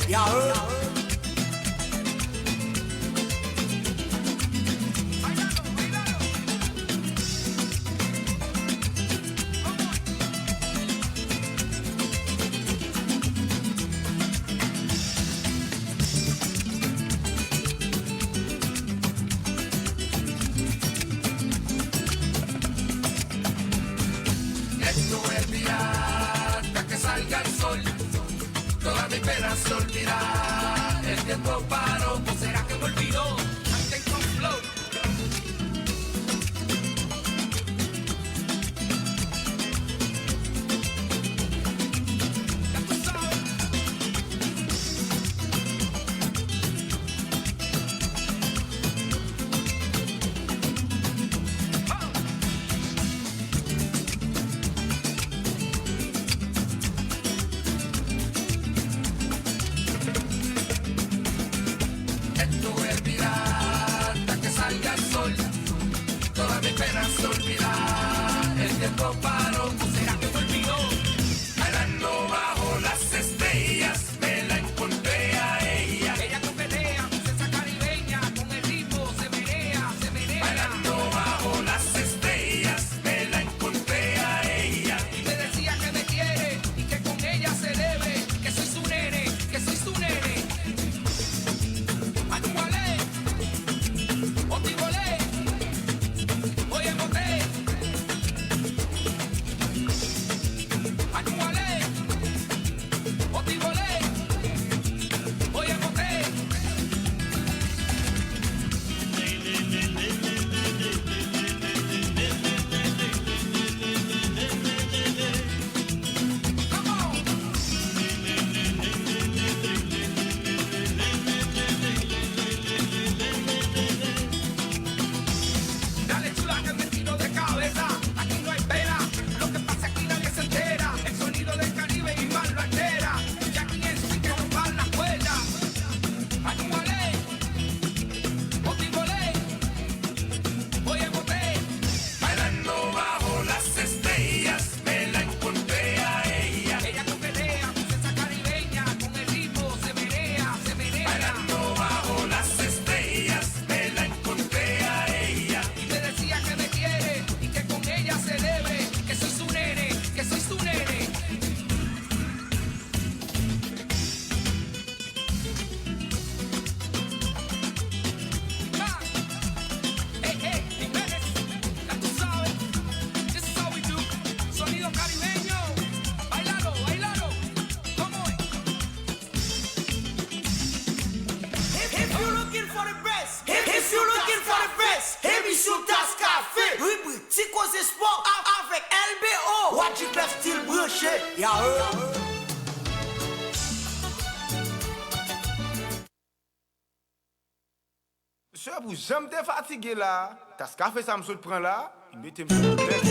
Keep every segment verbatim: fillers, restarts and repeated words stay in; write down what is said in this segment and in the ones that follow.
Ya, eh. Esto es pirata, que salga el sol. Toda mi pena se olvida. El tiempo paró, ¿o será que me olvidó? Antes con flow. Ya tú sabes. Esto es pirata, que salga el sol. Toda mi pena se olvida. El tiempo paró, ¿o será que me olvidó? Bailando bajo las estrellas, me la encontré a ella. Ella coquetea, princesa caribeña, con el ritmo se menea, se menea. Bailando bajo las estrellas, me la encontré a ella. Y me decía que me quiere y que con ella se debe, que soy su nene, que soy su nene. Anuwale, otibole, oye mote. Anuwale, otibole, oye mote. Dale chula que me tiro de cabeza. Aquí no hay pena. Lo que pasa aquí nadie se entera. El sonido del Caribe y más lo altera. Jackie en su que rompan la cuerda. Anuwale, otibole, oye mote. Bailando bajo las estrellas, me la encontré a ella. Ella coquetea, princesa caribeña, con el ritmo se menea, se menea. Bailando bajo las estrellas, me la encontré a ella. Y me decía que me quiere y que con ella se debe, que soy su nene, que soy su nene. Hey, hey, Jiménez, ya tú sabes, this is how we do. Sonido caribeño, bailalo, bailalo, ¿cómo es? If, if you looking for the best, if, if you looking for the best, emisyon Tas Kafe, ribrik Ti Koze Spò a- avèk L B O, Wadjiclef Style branche. Ya, euh. Mesye, pou jan m te fatige la, Tas Kafe sa m sot pran la, li mete m sou lòt lèv.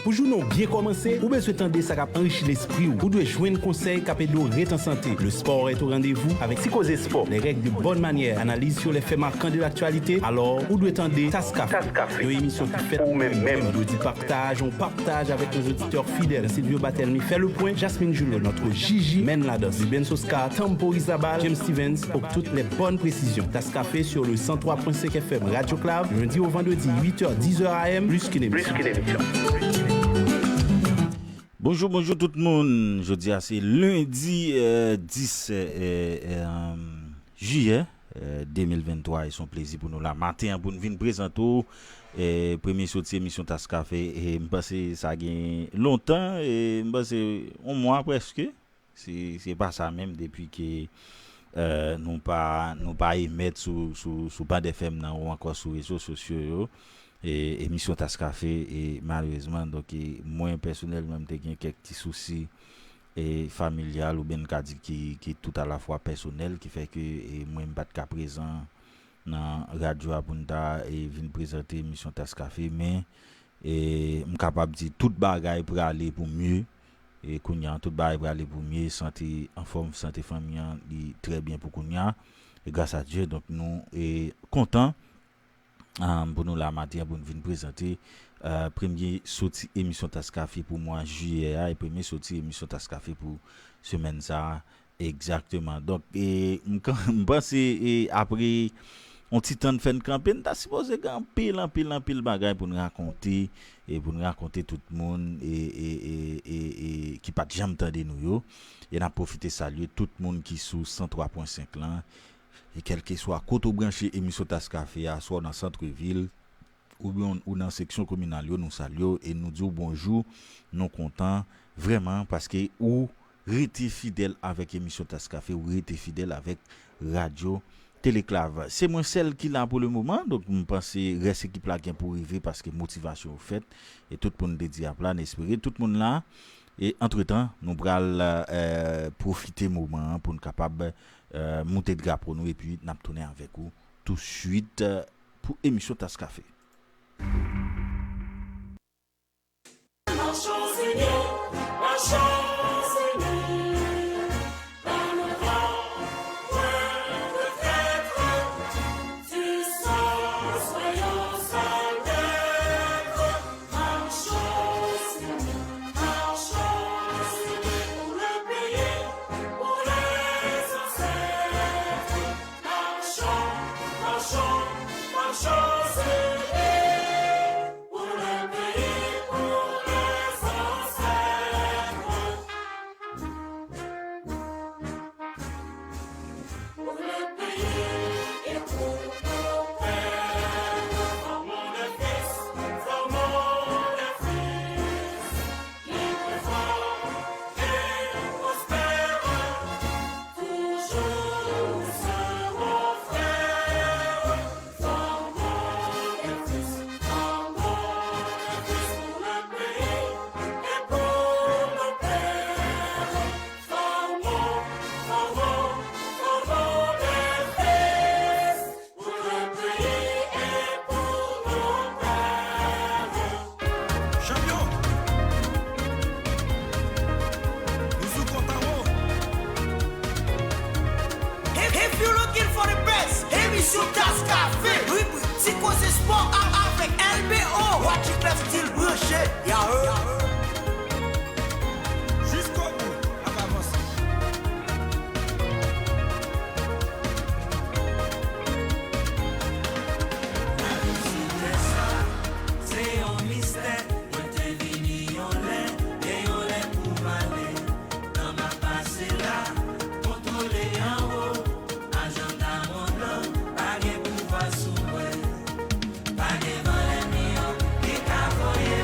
Pou jounen w byen kòmanse, ou bezwen tande sa k ap anrichi lespri w. Ou dwe jwenn konsèy k ap ede w ret an sante. Le sport est au rendez-vous avec Ti Koze Spò. Les règles de bonne manière, analyse sur les faits marquants de l'actualité. Alors, ou dwe tande Tas Kafe. Tas Kafe. Yon emisyon ki fèt pou ou menm, menm. Yo di partaj, on partage avec nos auditeurs fidèles. Silvio Batelmi fait le point. Jasmine Julot, notre Gigi, mène la danse. Ruben Soscar, tamporizabal. James Stevens, pour toutes les bonnes précisions. Tas Kafe sur le cent trois point cinq F M Radio Clave, lundi au vendredi, huit heures, dix heures A M, plus qu'une émission. Plus qu'une émission. Bonjou, bonjou tout moun. Jodi a se lendi, euh, dis, euh, euh, jiyè, euh, de mil venntwa, e se yon plezi pou nou la maten an pou n vin prezante w, euh, premye soti emisyon Tas Kafe. E m panse sa gen lontan, e m panse yon mwa prèske. Se, se pa sa menm depi ke, euh, nou pa, nou pa emèt sou, sou, sou band F M nan ou ankò sou rezo sosyo yo. E, emisyon Tas Kafe, e malerezman, donk, e mwen pèsonèlman, m te gen kèk ti sousi, e familyal, oubyen n ka di ki, ki tout alafwa pèsonèl, ki fè ke, e mwen, m pa t ka prezan nan radyo a pou n ta, e vin prezante emisyon Tas Kafe, men, e m kapab di tout bagay prale pou mye. E kounye a, tout bagay prale pou mye, sante anfòm, sante fanmi an, li trè byen pou kounye a. E gras a Dye, donk, nou, e kontan, um, pou nou la maten an, pou nou vin prezante, eh, premye soti emisyon Tas Kafe pou mwa jiyè a e premye soti emisyon Tas Kafe pou semèn sa a. Egzakteman. Donk, e, m, m panse, e, apre yon ti tan n fè n kanpe, n ta sipoze gen anpil, anpil, anpil bagay pou n rakonte, e pou n rakonte tout moun, e, e, e, e, e ki pa t janm tande nou yo. E n ap pwofite salye tout moun ki sou san twa pwen senk lan. E kèlkeswa kote w branche emisyon Tas Kafe a, swa w nan santrevil, oubyen w nan seksyon kominal yo, nou salye w e nou di w bonjou. Nou kontan vrèman paske ou rete fidèl avèk emisyon Tas Kafe, ou rete fidèl avèk radyo Teleklav. Se mwen sèl ki la pou le moman, donk m panse rès ekip la gen pou rive paske motivasyon yo fèt e tout moun te di ap la, n espere tout moun la. E antretan, nou pral, eh, pwofite moman an pou n kapab, eh, moute drapo nou epi n ap tounen avèk ou touswit, eh, pou emisyon Tas Kafe. Chanpyon! Nou sou kont anwo. If, if you looking for the best, emisyon Tas Kafe, ribrik Ti Koze Spò a avèk L B O, Watching Lifestyle branche, ya. Jiskobou, n ap avanse. Lavi sou tè sa, se yon mistè. Mwen te vini yon lè, e yon lè pou m ale. Tan m ap pase la, kontwole anwo. Ajanda mond lan pa gen pouvwa sou mwen. Pa gen van lènmi an ki ka voye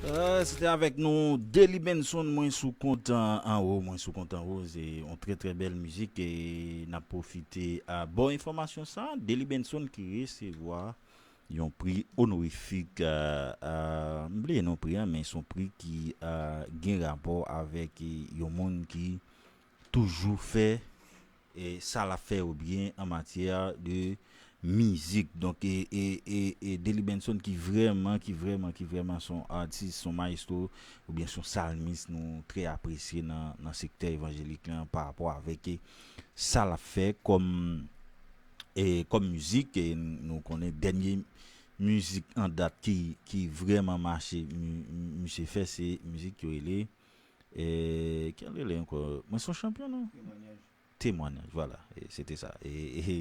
Euh, se te avèk nou Deli Benson, mwen sou kont anwo, mwen sou kont anwo, se yon trè trè bèl mizik e n ap pwofite a bon enfòmasyon sa, Deli Benson ki resevwa yon pri onorifik, euh, euh, m bliye non pri an, men se yon pri ki euh, gen rapò avèk yon moun ki toujou fè e sa l ap fè yo byen an matyè de mizik. Donk, e, e, e, e Deli Benson ki vrèman, ki vrèman, ki vrèman se yon atis, se yon mayestwo, oubyen se yon salmis nou trè apresye nan, nan sektè evanjelik lan pa rapò avèk e, sa l ap fè kòm, e, kòm mizik. E nou konnen dènye mizik an dat ki, ki vrèman mache, mi- mi- misye fè, se mizik yo rele, e, ki rele ankò? Mwen se yon chanpyon, non? Temwanyaj, vwala, e, se te sa. E, e,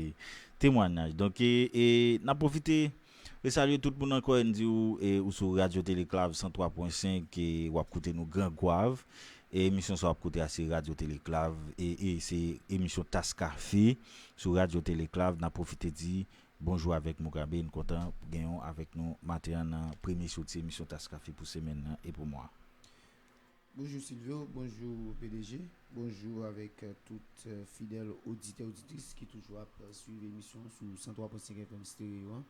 temwanyaj. Donk, e, e, n ap pwofite resalye tout moun ankò, e n di w, e, ou sou Radyo Teleklav san twa pwen senk, e w ap koute nou Gran Gwav. E emisyon sa w ap koute a se Radyo Teleklav, e, e se emisyon Tas Kafe sou Radyo Teleklav. N ap pwofite di bonjou avèk Mugabe, n kontan gen w avèk nou maten an nan premye soti emisyon Tas Kafe pou semèn nan e pou mwa. Bonjou Silvio, bonjou P D G, bonjou avèk, euh, tout, euh, fidèl oditè oditris ki toujou ap, euh, swiv emisyon sou san twa pwen senk F M Stereo an.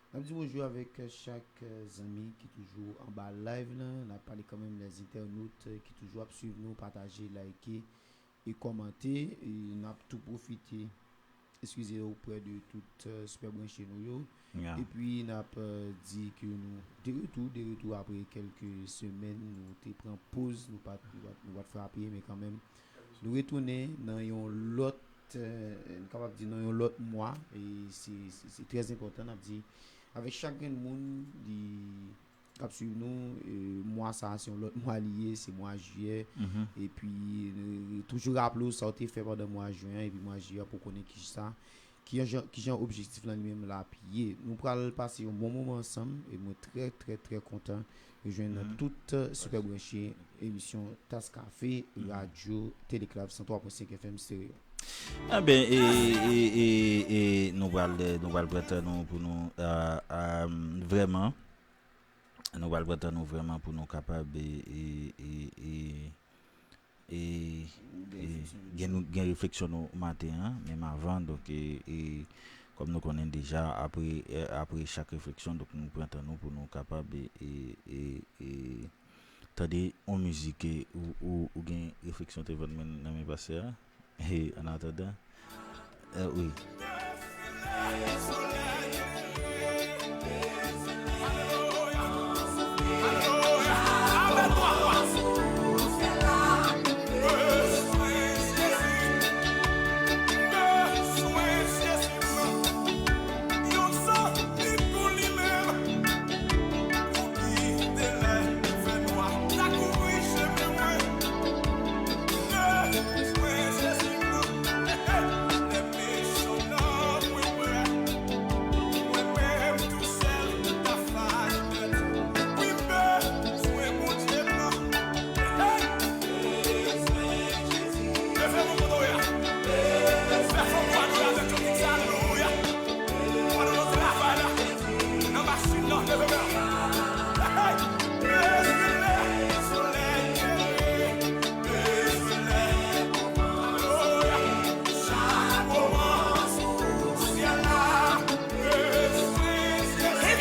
N ap di bonjou avèk, euh, chak, euh, zanmi ki toujou anba live lan. N ap pale kanmenm lèzentènot, euh, ki toujou ap swiv nou, pataje, like e kòmante. E n ap tou pwofite eskize oprè de tout, euh, sipè branche nou yo. Epi n ap, euh, di ke nou de retou, de retou apre kèlke semèn, nou te pran poz, nou pa t, nou pa t, nou pa t frape, men kanmenm, nou retounen nan yon lòt, euh, nou kapab di nan yon lòt mwa, e se, se, se trè enpòtan, n ap di, avèk chak grenn moun, li k ap swiv nou, e, mwa sa a se yon lòt mwa li ye, se mwa jiyè. Epi, e, toujou raple w sa w te fè pandan mwa jen an, epi mwa jiyè an pou konnen kisa, ki jan, ki jan objektif lan li menm l ap ye. Nou pral pase yon bon moman ansanm, e mwen trè, trè, trè kontan rejwenn tout, e, sipè branche emisyon Tas Kafe, Radyo Teleklav san twa pwen senk F M Stereo. Enben, e, e, e, e nou pral, nou pral pran tan nou pou nou, e, e, vrèman, nou pral pran tan nou vrèman pou nou kapab, e, e, e, e, e, e, gen, nou, gen refleksyon nou maten an, menm avan, donk, e, e, kòm nou konnen deja, apre, e, apre chak refleksyon, donk nou pran tan nou pou nou kapab, e, e, e, e, tande yon mizik, e, ou, ou, ou gen refleksyon te vann men nan men pastè a. E, an atandan, e, wi.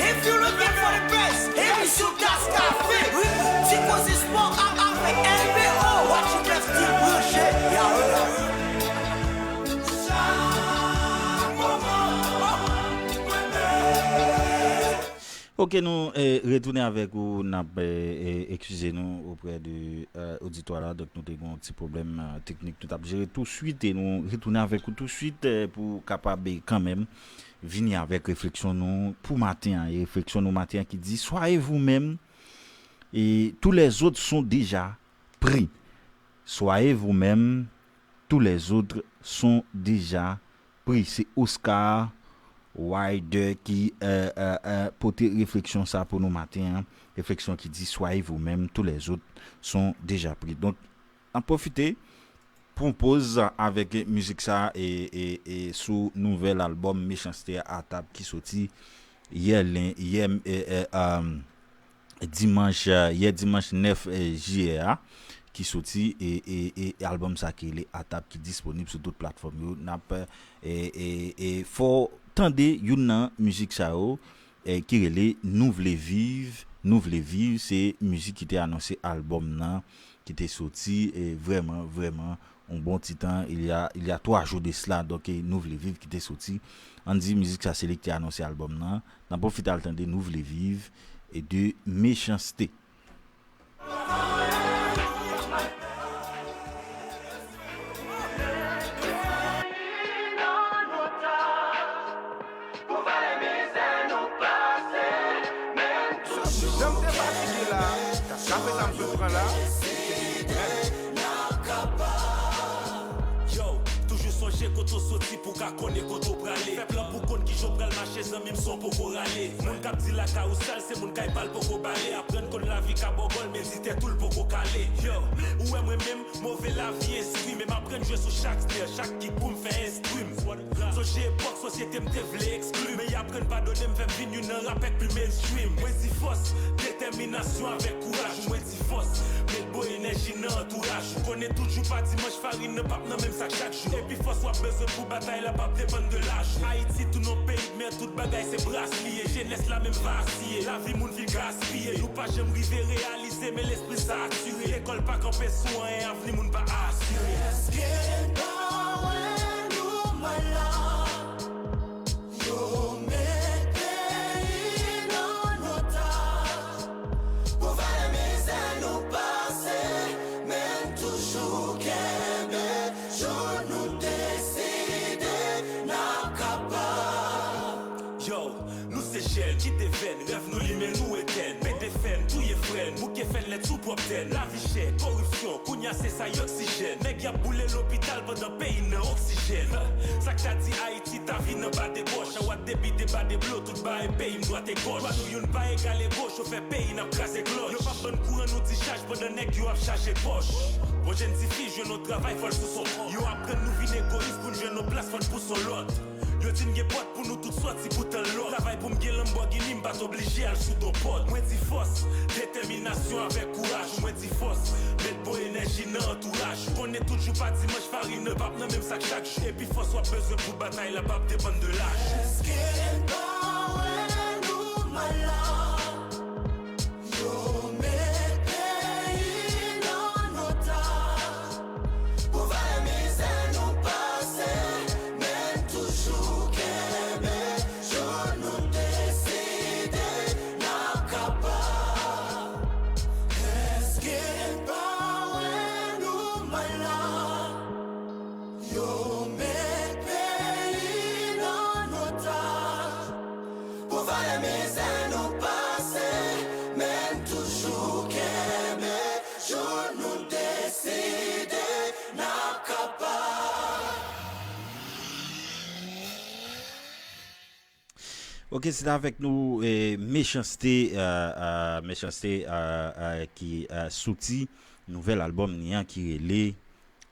If you looking for the best, emisyon Tas Kafe, wi, ti koze spò a avèk L B O, Watch It Left Team branche, ya, ya. Ok, nou, e, retounen avèk ou, n ap, e, e, eskize nou oprè de, e, oditwa la, donk nou te gen yon ti pwoblèm, e, teknik nou t ap jere touswit, e nou retounen avèk ou touswit, e, pou kapab, e, kanmenm vini avèk refleksyon nou pou maten an, e refleksyon nou maten an ki di, soyez vous-même, et tous les autres sont déjà pris. Soyez vous-même, tous les autres sont déjà pris. Se Oscar Wilder ki, e, e, e, pote refleksyon sa pou nou maten an. Refleksyon ki di, soyez vous-même, tous les autres sont déjà pris. Donk, n ap pwofite pran poz avèk mizik sa e, e, e sou nouvèl albòm Mechanste a Tab ki soti yè len-, yè, e, e, um, dimanch, eh, yè dimanch nèf, eh, jiyè a, ki soti, e, e, e albòm sa ki rele Atap ki disponib sou tout platfòm yo. N ap, eh, e, e, e fò w tande youn nan mizik sa yo, eh, ki rele Nou Vle Viv. Nou Vle Viv, se mizik ki te anonse albòm nan, ki te soti, e vrèman, vrèman, yon bon ti tan, il y a, il y a trois jours de cela, donk, e Nou Vle Viv ki te soti. Ann di mizik sa, se li ki te anonse albòm nan. N ap pwofite al tande Nou Vle Viv e de Mechanste. Jan m te fatige la, kafe sa m sot pran la. Yo, toujou sonje kote w soti pou w ka konnen kote w prale. Fè plan pou w konn kijan w pral mache, zanmi m, san w poko rale. Moun k ap di lakay ou sal, se moun kay pa l poko bale. Aprann konn lavi ka bògòl, men di tèt ou l poko kale. Yo, ou wè mwen menm, move lavi enskri m, e m aprann jwe sou chak snare, chak kik pou m fè enstri m. Sonje epòk sosyete m te vle ekskli m, men y aprann padone m, fè m vin youn nan rapè k pi mainstream. Mwen di fòs, detèminasyon avèk kouraj. Mwen di fòs, met bon enèji nan antouraj ou. Konnen tout jou pa dimanch, farin nan p ap nan menm sak chak jou. Epi fòs w ap bezwen pou batay la p ap depann de laj ou. Ayiti tounen yon peyi dmen, tout bagay se bras li ye. Jenès la menm vasiye, lavi moun fin gaspiye. Nou pa janm rive reyalize, men lespri satire. Lekòl pa kanpe sou anyen, avni moun pa asire. Èske n pa wè nou mal la? Yo met peyi n an otaj. Pou valè mizè nou pase, men n toujou kenbe. Jou nou deside, n ap kapab. Yo, nou se jèn, kite venn, rèv nou limen, nou etèn. Pete fèn, touye frè n, bouke fèn, lèt sou pwòp tè n. Lavi chè, koripsyon, kounya se sa y oksijèn. Nèg y ap boule lopital pandan peyi n nan oksijèn. Sa k ta di Ayiti ta vin anba debòch? Awad debi deba deblo, tout bagay peyi m dwat e gòch. Dwa nou youn pa egal ego, chofè peyi n ap kraze klòch. Yo p ap ban n kouran, nou ti chaj pandan nèg yo ap chaje pòch. Bon jèn tifi jwenn yon travay, fò l sou son kont. Yo aprann nou vin egoyis pou n jwenn yon plas, fò n pouse yon lòt. Yo di n gen pòt pou nou tout sòti, poutan lòt. Travay pou m gen Lamborghini, m pa t oblije al sou do pòt. Mwen di fòs, detèminasyon avèk kouraj. Mwen di fòs, met bon enèji nan antouraj ou. Konnen tout jou pa dimanch, farin nan p ap nan menm sak chak jou. Epi fòs w ap bezwen pou batay la p ap depann de laj ou. Èske n pa wè nou mal la? Yo met peyi n an otaj. Pou valè mizè nou pase, men n toujou kenbe. Jou nou deside, n ap kapab. Èske n pa wè nou mal la? Yo met peyi n an otaj. Pou valè mizè nou pase, men n toujou kenbe. Jou nou deside, n ap kapab. Ok, se t avèk nou, eh, Mechanste, eh, eh, Mechanste, eh, eh, ki, eh, soti nouvèl albòm ni an ki rele,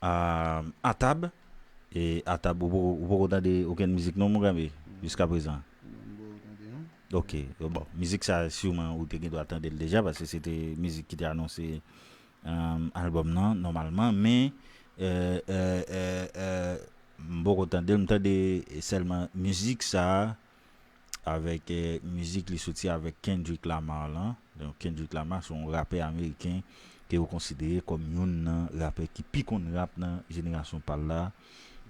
eh, Atab. E Atab, ou poko, ou poko tande okenn mizik non, mon granme, jiska prezan? Non, m poko tande non. Ok, bon, mizik sa, siman, ou te gen dwa tande l deja, paske se te mizik ki te anonse, eh, albòm nan, nòmalman, men, eh, eh, eh, eh, m poko tande l, m tande sèlman mizik sa, avèk, eh, mizik li soti avèk Kendrick Lamar lan. Donk, Kendrick Lamar se yon rapè ameriken ke yo konsidere kòm youn nan rapè ki pi konn rap nan jenerasyon pa l la,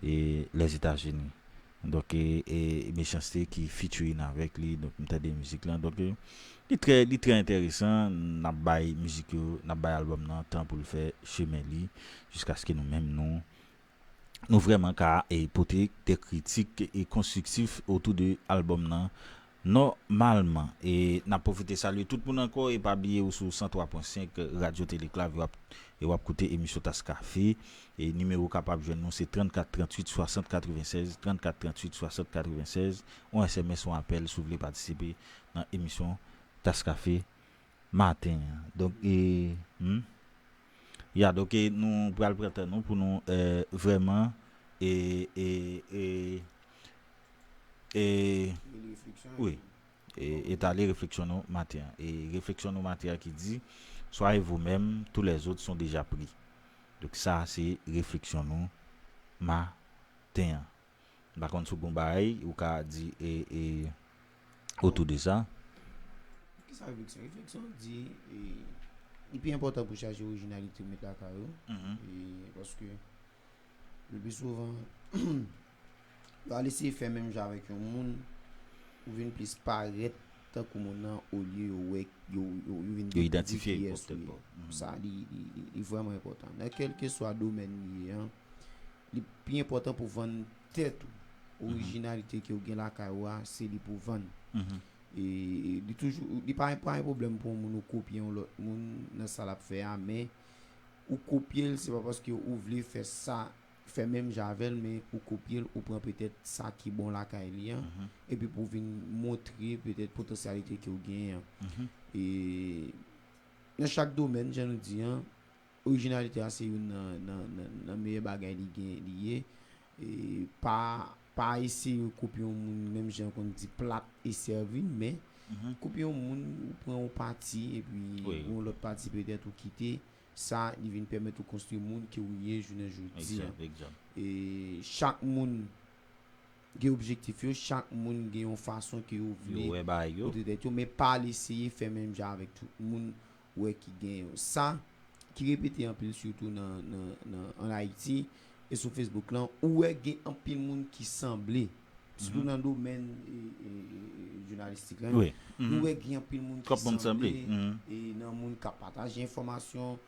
e Lèzetazini. Donk, e, e Mechanste ki featuring avèk li, donk m tande mizik lan. Donk, e, li trè, li trè enteresan, n ap bay mizik yo, n ap bay albòm nan tan pou l fè chemen li, jiskaske nou menm nou, nou vrèman ka, e, pote de kritik, e, konstriktif otou de albòm nan. Nòmalman, e n ap pwofite salye tout moun ankò, e pa bliye ou sou san twa pwen senk Radyo Teleklav, e w ap, e w ap koute emisyon Tas Kafe. E nimewo w kapab jwenn nou se trannkat tranntuit swasant katrevennsèz, trannkat tranntuit swasant katrevennsèz, yon S M S, yon apèl si w vle patisipe nan emisyon Tas Kafe maten an. Donk, e, hmm? Ya, donk, e, nou pral pran tan nou pou nou, e, vrèman, e, e, e, e, wi. E, etale refleksyon nou maten an. E refleksyon nou maten an ki di, soyez vous-même, tous les autres sont déjà pris. Donk sa se refleksyon nou maten an. M pa konn si w gen yon bagay ou ka di e, e, otou de sa. Kisa refleksyon? Refleksyon di e, li pi enpòtan pou chache orijinalite ou met lakay ou. E, paske le pi souvan, yo al eseye fè menm jan avèk yon moun, ou vin plis parèt tankou moun nan olye yo wè yo, yo, yo vin Yo idantifye dekouvri yo kiyès ou tèt ye. pa w. Mhm. Sa li, li, li, li vrèman enpòtan. Nan kèlkeswa domèn li ye an, li pi enpòtan pou vann tèt ou. Orijinalite ke w gen lakay ou a, se li pou vann. Mhm. E li toujou, li pa, pa yon pwoblèm pou yon moun ou kopye yon lòt moun nan sa l ap fè a, men ou kopye l, se pa paske ou vle fè sa, fè menm jan avè l, men ou kopye l, ou pran petèt sa ki bon lakay li an, Mhm. epi pou w vin montre petèt potansyalite ke w genyen an. Mhm. E nan chak domèn, jan nou di an, orijinalite a se youn nan, nan, nan, nan meyè bagay li gen, li ye. E pa, pa eseye kopye yon moun, menm jan konn di plat e sèvi, men Mhm. kopye yon moun, ou pran yon pati, epi Wi. yon lòt pati petèt ou kite, sa, li vin pèmèt ou konstwi moun ke ou ye jounen jodi an. Egzak, egzak. E chak moun gen objektif yo, chak moun gen yon fason ke yo vle Yo wè bagay yo. Pote tèt yo, men pa al eseye fè menm jan avèk tout moun ou wè ki gen yo. Sa ki repete anpil, sitou nan, nan, nan, an Ayiti e sou Facebook lan, ou wè gen anpil moun ki sanble, sitou nan domèn e, e, e, jounalistik lan. Wi. Nou wè gen anpil moun ki Twòp moun sanble. sanble Mhm. e nan moun k ap pataje enfòmasyon.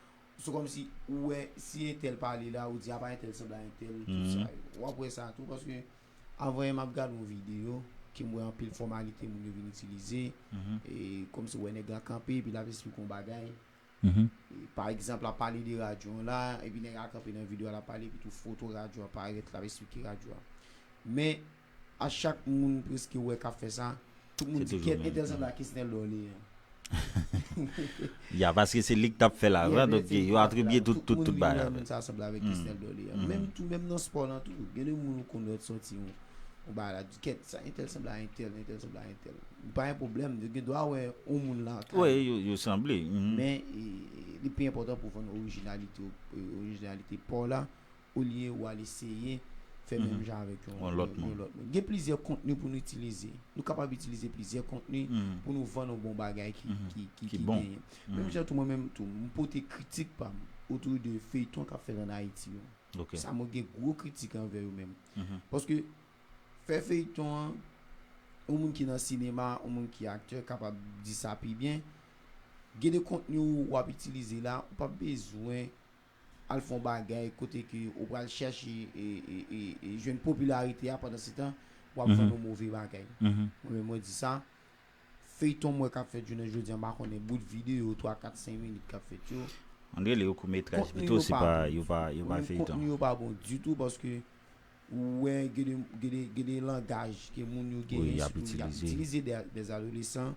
Se kòmsi ou wè, si entèl pale la, ou di apa entèl sanble a entèl, tout Mhm. sa yo. W ap wè sa tou, paske avan yè m ap gade yon videyo ke m wè anpil fòmalite moun yo vin itilize. Mhm. E kòmsi ou wè nèg la kanpe, epi l ap esplike yon bagay. Mhm. E, pa egzanp, l ap pale de radyo an la, epi nèg la kanpe nan videyo a, l ap pale, epi tou foto radyo a parèt, l ap esplike radyo a. Men, a chak moun prèske ou wè k ap fè sa, tout moun Se di toujou kèt, menm. Entèl sanble a Kesnel Dorlean. Ya, paske se li k t ap fè l avan, Yeah, donk men yo atribye tout, tout, tout moun bagay la, avè moun l. sa sanble avèk Mm. Kesnel Dorlean. Mm. Menm tou, menm nan spò lan tou, gen de moun ou konn wè t sòti yon, yon bagay la, di kèt, sa entèl sanble a entèl, entèl sanble a entèl. Pa yon pwoblèm, yo gen dwa wè yon moun la. Wi, yo, yo sanble. Mhm. Men e, li pi enpòtan pou vann orijinalite, e, orijinalite pa w la, olye ou al eseye fè Mhm. menm jan avèk yon, Yon lòt yon, moun. yon lòt moun. Gen plizyè kontni pou nou itilize. Nou kapab itilize plizyè kontni Mhm. pou nou vann yon bon bagay ki, Mhm. ki, ki, Ki ki bon. genyen. Mhm. Menm jan tou mwen menm tou, m pote kritik pa m otou de feyton k ap fèt ann Ayiti yo. Ok. Sa mwen gen gwo kritik anvè yo menm. Mhm. Paske fè feyton an, yon moun ki nan sinema, yon moun ki aktè kapab di sa pi byen. Gen de kontni ou w ap itilize la, ou p ap bezwen al fè yon bagay kote ke ou pral chèche e, e, e, e jwenn popilarite a pandan se tan w ap Mhm. vann yon move bagay. Mhm. Mwen menm mwen di sa, feyton mwen k ap fèt jounen jodi an, m pa konnen bout videyo twa, kat, senk minit k ap fèt yo. Ann rele yo kout metraj, Kontni pito yo se pa pa, bon. yo pa, yo pa Mwen menm feyton. Kontni yo pa bon ditou paske ou wè gen de, gen de, gen de langaj ke moun yo Wi, genyen, y ap sitou y ap itilize. itilize de, de adolesan,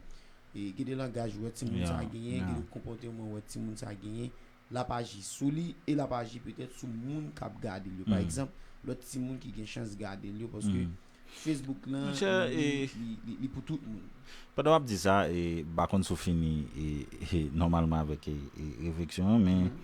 e gen de langaj ou wè timoun Ya, sa genyen, ya. Gen de konpòteman ou wè timoun sa genyen, l ap aji sou li e l ap aji petèt sou moun k ap gade l yo. Pa Mm. egzanp, lòt timoun ki gen chans gade l yo, paske Mm. Facebook lan, Monchè, li, e, li, li, li pou tout moun. Pandan w ap di sa, e, m pa konn si w fini e, e, nòmalman avèk e, e, refleksyon an, men Mhm.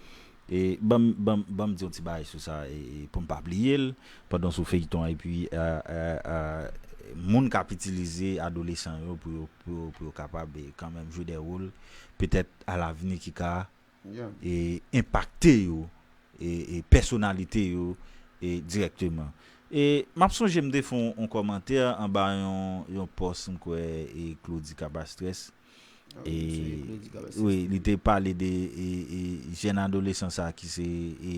e, ban m, ban m, ban m di yon ti bagay sou sa e, e, pou m pa bliye l pandan sou feyton an, epi e, e, e, moun k ap itilize adolesan yo pou yo, pou yo, pou yo kapab e, kanmenm jwe de wòl petèt alavni ki ka Yeah. e, enpakte yo, e, e, pèsonalite yo e, dirèkteman. E m ap sonje m te fè yon, yon kòmantè anba yon, yon pòs m kwè e, Claudy Cabastres. Ah, E, wi, se Claudy Cabastres. Wi, li te pale de e, e, jèn adolesan sa ki se e,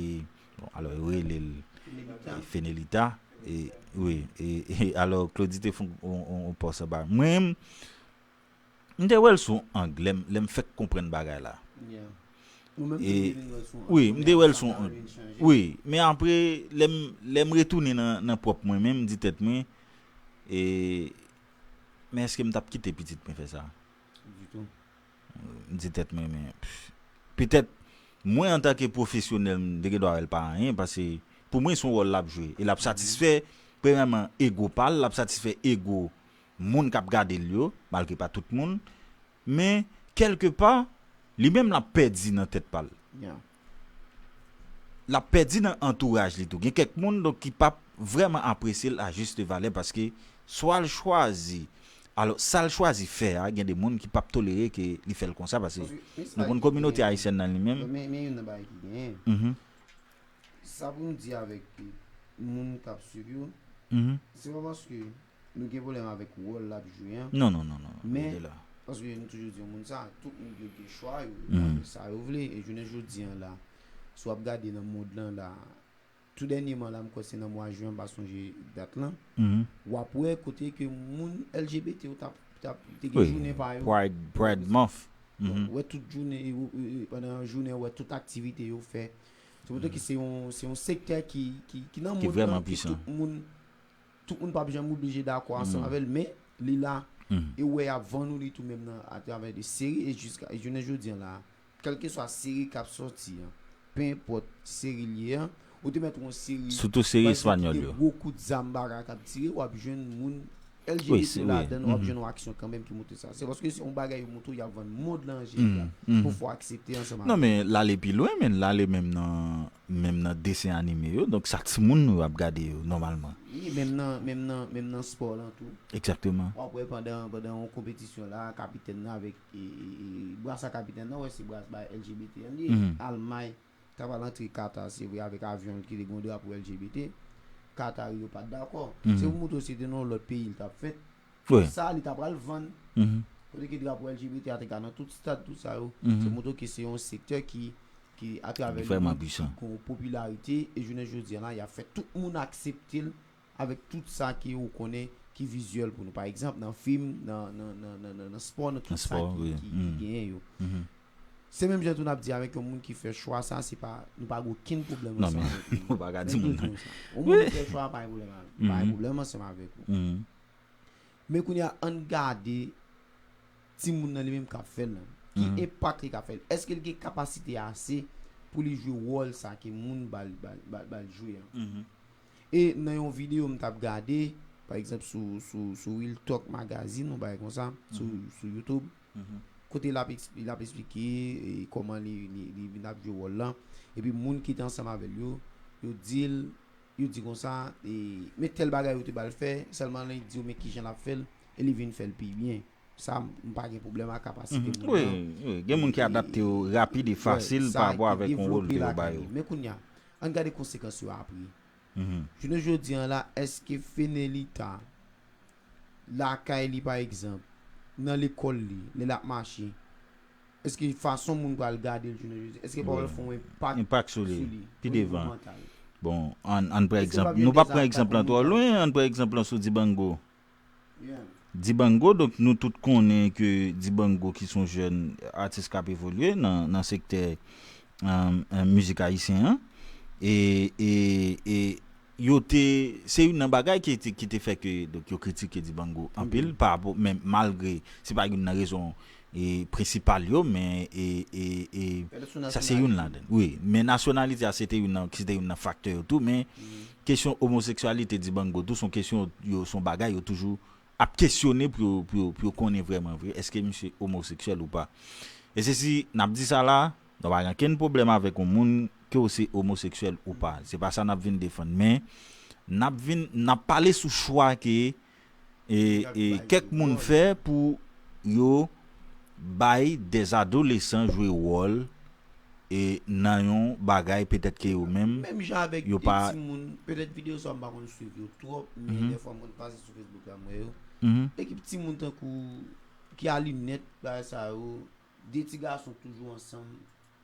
bon, alò yo rele l Fenelita. e, Fenelita. E, wi, e, e, alò Claudy te fè yon, yon, yon pòs anba. Mwen, m te wè l sou anglè, m- lè m fèk konprann bagay la. Yeah. Ou menm E, tou te vin wè l sou wi, m te wè l sou sa ang- vin chanje. Wi, men apre, lè m, lè m retounen nan, nan pwòp mwen menm, m di tèt mwen, e, men èske m t ap kite pitit mwen fè sa? Ditou. M di tèt mwen, men, pff, petèt, mwen antanke pwofesyonèl, m te gen dwa wè l pa anyen, paske pou mwen, se yon wòl l ap jwe. E l ap satisfè, premyèman, ego pa l, l ap satisfè ego moun k ap gade l yo, malgre pa tout moun, men kèlkepa, li menm l ap pèdi nan tèt pa l. Yeah. L ap pèdi nan antouraj li tou. Gen kèk moun donk ki p ap vrèman apresye l a jis valè paske swa l chwazi, alò, sa l chwazi fè a, gen de moun ki p ap tolere ke li fè l konsa paske nou konn kominote ayisyèn nan li menm. Men men youn nan bagay ki genyen. Mhm, Sa pou m di avèk moun k ap swiv yo, mhm. se pa paske nou gen pwoblèm avèk wòl l ap jwe an. Non, non, non, non. Men- Rete la. Paske nou toujou di yon moun sa, tout moun yo gen chwa yo, yo Mhm. fè sa yo vle. E jounen jodi an la, si w ap gade nan mond lan la, tou dènyèman la, m kwè se nan mwa jen, m pa sonje dat lan, Mhm. w ap wè kote ke moun L G B T yo t ap t ap te gen Wi. jounen pa yo. Pride, Pride Month. Mhm. Wè tout jounen, e, e, e, pandan jounen, wè tout aktivite yo fè. Se pou di ke se yon, se yon sektè ki, ki, ki nan Ki mond vrèman lan, ki pwisan. Tout moun, tout moun p ap janm oblije dakò ansanm Mm. avè l, men li la, Mhm. e wè y ap vann ou li tou menm nan atravè de seri, e jiska e jounen jodi an la, kèlkeswa seri k ap sòti an, penenpòt seri l ye an, ou te mèt yon seri Sitou seri pa egzanp, espanyòl ki yo. Gwo kout zam bagay k ap tire, w ap jwenn moun Wi, L G B T se- yo wi, ladan, w ap mhm. Jwenn yon aksyon kanmenm ki montre sa. Se paske se yon bagay yo montre w, y ap vann mond lan an Mhm, jeneral. mhm. Pou fò aksepte ansanm Non, avè. Men l ale pi lwen, men l ale menm nan menm nan desen anime yo, donk sa timoun nou ap gade yo nòmalman. Wi, menm nan, menm nan, menm nan spò lan tou. Egzakteman. W ap wè pandan, pandan yon konpetisyon la, kapitèn nan avèk e, e, e, brasa kapitèn nan, wè se brasa L G B T an li ye. Mhm. Almay t ap al antre Kata, se vre, avèk avyon l ki te gen yon drapo L G B T. Kata yo pa t dakò. Mhm. Se pou montre w se te nan yon lòt peyi l t ap fèt. Wi. Sa li t ap pral vann. Mhm. Kote ke drapo L G B T a te ka nan tout stad, tout sa yo. Mhm. Se montre ke se yon sektè ki, ki atravè Vrèman li, pwisan. Ki gen yon popilarite, e jounen jodi an la, y ap fè tout moun aksepte l avèk tout sa ke ou konnen ki vizyèl pou nou. Pa egzanp, nan fim, nan, nan, nan, nan, nan, nan spò, nan tout Nan sa spò, ki, wi. ki, Mhm. ki genyen yo. Se menm jan tou n ap di avèk yon moun ki fè chwa sa, se pa, nou pa gen okenn pwoblèm Non, ansanm men avèk li. ou pa ka Men di nou moun toujou nan. sa. Yon moun ki fè chwa pa gen pwoblèm avèk, pa gen Mhm. pwoblèm ansanm avèk ou. Mhm. Men kounye a, ann gade timoun nan li menm k ap fè l lan. Ki Mhm. enpak li ka fè l? Èske l gen kapasite ase pou li jwe wòl sa ke moun ba l, ba l, ba l, ba l jwe an? Mhm. E nan yon videyo m t ap gade, pa egzanp, sou, sou, sou Real Talk Magazine, yon bagay konsa, sou, Mhm. sou YouTube, Mhm. kote l ap, eks- l ap eksplike e, kòman li, li, li vin ap jwe wòl lan. Epi moun ki te ansanm avè l yo, yo di l, yo di konsa, e, men tèl bagay yo te ba l fè, sèlman lè li di yo men kijan l ap fè l, e li vin fè l pi byen. Sa, m pa gen pwoblèm ak kapasite Mhm. moun Wi, nan. wi. Gen moun ki adapte yo rapid e fasil Sa pa rapò ki avèk yon wòl devlope ke yo ba lakay yo. Li. Men kounye a, ann gade konsekans yo apre. Mhm. Jounen jodi an la, èske Fenelita lakay li, pa egzanp, nan lekòl li, lè l ap mache, èske fason moun pral gade l jounen jodi, èske pa Wi. L fè yon enpak Enpak sou li. sou li, Pi o nivo devan. Mantal? Bon, ann, ann pran Èske egzanp. pa gen Nou p ap pran dezak egzanp lan lakay twò moun? Lwen, ann pran egzanp lan sou Dibango. Yeah. Dibango, donk nou tout konnen ke Dibango ki se yon jèn atis k ap evolye nan, nan sektè um, um, mizik ayisyen an. E, e, e yo te, se youn nan bagay ki te, ki te fè ke, donk yo kritike Dibango anpil, pa rapò, men malgre, se pa youn nan rezon e, prensipal yo, men e, e, e, sa se youn ladan. Wi, men nasyonalite a se te youn nan, se te youn nan faktè yo tou, men kesyon omoseksyalite Dibango tou, se yon kesyon, yo, se yon bagay yo toujou ap kesyone pou yo, pou yo, pou yo konnen vrèman vre, èske misye omoseksyèl ou pa. E se si n ap di sa la, nou pa gen okenn pwoblèm avèk yon moun ke w se omoseksyèl ou pa. Se pa sa n ap vin defann, men n ap vin, n ap pale sou chwa ke e, e kèk moun fè pou yo bay dèzadolesan jwe wòl e nan yon bagay petèt ke yo menm Menm jan avèk yo de pa- timoun, petèt videyo sa m pa konn swiv yo twòp, men Mhm. Dèfwa mwen pase sou Facebook la, m wè yo. Mhm. E ki timoun tankou ki a linèt, bagay sa yo, de ti gason toujou ansanm.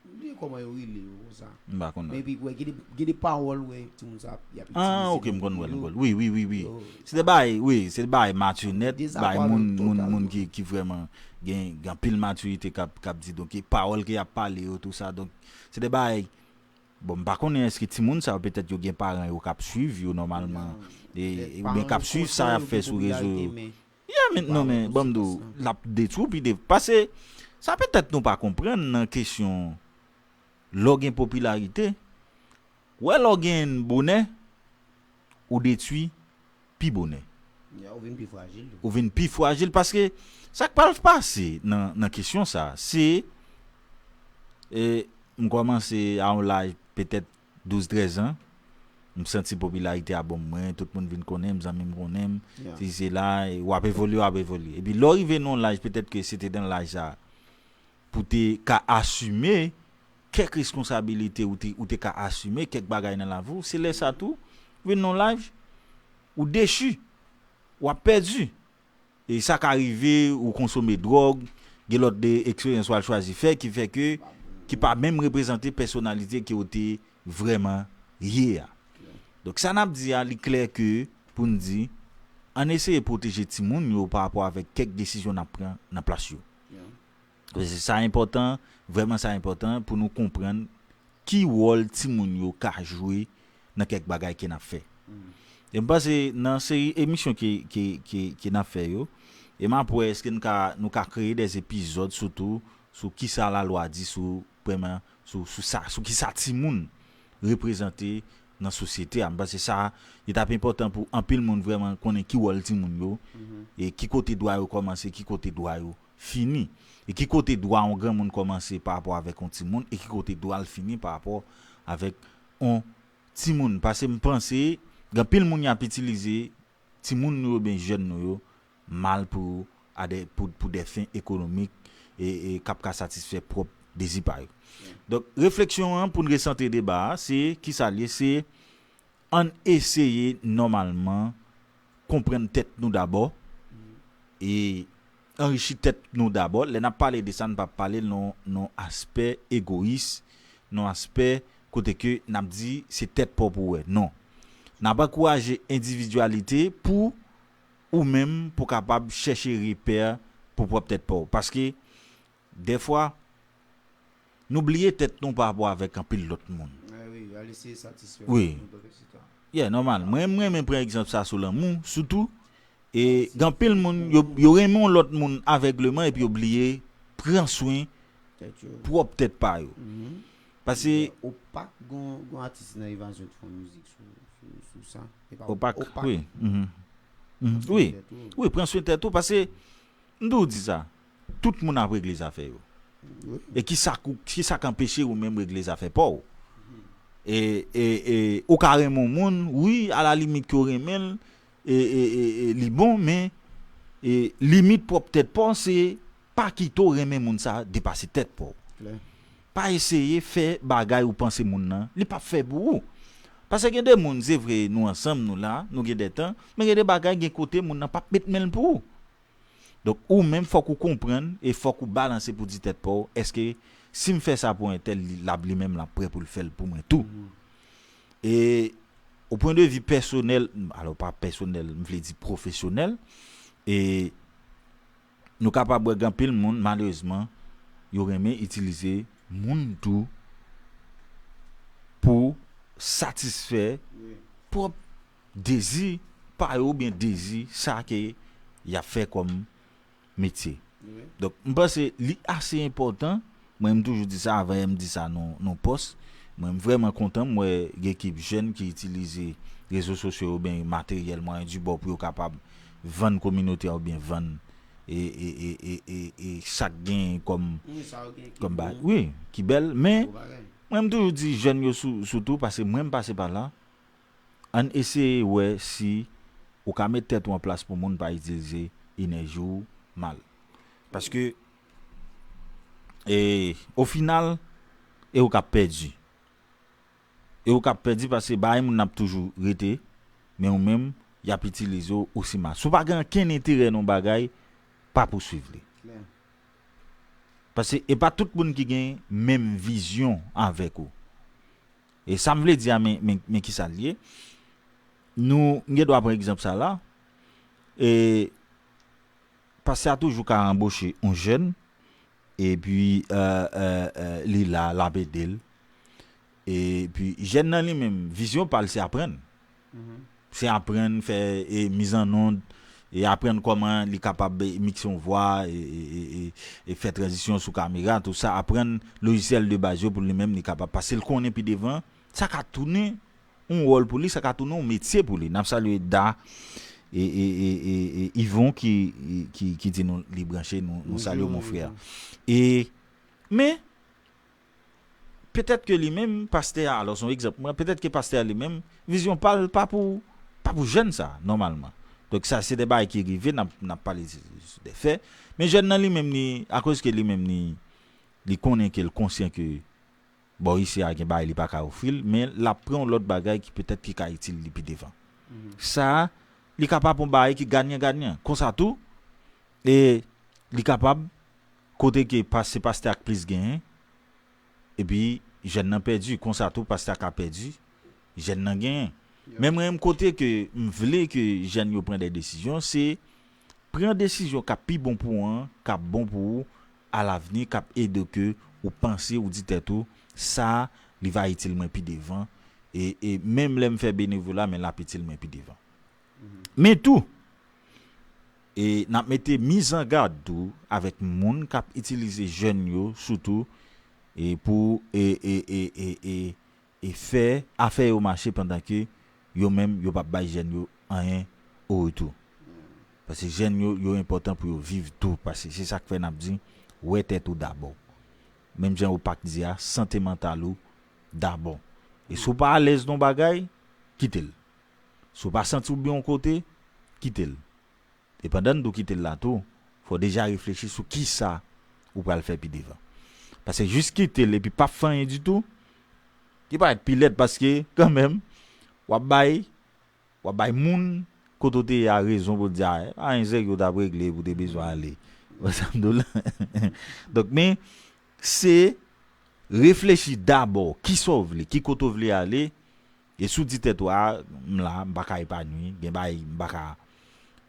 M bliye kòman yo rele yo konsa. M pa konn. Men epi, wè, gen de, gen de pawòl, wè, timoun sa, y ap Ah, itilize ok, m konn wè l, m nan konn. videyo. Wi, wi, wi, wi. Yo, Se de bagay, wi, se de bagay mati nèt, Dezakò bay avè moun, yo moun, totalman. Moun ki, ki vrèman gen, gen anpil matirite k ap, k ap di, donk, e pawòl ke y ap pale yo, tou sa, donk, se de bagay, bon, m pa konnen èske timoun sa yo, petèt yo gen paran yo k ap swiv yo nòmalman, e, e, oubyen k ap swiv sa y ap fè sou rezo yo. Yeah, men, non, men, ban m di w, l ap detwi w pi devan. Paske, sa petèt nou pa konprann nan kesyon, lè w gen popilarite, wè lè w genyen bonè, ou detwi pi bonè. Ya, ou vin pi frajil tou. Ou vin pi frajil paske sa k pral pase nan, nan kesyon sa, se e, m kòmanse a yon laj petèt douz trèz an, m santi popilarite a bon mwen, tout moun vin konnen m, zanmi m konnen m, Ya. si se la, e w ap evolye, w ap evolye. Epi lè w rive nan yon laj, petèt ke se te nan laj sa, pou te ka asime kèk responsabilite ou te, ou te ka asime kèk bagay nan lavi w, se lè sa tou, vin nan yon laj, ou dechi, w ap pèdi. E sa ka rive, ou konsome dwòg, gen lòt de eksperyans w al chwazi fè ki fè ke, ki pa menm reprezante pèsonalite ke w te vrèman ye a. Donk sa n ap di a, li klè ke pou n di, ann eseye pwoteje timoun yo pa rapò avèk kèk desizyon n ap pran nan plas yo. Ya. Paske sa enpòtan, vrèman sa enpòtan pou nou konprann ki wòl timoun yo ka jwe nan kèk bagay ke n ap fè. E m panse nan seri emisyon ke, ke, ke, ke n ap fè yo, e m ap wè èske n ka, nou ka kreye de epizòd sitou sou kisa lalwa di sou, vrèman, sou, sou sa, sou kisa timoun reprezante nan sosyete a. M panse sa, li t ap enpòtan pou anpil moun vrèman konnen ki wòl timoun yo, e ki kote dwa yo kòmanse, ki kote dwa yo fini, e ki kote dwa yon granmoun kòmanse pa rapò avèk yon timoun, e ki kote dwa l fini pa rapò avèk yon timoun. Paske m panse, gen anpil moun y ap itilize timoun nou yo, oubyen jèn nou yo, mal pou, a de, pou, pou de fen ekonomik e, e k ap ka satisfè pwòp dezi pa yo. Donk, refleksyon an, pou n resantre deba a, se kisa l ye, se ann eseye nòmalman konprann tèt nou dabò e anrichi tèt nou dabò. Lè n ap pale de sa, n pa pale nan, nan aspè egoyis, nan aspè kote ke n ap di se tèt pa w pou w wè. Non. N ap ankouraje endividyalite pou ou menm pou kapab chèche repè pou pwòp tèt pa w. Paske, dèfwa, nou bliye tèt nou pa rapò avèk anpil lòt moun. Ah wi, al eseye satisfè Wi. lòt moun, et cetera. Yeah, nòmal. Mwen, m renmen pran egzanp sa sou lanmou, sitou. E gen anpil moun, yo, yo renmen yon lòt moun avègleman epi yo bliye pran swen Tèt yo. Pwòp tèt pa yo. Paske Opak, gon, gon atis nan Evazyon ki fè yon mizik sou, sou, sou sa. E pa Opak, Opak. Wi. Mhm. Mhm. Wi. Tèt ou. Wi, pran swen tèt ou, paske m tou di sa. Tout moun ap regle zafè yo. Wi. E ki sa k, ki sa k anpeche ou menm regle zafè pa w? E, e, e, ou ka renmen yon moun, wi, alalimit ke w renmen l, e, e, e, e, li bon, men e, limit pwòp tèt pa w, se pa kite w renmen moun sa depase tèt pa w. Klè. Pa eseye fè bagay ou panse moun nan, li p ap fè pou ou. Paske gen de moun, se vre, nou ansanm, nou la, nou gen de tan, men gen de bagay, gen kote moun nan p ap met men l pou ou. Donk, ou menm, fòk ou konprann e fòk ou balanse pou di tèt pa w, èske si m fè sa pou entèl, li, l ap, li menm, l ap prè pou l fè l pou mwen tou? E, o pwen de vi pèsonèl, alò, pa pèsonèl, m vle di pwofesyonèl, e nou kapab wè gen anpil moun, malerezman, yo renmen itilize moun tou pou satisfè pwòp dezi pa yo oubyen dezi sa ke y ap fè kòm metye. Donk, m panse li ase enpòtan. Mwen, m toujou di sa avan, m di sa nan, nan pòs. Mwen, m vrèman kontan. M wè gen ekip jèn ki itilize rezo sosyo yo, oubyen materyèl, mwayen di bò pou yo kapab vann kominote a oubyen vann e, e, e, e, e, e sa k genyen kòm, Wi, sa yo gen ki kòm ba, bon, wi, ki bèl. Men, bon bagay. mwen, m toujou di jèn yo sou, sou tou, paske mwen, m pase pa la. Ann eseye wè si ou ka met tèt ou an plas pou moun pa itilize enèji w mal. Paske, e, o final, e ou k ap pèdi. E ou k ap pèdi paske bagay moun nan ap toujou rete, men ou menm, y ap itilize w osi mal. Si w pa gen okenn enterè nan yon bagay, pa pouswiv li. Klè. Paske e pa tout moun ki gen menm vizyon avèk ou. E sa m vle di a, men, men, men kisa l ye. Nou, m gen dwa pran egzanp sa la. E pastè a toujou ka anboche yon jèn, epi, e, e, e, li la, l ap ede l. Epi jèn nan li menm, vizyon pa l se aprann. Se aprann fè, e, mizannond, e aprann kòman li kapab, e, mikse yon vwa, e, e, e, e, e fè tranzisyon sou kamera, tou sa, aprann lojisyèl de baz yo pou li menm li kapab. Paske l konnen pi devan, sa ka tounen yon wòl pou li, sa ka tounen yon metye pou li. N ap salye Da, E, e, e, e, e Yvon ki, ki, ki di nou li branche, nou, nou salye w, mon frè. E, men, petèt ke li menm, pastè a, alò, se yon egzanp, mwen, petèt ke pastè a li menm, vizyon pa l pa pou, pa pou jèn sa, nòmalman. Donk, sa, se de bagay ki rive, n ap, n ap pale de, de fè. Men jèn nan li menm, li, akoz ke li menm, li, li konnen ke l konsyan ke bò isi a gen bagay li pa ka ofri l, men l ap pran yon lòt bagay ki petèt ki ka itil li pi devan. Sa a, li kapab yon bagay ki ganyan ganyan. Konsa tou, e li kapab kote ke pa, se pastè a k plis genyen, epi jèn nan pèdi. Konsa tou, pastè a ka pèdi, jèn nan genyen. Men mwen, m kote ke m vle ke jèn yo pran de desizyon, se pran desizyon k ap pi bon pou ou an, k ap bon pou ou alavni, k ap ede ke ou panse, ou di tèt ou, sa, li va itil mwen pi devan. E, e menm lè m fè benevola, men l ap itil mwen pi devan. Men tou, e n ap mete mizangad tou avèk moun k ap itilize jèn yo, sitou, e pou, e, e, e, e, e, e fè afè yo mache pandan ke yo menm yo p ap bay jèn yo anyen o retou. Paske jèn yo, yo enpòtan pou yo viv tou. Paske se sa k fè n ap di, wè tèt ou dabò. Menm jan Opak di a, sante mantal ou dabò. E si w pa alèz nan yon bagay, kite l. Si w pa santi w byen yon kote, kite l. E pandan n di w kite l la tou, fò w deja reflechi sou kisa ou pral fè pi devan. Paske jis kite l epi p ap fè anyen ditou, li parèt pi lèd paske, kanmenm, w ap bay, w ap bay moun kote w te ye a rezon pou l di, a, pa anyen sèk yo t ap regle pou w te bezwen ale. Wè sa m di w la? Donk, men, se reflechi dabò, kisa w vle, ki kote w vle ale, e si w di tèt ou, a, m la, m pa ka epanwi, gen bagay m pa ka,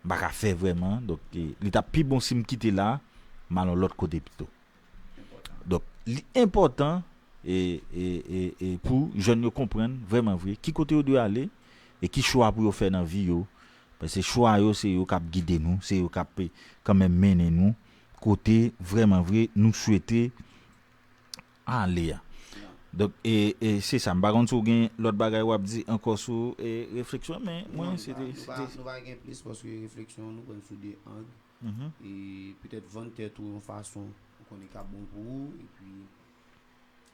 m pa ka fè vrèman, donk, e, li t ap pi bon si m kite la, m al yon lòt kote pito. Donk, li enpòtan, e, e, e, e pou jèn yo konprann, vrèman vre, ki kote yo dwe ale, e ki chwa pou yo fè nan vi yo, paske chwa yo, se yo k ap gide nou, se yo k ap, e, kanmenm mennen nou, kote, vrèman vre, nou swete ale a. Donk, e, e se sa. M pa konn si w gen lòt bagay w ap di ankò sou, e, refleksyon, men mwen, se te, se te. Nou pa gen plis paske refleksyon an nou pran sou de ang. E petèt vann tèt ou yon fason ou konnen k ap bon pou ou. Epi,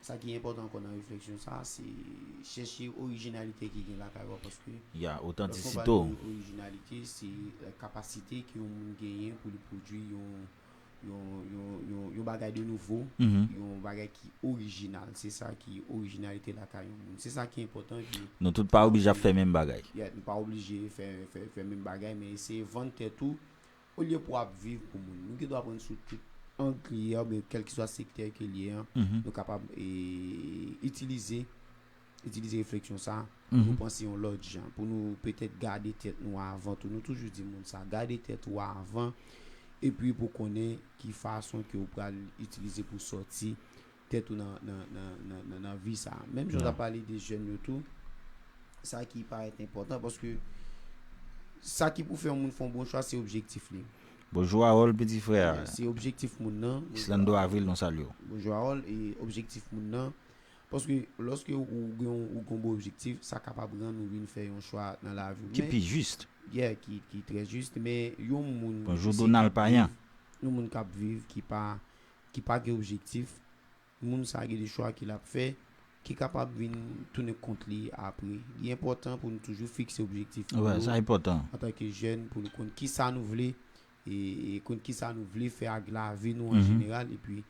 sa ki enpòtan ankò nan refleksyon sa, se chèche orijinalite ki gen lakay ou a, paske lòske w pale de orijinalite, se, e, kapasite ke yon moun genyen pou li pwodui yon yon, yon, yon, yon bagay de nouvo, yon bagay ki orijinal. Se sa ki orijinalite lakay yon moun. Se sa ki enpòtan. Epi, nou tout pa oblije ap fè menm bagay. Yeah, nou pa oblije fè, fè, fè menm bagay, men eseye vann tèt ou, olye pou w ap viv pou moun. Nou gen dwa pran sou tout ang li ye a, oubyen kèlkeswa sektè ke li ye a, nou kapab, e, itilize itilize refleksyon sa a pou nou panse yon lòt jan, pou nou petèt gade tèt nou avan tou. Nou toujou di moun sa, gade tèt ou avan, epi pou konnen ki fason ke ou pral itilize pou sòti tèt ou nan, nan, nan, nan, nan, nan vi sa a. Menm jan w t ap pale de jèn yo tou, sa ki parèt enpòtan, paske sa ki pou fè yon moun fè yon bon chwa, se objektif li. Bonjou, Harold, piti frè. Se objektif moun nan. Islando Avril, nou salye w. Bonjou, Harold, e objektif moun nan, paske lòske ou, ou gen yon, ou gen yon bon objektif, sa kapab rann ou vin fè yon chwa nan lavi w. Ki pi jis. Yeah, ki, ki trè jis, men yon moun, bonjou, Donald Payan. Yon moun k ap viv, ki pa, ki pa gen objektif, moun sa gen de chwa ke l ap fè, ki kapab vin tounen kont li apre. Li enpòtan pou nou toujou fikse objektif nou yo. Wè, sa enpòtan. Antanke jèn, pou nou konn kisa nou vle, e, e konn kisa nou vle fè ak lavi nou an jeneral, epi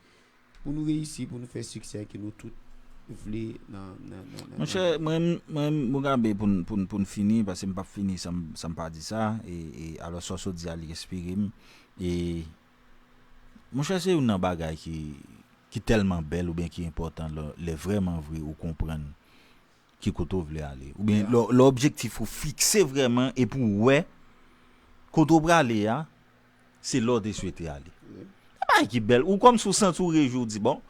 pou nou reyisi, pou nou fè siksè ke nou tout vle nan, nan, nan, nan. Monchè, mwen, mwen, Mugabe, pou n, pou n, pou n fini, paske m p ap fini san m, san m pa di sa, e, e alò sa w sot di a, li enspire m. E, monchè, se youn nan bagay ki, ki tèlman bèl oubyen ki enpòtan lè, lè vrèman vre ou konprann ki kote w vle ale. Oubyen lè, lè objektif ou fikse vrèman epi w wè kote w prale a, se la w te swete ale. Wi. Se bagay ki bèl. Ou kòmsi w santi w rejwi, w di, bon,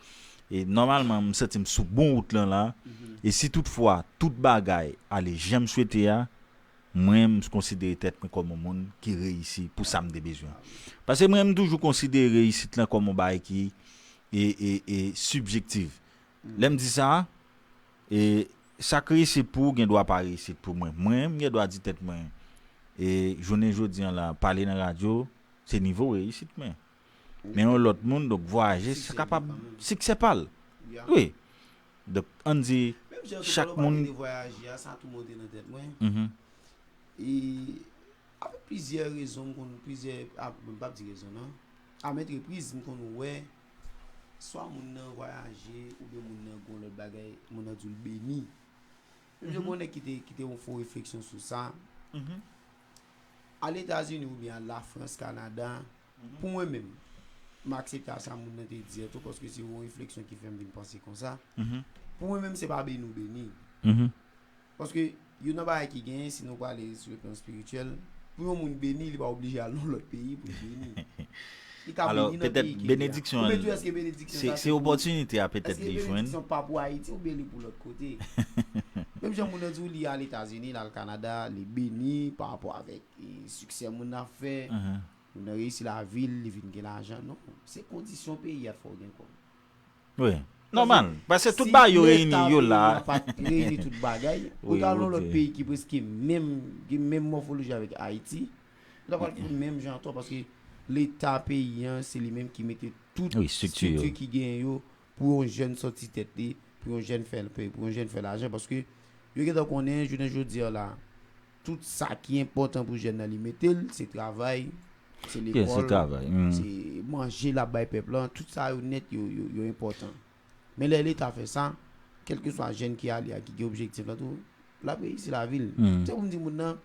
e nòmalman, m santi m sou bon wout lan la. E si toutfwa tout bagay ale jan m swete a, mwen, m konsidere tèt mwen kòm yon moun ki reyisi pou sa m te bezwen. Paske mwen, m toujou konsidere reyisit lan kòm yon bagay ki, e, e, e, sibjektif. Lè m di sa, e, sa k reyisit pou ou gen dwa pa reyisit pou mwen. Mwen, m gen dwa di tèt mwen, E jounen jodi an la, pale nan radyo, se nivo reyisit mwen. Men yon lòt moun, donk, vwayaje, sa kapab siksè pa l. Wi. Donk, ann di, chak moun. Menm jan tou, pandan w pale de vwayaje a, sa tou monte nan tèt mwen. Mhm. E avèk plizyè rezon, m konn plizyè, a, m p ap di rezon, non. A maintes reprises, m konn wè, swa moun nan vwayaje, oubyen moun nan gon lòt bagay, moun nan di l beni. Menm jan gon nèg ki te, ki te yon fo refleksyon sou sa. Mhm. Al Etazini oubyen al Lafrans, Kanada, pou mwen menm, m aksepte a sa moun nan te di an tou, paske se yon refleksyon ki fè m vin panse konsa. Mhm. Pou mwen menm, se pa beni ou beni. Mhm. Paske youn nan bagay ki genyen, si nou prale sou le plan espirityèl, pou yon moun beni, li pa oblije al nan lòt peyi pou li beni. Li ka beni nan peyi ke li a. Oubyen tou, èske benediksyon sa se pou ou? Èske benediksyon pa pou Ayiti oubyen li pou lòt kote? Menm jan moun nan di w li al Etazini, li al Kanada, li beni pa rapò avèk, e, siksè moun nan ap fè. Moun nan reyisi lavi l, li vin gen lajan. Non, se kondisyon peyi a k fè w gen kòb. Wi. Nòmal. Paske tout bagay yo reyini, yo la. Si leta peyi a pa t reyini tout bagay, ou ta al nan lòt peyi ki prèske menm, ki menm mòfoloji avèk Ayiti, ou ta pral fè menm jan atò, paske leta peyi an, se li menm ki mete tout estrikti ki genyen yo pou yon jèn sòti tèt li, pou yon jèn fè, pou yon jèn fè lajan, paske yo gentan konnen, jounen jodi a la, tout sa ki enpòtan pou jèn nan li mete l, se travay, se lekòl, se manje l ap bay pèp lan, tout sa yo nèt, yo, yo, yo enpòtan. Men lè leta fè sa, kèlkeswa jèn ki ale a, ki gen objektif la tou, l ap reyisi lavi l. Se pou m di moun nan,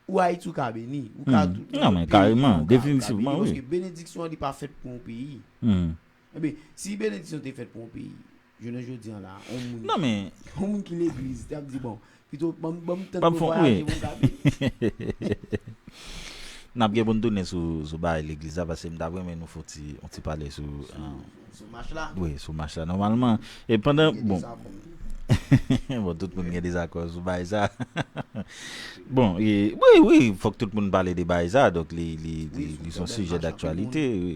ou Ayiti, ou ka beni, ou ka tou, nan lòt peyi tou, ou ka, ou ka beni, paske benediksyon an, li pa fèt pou yon peyi. Ebyen, si benediksyon te fèt pou yon peyi, jounen jodi an la, yon moun, yon moun ki legliz, t ap di, bon, pito, ban m, ban m tan pou m vwayaje, pou m ka beni. N ap gen pou n tounen sou, sou bagay legliz la, paske m t ap renmen nou fè yon ti, yon ti pale sou, sou, sou mach la. Wi, sou mach la. Nòmalman, e pandan, bon, bon, tout moun gen dezakò sou bagay sa. Bon, e, wi, wi, fòk tout moun pale de bagay sa, donk li, li, li, li se yon sijè daktyalite, wi.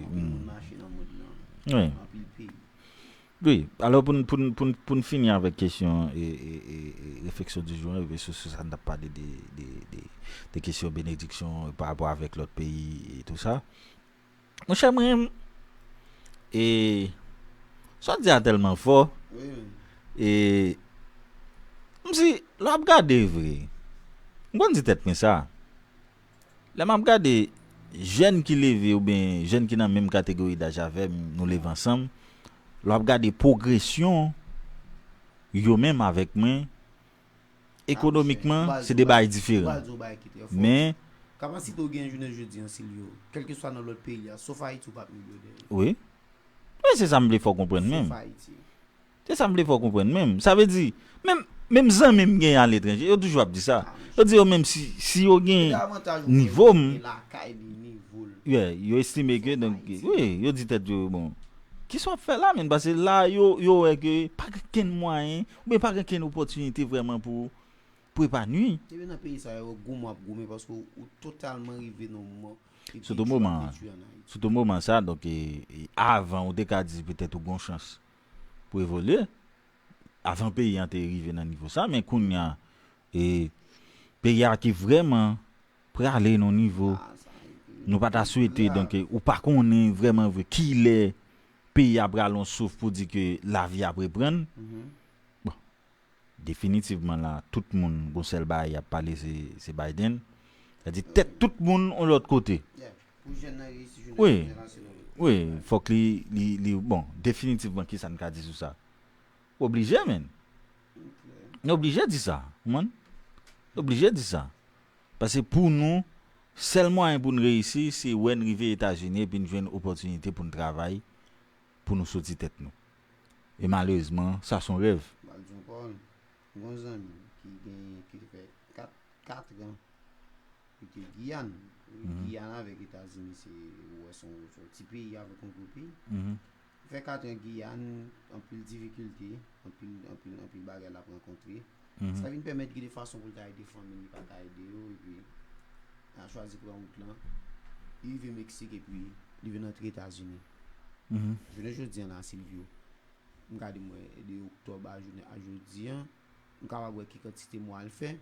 Wi. Wi, alò pou n, pou n, pou n, pou n fini avèk kesyon e, e, e, e refleksyon di jou an, rive sou, sou sa n t ap pale de, de, de, de kesyon benediksyon pa rapò avèk lòt peyi e tou sa. Monchè, mwen, e, sa w di a tèlman fò, e, m si, lè w ap gade vre, m konn di tèt mwen sa. Lè m ap gade jèn ki leve oubyen jèn ki nan menm kategori daj avè m, nou leve ansanm, lè w ap gade pwogresyon yo menm avèk mwen, ekonomikman, se de bagay diferan. Men, kapasite w gen jounen jodi an, Silvio, kèlkeswa nan lòt peyi a, sof Ayiti, ou p ap milyonè. Wi. Wi, se sa m vle fè w konprann menm. Sof Ayiti. Se sa m vle fè w konprann menm. Sa vle di, menm, menm zanmi m gen aletranje, yo toujou ap di sa. Yo di yo menm si, si yo gen nivo m, yeah, yo estime ke, donk, wi, yo di tèt yo, bon, kisa w ap fè la, menm? Paske la, yo, yo wè ke pa gen kenn mwayen, oubyen pa gen kenn opòtinite vrèman pou, pou epanui. Epi nan peyi sa yo, goumen ap goumen paske ou, ou totalman rive nan yon moman. Sitou moman an. Sitou moman sa, donk, e, e, avan, ou te ka di petèt ou gon chans pou evolye. Avan peyi an te rive nan nivo sa, men kounye a, e, peyi a ki vrèman prale nan nivo nou pa ta swete, donk, e, ou pa konnen vrèman vre kilè peyi a pral yon souf pou di ke lavi ap reprann. Bon, definitivman la, tout moun gon sèl bagay y ap pale, se, se Biden. Sa di tèt tout moun yon lòt kote. Wi, wi, fòk li, li, li, bon, definitivman, kisa n ka di sou sa? Oblije, menn. Nou oblije di sa, ou konprann? Nou oblije di sa. Paske pou nou, sèl mwayen pou n reyisi, se wè n rive Etazini epi n jwenn opòtinite pou n travay, pou nou soti tèt nou. E malerezman, sa se yon rèv. M pral di yon pawòl. M gen yon zanmi ki gen, ki te fè kat, kat an li te Giyàn. Giyàn avèk Etazini, se, ou wè, se yon, se yon ti peyi avèk yon gwo peyi. Li fè kat an Giyàn, anpil difikilte, anpil, anpil, anpil bagay l ap rankontre. Sa vin pèmèt gen de fason pou l ta ede fanmi l, li pa ka ede yo, epi l chwazi pran wout lan. Li rive Meksik, epi li vin antre Etazini. Jounen jodi an la, Silvio, m gade mwen, de oktòb a jounen a jodi an, m kapab wè ki kantite mwa l fè.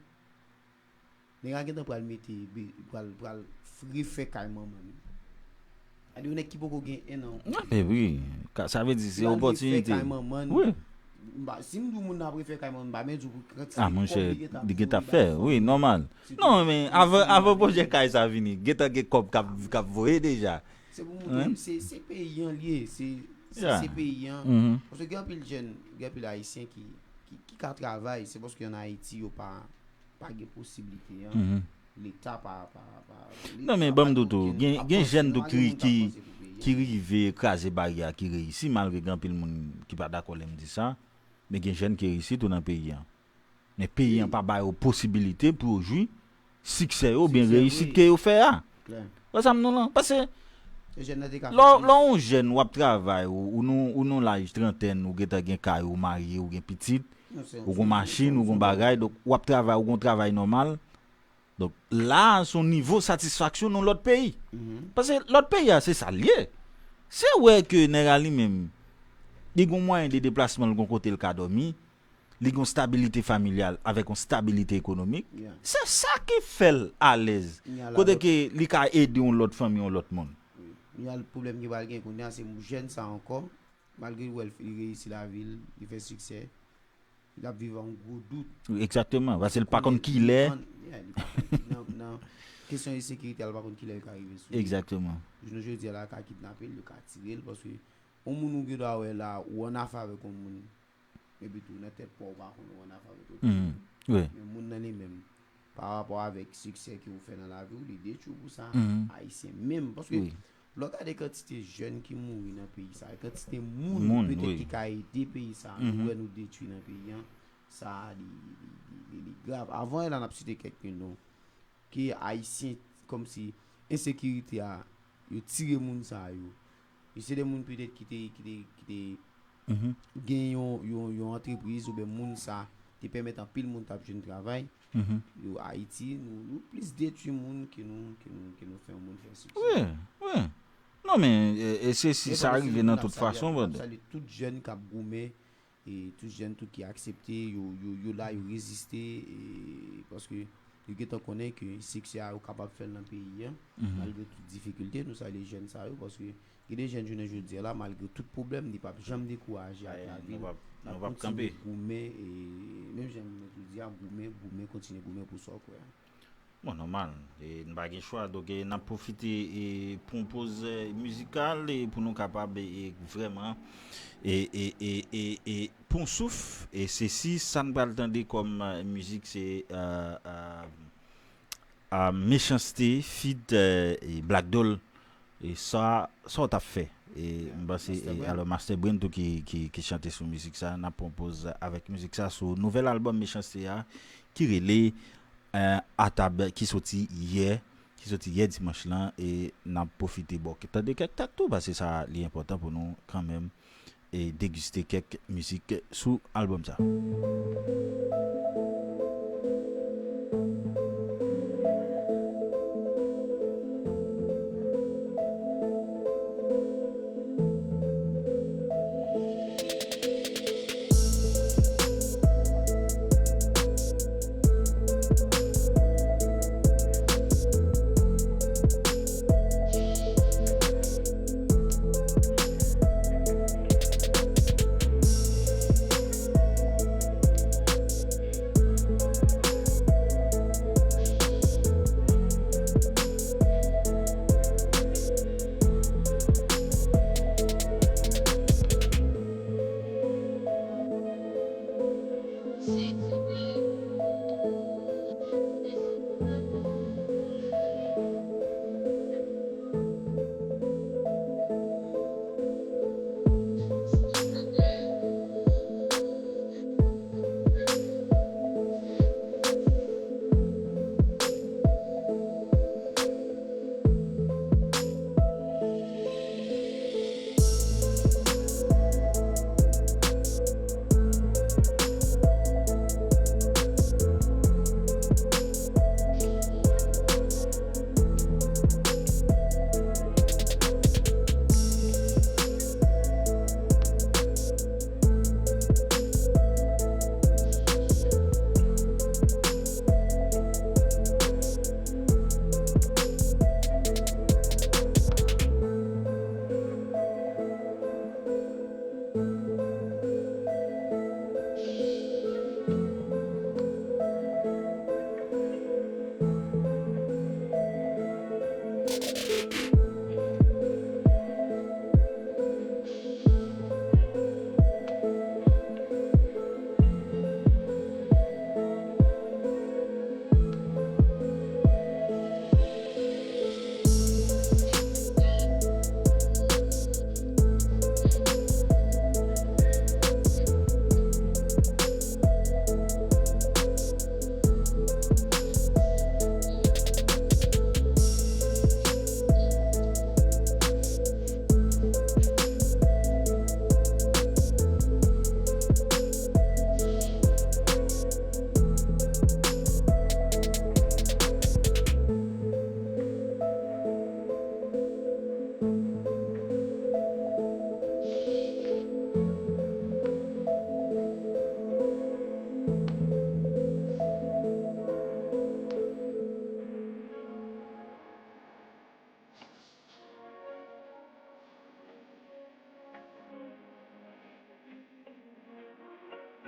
Nèg la gentan pral mete, be- pral, pral refè kay manman l. Gade yon nèg ki poko gen en an. Ah, men wi. Ka- Sa vle di se opòtinite. Li pral refè kay manman l. Wi. M pa- Si m di w moun nan ap refè kay manman l, m pa menm di w pou kantite kòb li gentan ap fè. Ah, monchè, li gentan ap fè. Wi, nòmal. Non, men avan, avan pwojè kay sa vini, gentan gen kòb k ap, k ap voye deja. Se pou montre m, se, se peyi an li ye, se, se, se peyi an. Paske gen anpil jèn, gen anpil Ayisyen ki, ki, ki ka travay, se paske ann Ayiti yo pa, pa gen posiblite an. Leta pa, pa, pa, non, men ban m di w tou, gen, gen jèn tou ki, ki, ki rive kraze baryè a, ki reyisi, malgre gen anpil moun ki pa dakò lè m di sa, men gen jèn ki reyisi tou nan peyi an. Men peyi an pa ba yo posibilite pou yo jwi siksè yo, oubyen reyisit ke yo fè a. Wè sa m di w lan? Paske lè, lè w yon jèn, w ap travay, ou, ou nan, ou nan laj trantèn, ou gentan gen kay, ou marye, ou gen pitit, ou gen machin, ou gen bagay, donk w ap travay, ou gen yon travay nòmal. Donk la, se yon nivo satisfaksyon nan lòt peyi. Paske lòt peyi a, se sa l ye. Se wè ke nèg la li menm, li gen mwayen de deplasman, l gen kote l ka dòmi, li gen yon stabilite familyal avèk yon stabilite ekonomik. Se sa ki fè l alèz. Kote ke li ka ede yon lòt fanmi, yon lòt moun. Kounye a, pwoblèm ki pral gen kounye a, se jèn sa ankò, malgre l wè l, li reyisi lavi l, li fè siksè, l ap viv an gwo dout. Egzakteman, paske l pa konn kilè. Li pa konn, nan, nan kesyon ensekirite a, li pa konn kilè l ka rive sou li. Egzakteman. Jounen jodi a la, yo ka kidnape l, yo ka tire l, paske yon moun ou gen dwa wè la, ou annafè avèk yon moun, epi tou nan tèt pa w, ou pa konn ou annafè avèk yon moun. Men moun nan li menm, pa rapò avèk siksè ke ou fè nan lavi w, li detwi w pou sa. Ayisyen menm, paske lè w gade kantite jèn ki mouri nan peyi sa, kantite moun petèt ki ka ede peyi sa, nou wè nou detwi nan peyi an, sa li, li, li, li, li grav. Avan yè la, n ap site kèk non, ke Ayisyen, kòmsi ensekirite a, yo tire moun sa yo. Yo se de moun petèt ki te, ki te, ki te gen yon, yon, yon antrepriz oubyen moun sa te pèmèt anpil moun t ap jwenn travay. Yo Ayiti, nou, nou plis detwi moun ke nou, ke nou, ke nou fè yon moun fè siksè. Wi, wi. Non, men, e, e se si sa rive nan tout fason, brother. M ap salye tout jèn k ap goumen, e tout jèn tou ki aksepte, yo, yo, yo la, yo reziste, e paske yo gentan konnen ke siksè a, yo kapab fè l nan peyi an, malgre tout difikilte. Nou salye jèn sa yo, paske gen de jèn jounen jodi a la, malgre tout pwoblèm, li p ap janm dekouraje ak lavi l. L ap kontinye goumen, e menm jan mwen tou di a, goumen, goumen, kontinye goumen pou sa w kwè a. Bon, nòmal. E, n pa gen chwa. Donk, e, n ap pwofite, e, pou yon poz, e, mizikal, e, pou nou kapab, e, e, vrèman, e, e, e, e, e, pran souf. E se si sa n pral tande kòm, e, mizik, se, e, e, e, Mechanste feat, e, e, Black Doll. E sa, sa w t ap fè? E m panse, e, alò, Master Brain tou ki, ki, ki chante sou mizik sa, n ap pran poz avèk mizik sa sou nouvèl albòm Mechanste a, ki rele, e, Atab, ki soti yè, ki soti yè dimanch lan, e n ap pwofite ba w tande kèk tèt tou, paske sa li enpòtan pou nou kanmenm, e degiste kèk mizik sou albòm sa.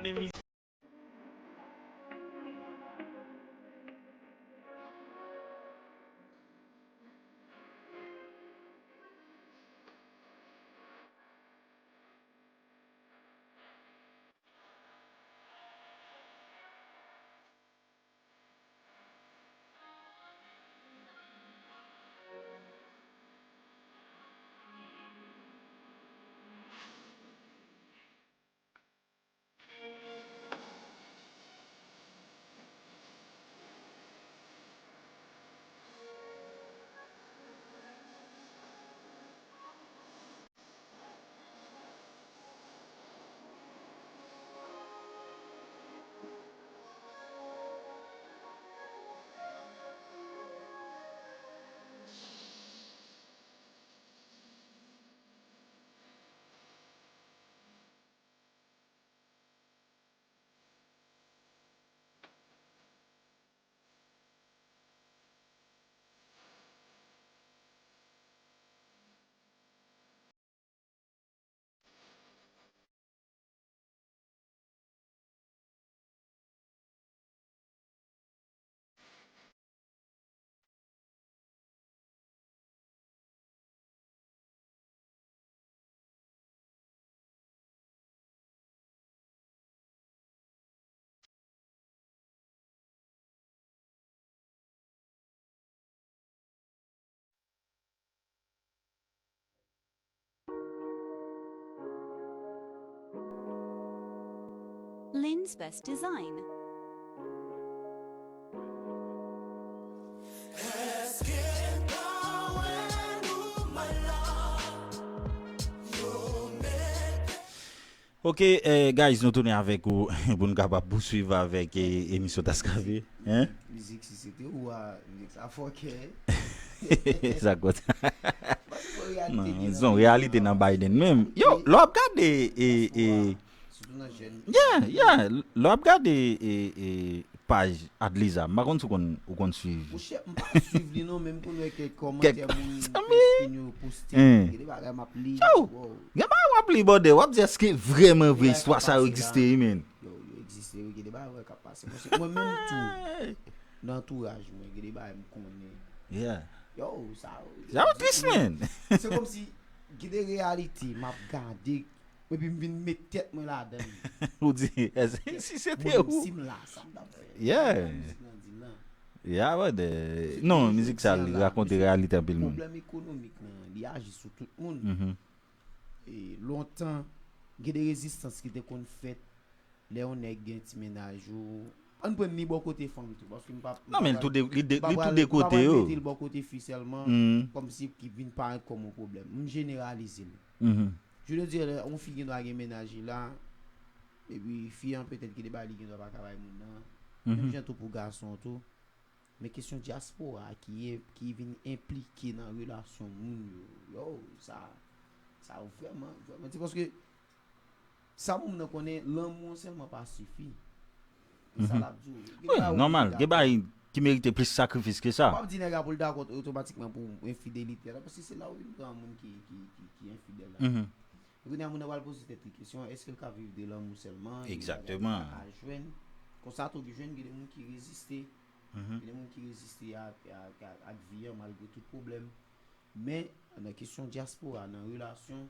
nan emisyon. Lynn's Best Design. Ok, eh, guys, nou tounen avèk ou pou n kapab pouswiv avèk eh, emisyon Taskafe. Hein? Mizik, si se te ou a, mizik sa fòkè. Sa kot. Paske se yon realite ki gen nan peyi a. Non, se yon realite nan Biden menm. Yo, lè w ap gade, e, e, Sitou nan jèn. Yeah, yeah. Lè w ap gade, e, e, paj Adliza, m pa konn si w konn, ou konn swiv. Monchè, m pa swiv li non, men m konn wè kèk kòmantè moun Christine yo poste. Gen de bagay m ap li. Yo, gen bagay w ap li, brother, w ap di èske vrèman vre istwa sa yo egziste, wi, men. Yo, yo egziste, wi, gen de bagay k ap pase. Mwen menm tou, nan antouraj mwen, gen de bagay m konnen. Yeah. Yo, sa yo tris, men. Se kòmsi gen de reyalite m ap gade, epi m vin met tèt mwen ladan l. Ou di, èske si se te ou? Mwen menm si m la, sa m t ap fè? Yeah. Sa mizik lan di lan. Yeah, brother. Non, mizik sa, li rakonte reyalite anpil moun. Pwoblèm ekonomik lan, li aji sou tout moun. E, lontan, gen de rezistans ki te konn fèt lè yon nèg gen ti mennaj ou. Ann pran ni bò kote fanm tou, paske m pa, m pa pral, m pa pral mete l bò kote fi sèlman, kòmsi ki vin parèt kòm yon pwoblèm. M jeneralize l. Jodi a, yon fi gen dwa gen mennaj li la, epi fi an petèt gen de bagay li gen dwa pa ka bay moun nan. Menm jan tou pou gason an tou. Men kesyon dyaspora ki, ki vin enplike nan relasyon moun yo, yo, sa, sa vrèman, vrèman di, paske sa moun nan konnen, lanmou an sèlman pa sifi. E sa l ap di w. Wi, nòmal. Gen bagay ki merite plis sakrifis ke sa. M p ap di nèg la pou l dakò otomatikman pou enfidelite a, paske se la ou vin pran moun ki, ki, ki, ki enfidèl la. Kounye a, moun nan pral poze tèt li kesyon, èske l ka viv de lanmou sèlman? Egzakteman. Konsa tou, gen jwenn, gen de moun ki reziste. Gen de moun ki reziste ak, ak, ak, ak vi an malgre tout pwoblèm. Men, nan kesyon dyaspora, nan relasyon,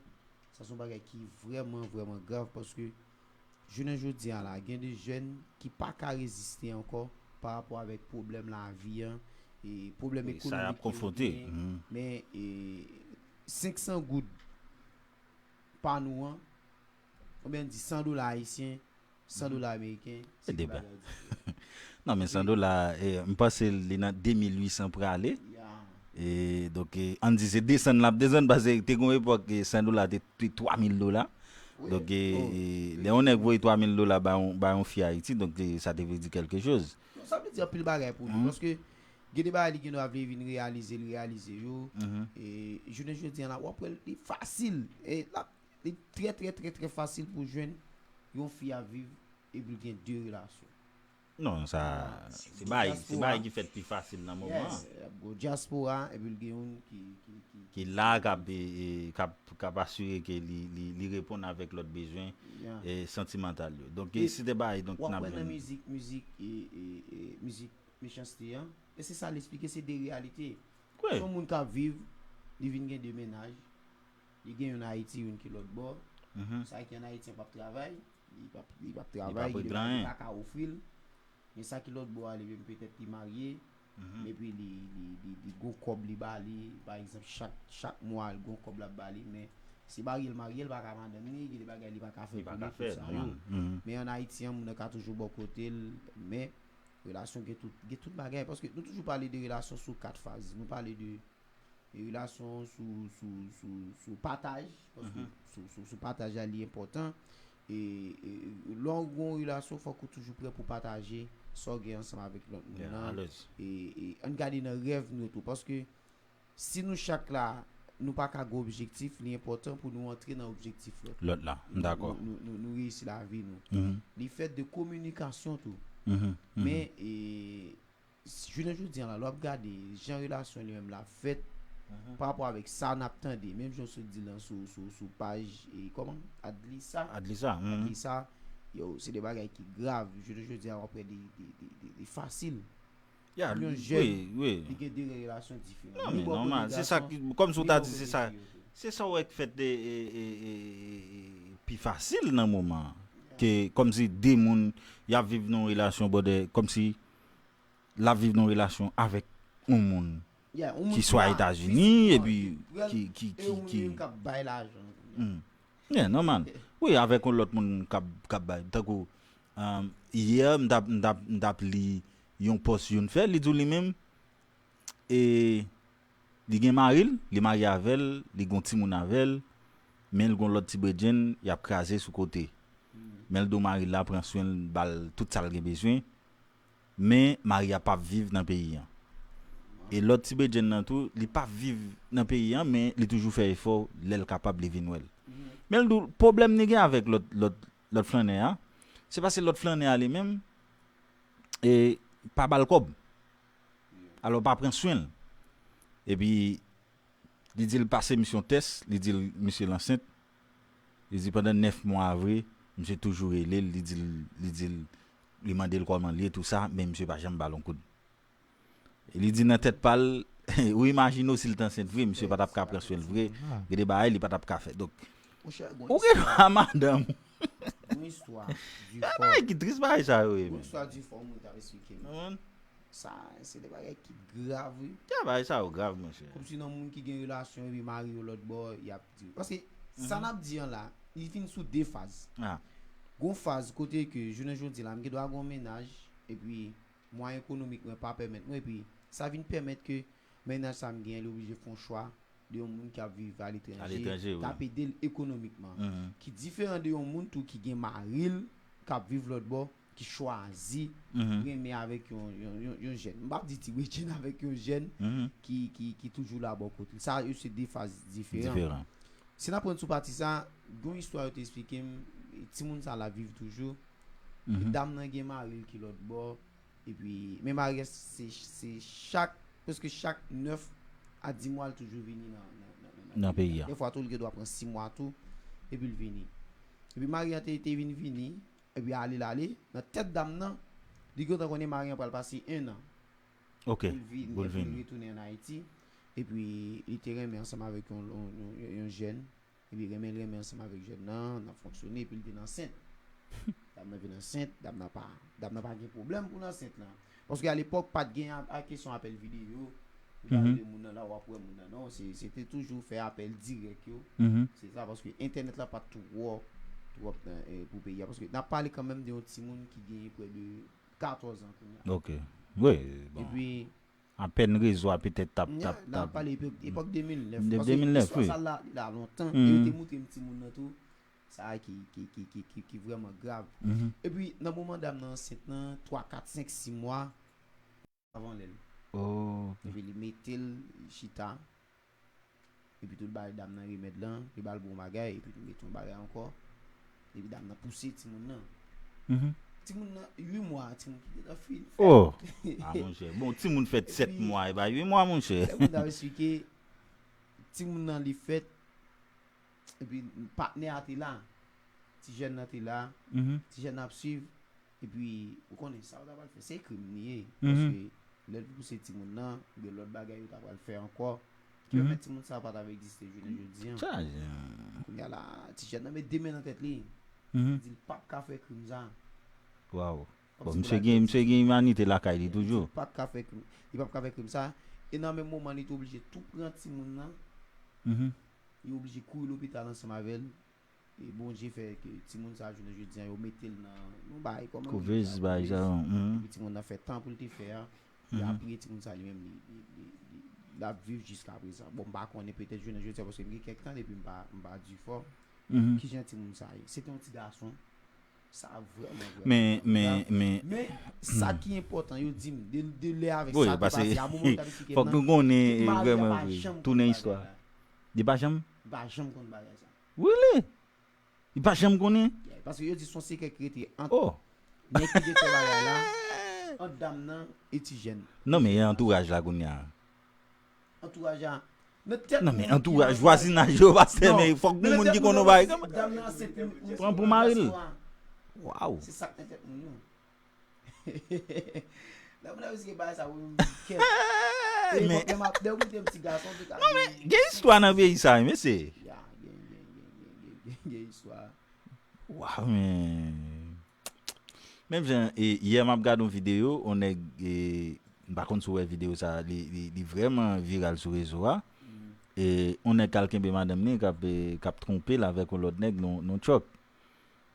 sa se yon bagay ki vrèman, vrèman grav, paske jounen jodi a la, gen de jèn ki pa ka reziste ankò pa rapò avèk pwoblèm lavi an, e pwoblèm ekonomik yo genyen. Men, e, senk san goud pa nou an, oubyen n di san dola ayisyen, san dola ameriken, se de bagay diferan. Non, men san dola, e, m panse li nan de mil uit san prale. E, donk, e, ann di se desann l ap desann, paske te gen yon epòk, e, san dola te, te twa mil dola. Donk, e, e, lè yon nèg voye twa mil dola ba yon, ba yon fi Ayiti, donk, e, sa te vle di kèlke choz. Non, sa vle di anpil bagay pou li, paske gen de bagay li gen dwa vle vin reyalize, li reyalize yo. E, jounen jodi a la, w ap wè l, li fasil. E, l ap Li trè, trè, trè, trè fasil pou jwenn yon fi ap viv epi l gen de relasyon. Non, sa, se bagay, se bagay ki fèt pi fasil nan moman an. Yes, y ap gwo dyaspora, epi l gen youn ki, ki, ki, Ki la k ap, e, e, k ap, k ap asire ke li, li, li reponn avèk lòt bezwen yeah. e, santimantal yo. Donk, E se de bagay donk W ap n ap wè nan jwenn. Mizik, mizik, e, e, e, mizik mechanste an. E se sa l esplike, se de reyalite. Wi. Se yon moun k ap viv, li vin gen de mennaj. Li gen youn Ayiti, youn ki lòt bò. Mhm. Sa ki ann Ayiti an p ap travay. Li p ap, li p ap Li p travay, ap li regle pa, li anyen. Pa ka ofri l. Men sa ki lòt bò a, li menm petèt li marye. Mhm. Epi li, li, li, li gon kòb li ba li. Pa egzanp, chak, chak mwa, li gon kòb l ap ba li. Men se marye l marye, li pa ka madanm li, gen de bagay li pa ka fè Li pa pou ka li, fè, tout sa yo. Nòmal. Mhm. Men ann Ayiti an, moun nan ka toujou bò kote l. Men relasyon gen tout, gen tout bagay. Paske nou toujou pale de relasyon sou kat faz. Nou pale de, de relasyon sou, sou, sou, sou pataj. Paske Mhm. sou, sou, sou pataj la, li enpòtan. E, e lè w gen yon relasyon, fòk ou toujou prè pou pataje sa w gen ansanm avèk lòt moun Yeah, nan. alèz. E, e ann gade nan rèv nou tou. Paske si nou chak la, nou pa ka gen objektif, li enpòtan pou nou antre nan objektif lòt. Lòt la, m dakò. Nou, nou, nou, nou reyisi lavi nou. Mhm. Li fèt de kominikasyon tou. Mhm. Mhm. Men, e, jounen jodi an la, lè w ap gade jan relasyon li menm la fèt, Mhm. pa rapò avèk sa n ap tande, menm jan w sot di lan sou, sou, sou paj, e, kòman? Adlisa? Adlisa. Mhm. Adlisa, yo, se de bagay ki grav. Jounen jodi an, w ap wè de, de, de, de, de fasil. Ya, Yon wi, jèn, wi. Li gen de relasyon diferan. Non, Ni men bò kote nòmal. Se sa gason, ki, kòm si w ni ta bò di, se kote sa, fi yo tou. Se sa w wè k fèt de, e, e, e, e, e, pi fasil nan moman an. Ke kòmsi de moun y ap viv nan yon relasyon, brother, kòmsi l ap viv nan yon relasyon avèk yon moun Yeah, yon moun ki ki swa pa Etazini, fizikman, epi ki prè l, ki, ki, e ki, yon moun ki, menm k ap bay lajan. Hmm. Yeah, nòmal. Wi, avèk yon lòt moun k ap, k ap bay. Tankou, um, yè, m t ap, m t ap, m t ap li yon pòs youn fè, li di w li menm, e, li gen mari l, li marye avè l, li gon timoun avè l, men l gon lòt ti bredjenn, y ap kraze sou kote. Men l di w mari l la pran swen l, ba l tout sa l gen bezwen, men mari a p ap viv nan peyi an. E lòt ti bredjenn nan tou, li p ap viv nan peyi an, men li toujou fè efò, lè l kapab, li vin wè l. Men l di w, pwoblèm li gen avèk lòt, lòt, lòt flannè a, se paske lòt flannè a li menm, e pa ba l kòb. Alò, pa pran swen l. Epi, li di l pase misye yon tès, li di l misye l ansent. Li di pandan nèf mwa vre, misye toujou rele l, li di l, li di l, li mande l kòman l ye, tou sa, men misye pa janm ba l yon kout. Li di nan tèt pa l, ou imajine w si l t ansent vre, misye pa t ap ka pran swen l vre, gen de bagay li pa t ap ka fè. Donk, Monchè, ou gen dwa madanm. Yon istwa di Sa fò. Bagay ki tris bagay sa yo ye, Yon men. Istwa di fò moun t ap esplike m. Konprann? Sa, se de bagay ki grav, wi. Ya, bagay sa yo grav, monchè. Kòmsi nan moun ki gen relasyon epi mari yo lòt bò, y ap di. Paske sa n ap di an la, li vin sou de faz. Ah. Gon faz kote ke jounen jodi la, m gen dwa gon mennaj, epi mwayen ekonomik mwen pa pèmèt mwen, epi sa vin pèmèt ke mennaj sa m genyen, li oblije fè yon chwa de yon moun k ap viv aletranje, Aletranje, wi. K ap ede l ekonomikman. Mhm. Ki diferan de yon moun tou ki gen mari l, k ap viv lòt bò, ki chwazi Mhm. renmen avèk yon, yon, yon, yon jèn. M p ap di ti bredjenn avèk yon jèn Mhm. ki, ki, ki toujou la bò kote l. Sa yo se de faz diferan. Diferan. Si n ap pran sou pati sa, gon istwa yo te esplike m, timoun sa la viv toujou. Mhm. Dam nan gen mari l ki lòt bò. Epi, men mari a se, se chak, prèske chak nèf a di mwa l toujou vini nan, nan, nan, nan, Nan peyi a. Dèfwa tou, l gen dwa pran sis mwa tou, epi l vini. Epi mari a te, te vin vini, epi ale l ale, nan tèt dam nan, li gentan konnen mari an pral pase en an. Ok, Pou l vin, pou l pou l vini. Retounen an Ayiti. Epi, li te renmen ansanm avèk yon, yon, yon, yon jèn. Epi, renmen l renmen ansanm avèk jèn nan, n ap fonksyone, epi l vin ansent. Dam nan vin ansent, dam nan pa, dam nan pa gen pwoblèm pou l ansent lan. Paske alepòk, pa t gen a, a kesyon apèl videyo, ou gade Mhm. de moun nan la, w ap wè moun nan, non, se, se te toujou fè apèl dirèk yo. Mhm. Se sa, paske entènèt la pa t twò, twò nan, eh, pou peyi a. Paske n ap pale kanmenm de yon timoun ki gen prè de katòz an kounye a. Ok. Wi, bon. Epi, Apèn rezo a petèt t ap, t Nya, ap, t la ap. pale epòk, epòk de mil nèf. De, Paske de mil nèf, istwa wi. Sa la, li la lontan. Mhm. E yo te montre m timoun nan tou. Sa ki, ki, ki, ki, ki, ki vrèman grav. Mhm. Epi, nan moman dam nan ansent nan, twa, kat, senk, sis mwa, avan lè l. Oh, ok. Epi li mete l chita. Epi tou l bay dam nan remèd lan, li ba l bon bagay, epi li mete yon bagay ankò. Epi dam nan pouse timoun nan. Mhm. Timoun nan uit mwa, timoun ki gentan fin fèt. Oh! Ah, monchè. Bon, timoun fèt sèt mwa, e pa uit mwa, monchè. Lè moun ta esplike, timoun nan li fèt, epi patnè a te la, ti jèn nan te la, Mhm. ti jèn nan ap swiv, epi ou konnen sa ou ta pral fè, se krim li ye. Mhm. Paske lè l pouse timoun nan, gen lòt bagay yo ta pral fè ankò. Ki Mhm. pèmèt timoun sa pa ta egziste jounen jodi an. Chaje. Kounye a la, ti jèn nan met de men nan tèt li. Mhm. Di l p ap ka fè krim sa. Wow. Kòm Bon, si misye pou gen, la misye gen imanite lakay li toujou. Li pa ka fè krim. Li p ap ka fè krim sa. E nan menm moman, li te oblije tou pran timoun nan. Mhm. Li oblije kouri lopital ansanm avè l. E Bondye fè ke timoun sa jounen jodi an, yo mete l nan yon bagay kòman. Kouvez, bagay sa. Mhm. Epi timoun nan fè tan pou l te fè a. E Mhm. apre timoun sa li menm li, li, li, li, l ap viv jiska prezan. Bon, m pa konnen, petèt jounen jodi a, paske m gen kèk tan depi m pa, m pa di fò. Mhm. Kijan timoun sa ye? Se te yon ti gason. Sa vrèman, vrèman. Men, men, men, Men sa ki enpòtan, yo di m, de, de lè avèk wi, sa te paske pase, a moman m t ap esplike fòk nan, nou konnen tout mari a vrèman pa vre. Janm Tounen konn istwa. Bagay la. Li pa janm? Pa janm konn bagay sa. Really? Li pa janm konnen? Yeah, paske yo di son sekrè ki rete ant Oh! nèg ki te fè bagay la, ant dam nan e ti jèn. Non, men e antouraj la kounye a. Antouraj a. Nan tèt Non, men moun ki antouraj, nan vwazinaj yo, pastè, Non, men fòk men gen moun nan ki tèt konn moun yon bagay yo, kanmenm. Dam nan se pou moun Pran pou mari l. dyaspora. Wow. Se sa k nan tèt moun yo. Lè moun ap esplike bagay sa, ou menm kèt. Men Lè w koute yon ti gason, tout a gen Gen istwa nan peyi sa, mesye. Ya, gen, gen, gen, gen, gen, gen, gen istwa. Waw, men. Menm jan, e, yè m ap gade yon videyo, yon nèg, e, m pa konn si w wè videyo sa, li, li, li vrèman viral sou rezo a. E, yon nèg k al kenbe madanm li, k ap, e, k ap twonpe l avèk yon lòt nèg nan, nan yon truck.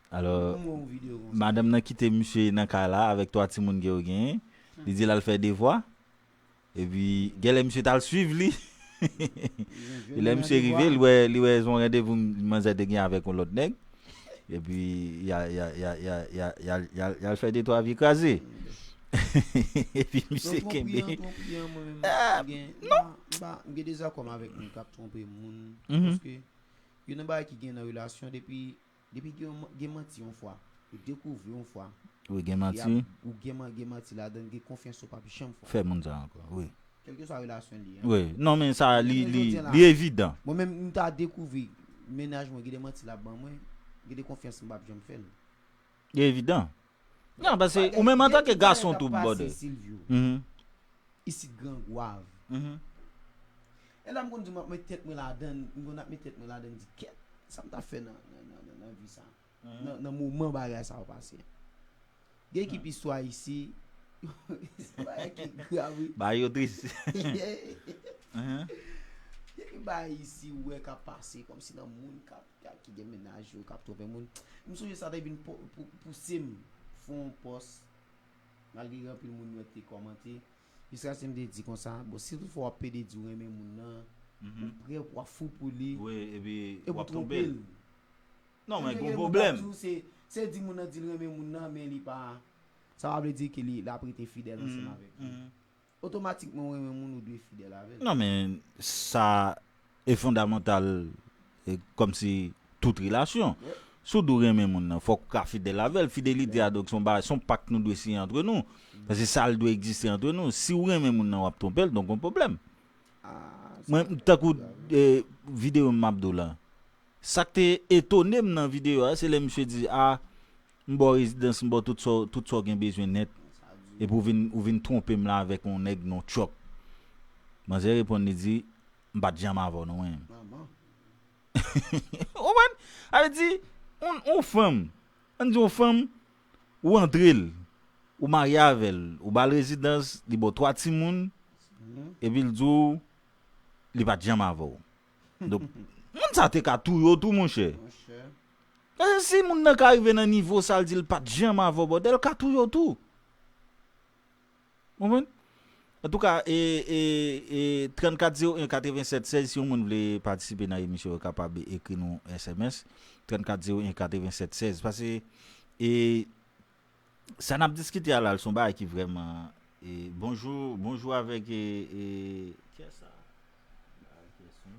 Alò, Mwen wè yon videyo konsa. Madanm nan kite misye nan kay la avèk twa timoun ke yo genyen. Li di l al fè devwa. Epi, genlè misye t al swiv li. E lè misye rive, li wè, li wè se yon randevou manzè te gen avèk yon lòt nèg. Epi, y a, y a, y a, y a, y a, y a, y a, y a fè de twa vye kraze. Epi, misye kenbe. Twonpri an, twonpri an, mwen menm, m gen, m pa, m pa, m gen dezakò m avèk moun k ap twonpe moun. Mhm. Paske, youn nan bagay ki gen nan relasyon, depi, depi gen, gen manti yon fwa, ou dekouvri yon fwa, Wi, gen e manti. ap, ou gen, man- gen manti ladan, gen konfyans ou p ap janm fè. Fè moun sa ankò, wi. Kèlkeswa relasyon li ye. Wi, non, men sa, li, Jounen li, jodi a la, li evidan. Mwen menm, m ta dekouvri mennaj mwen, gen de manti l ap ban mwen, gen de konfyans m p ap janm fè l. Li evidan. Non, paske ou menm antanke gason tou, brother. Silvio, Mhm. isit Gran Gwav. Mhm. E la m konn di m ap met tèt mwen ladan, m konn ap met tèt mwen ladan, di kèt, sa m ta fè nan, nan, nan, nan, nan vi sa. Nan, nan moman bagay sa yo pase. Gen ekip istwa isi, bagay ki grav, wi. Ba yo tris. Mhm. Gen bagay isi ou wè k ap pase, kòmsi nan moun k ap, k ap, ki gen mennaj yo, k ap twonpe moun. M sonje sa te vin pou, pou, pouse m fè yon pòs, malgre gen anpil moun yo te kòmante. Jiskaske m te di konsa, bon, si toutfwa w ap pede di w renmen moun nan, ou prè pou w ap fou pou li, Wi, epi e w pou ap twonpe twonpe l. l. Non, men Gen gwo moun k ap pwoblèm. di w se, se di moun nan di l renmen moun nan, men li pa, sa pa vle di ke li, l ap rete fidèl ansanm avèk li. Otomatikman, ou renmen moun, ou dwe fidèl avè l. Non, men sa e fondamantal, e, kòmsi tout relasyon. Si w di w renmen moun nan, fòk ou ka fidèl avè l. Fidelite a, donk, se yon bagay, se yon pak nou dwe siyen antre nou. Paske sa l dwe egziste antre nou. Si w renmen moun nan, w ap twonpe l, donk, yon pwoblèm. Ah, Mwen, tankou, e, videyo m ap di w la. Sa k te etone m nan videyo a, se lè misye di, a, m ba w rezidans, m ba w tout sa, tout sa w gen bezwen nèt. Epi ou vin, ou vin twonpe m la avèk yon nèg nan yon truck. Manzè reponn, li di, m pa t janm avè w non, mwen. Manman. Ou konprann? Sa vle di, yon, yon fanm, ann di yon fanm, ou antre l, ou marye avè l, ou ba l rezidans, li ba w twa timoun, epi l di w, li pa t janm avè w. Donk, moun sa te ka touye w tou, monchè. Monchè. Paske si moun nan ka rive nan nivo sa, l di l pa t janm avè w, brother, l ka touye w tou. Ou konprann? Antouka, e, e, e, trannkat zewo en katrevennsèt sèz, si yon moun vle patisipe nan emisyon, yo kapab ekri nou S M S, trannkat zewo en katrevennsèt sèz. Paske, e, sa n ap diskite a la, se yon bagay ki vrèman, e, bonjou, bonjou avèk, e, e, kiyès sa? Kiyès sa?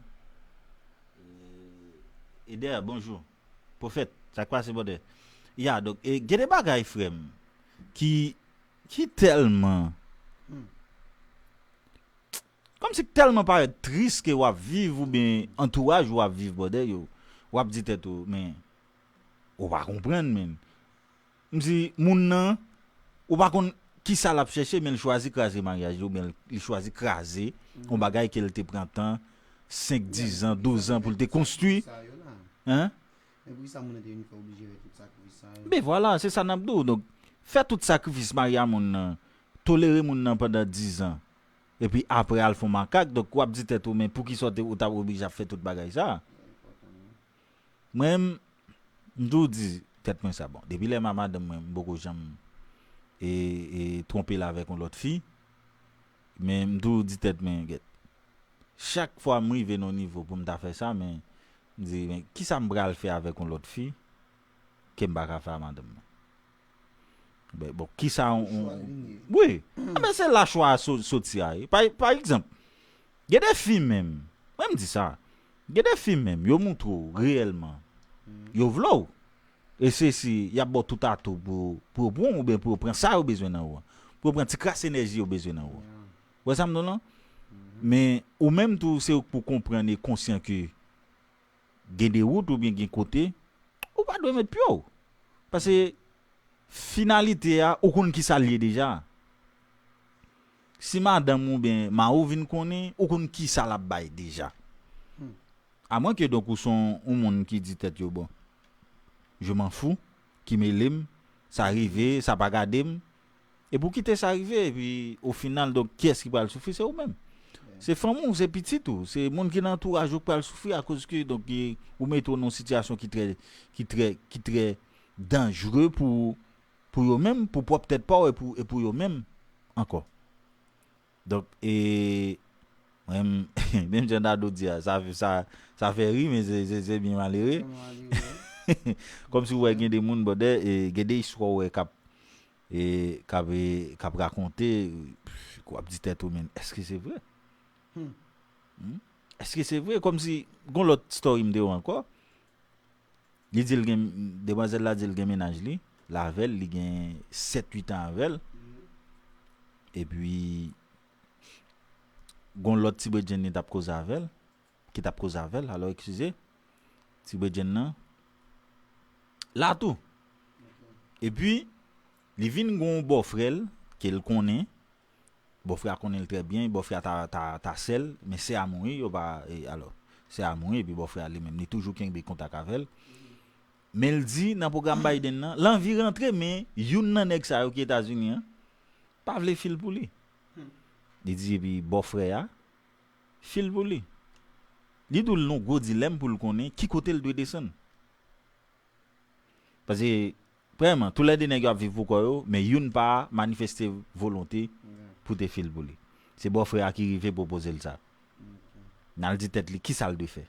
E, Eder, bonjou. Pwofèt, sa k pase, brother? Ya, donk, e, gen de bagay, frè m, ki ki tèlman kòmsi tèlman parèt tris ke w ap viv oubyen antouraj ou ap viv bòdè yo, w ap di tèt ou men ou pa konprann men m di moun nan ou pa konn kisa l ap chèche men l chwazi kraze maryaj li oubyen li chwazi kraze yon bagay ke l te pran tan senk dizan douzan pou l te konstwi. Hein? Men poukisa moun nan te vin fè oblije fè tout sakrifis sa yo? Ben vwala, se sa n ap di w. Donk, fè tout sakrifis marye a moun nan, tolere moun nan pandan dizan, epi apre al fè w makak, donk w ap di tèt ou, men poukisa w te, ou t ap oblije ap fè tout bagay sa? Mwen, m toujou di tèt mwen sa, bon, depi lè m a madanm mwen, m poko janm e, e twonpe l avèk yon lòt fi, men m toujou di tèt mwen, gèt, chak fwa m rive nan yon nivo pou m ta fè sa, men m di, men kisa m pral fè avèk yon lòt fi ke m pa ka fè a madanm mwen? Ben, bon, kisa yon. Wi. Anben, se la chwa a so- soti a. Pa, pa egzanp, gen de fi menm, mwen m di sa, gen de fi menm, yo moutre w reyèlman, yo vle w. E se si y ap ba w tout atou pou, pou yo pran w oubyen pou yo pran sa yo bezwen nan ou an. Pou yo pran ti kras enèji yo bezwen nan ou an. Ou wè sa m di w lan? Men ou menm tou, se ou k pou konprann e konsyan ke gen de wout oubyen gen kote, ou pa dwe met pye w. Paske finalite a, ou konn kisa l ye deja. Si madanm oubyen mari w vin konnen, ou konn kisa l ap bay deja. Amwen ke donk ou se yon moun ki di tèt yo bon, je m'en fous, ki mele m, sa rive, sa pa gade m, epi w kite sa rive, epi o final, donk, kiyès ki pral soufri? Se ou menm. Se fanmi w, se pitit ou, se moun ki nan antouraj ou k pral soufri akoz ke, donk, ou mete w nan yon sitiyasyon ki trè, ki trè, ki trè danjre pou, pou yo menm, pou pwòp tèt pa w e pou, e pou yo menm ankò. Donk, e, mwen, menm jan Dado di a, sa, sa, sa fè ri, men se, se, se byen malere. Kòmsi w wè gen de moun, bòdè, e, gen de istwa w wè k ap, e, k ap, e, k ap rakonte, w ap di tèt ou, men, èske se vre? Hmm? Èske se vre? Kòmsi, gon lòt story m te wè ankò. Li di l gen, demwazèl la di l gen mennaj li, l avè l, li gen sèt uit an avè l. Epi, gon lòt ti bredjenn li t ap koze avè l, ki t ap koze avè l, alò, eskize, ti bredjenn nan, la tou. Epi, li vin gon bòfrè l, ke l konnen, bòfrè a konnen l trè byen, bòfrè a ta, ta, ta sè l, men sè a mouri, yo pa, e, alò, sè a mouri, epi bòfrè a li menm, li toujou kenbe kontak avè l. Men l di, nan pwogram Biden nan, l anvi rantre, men youn nan nèg sa yo ki Etazini an, pa vle fil pou li. Li di, epi bòfrè a, fil pou li. Li di w l nan gwo dilèm pou l konnen ki kote l dwe desann. Paske, premyèman, toulède nèg yo ap viv pou kò yo, men youn pa manifeste volonte pou te fil pou li. Se bòfrè a ki rive pwopoze l sa. N al di tèt li, kisa l dwe fè?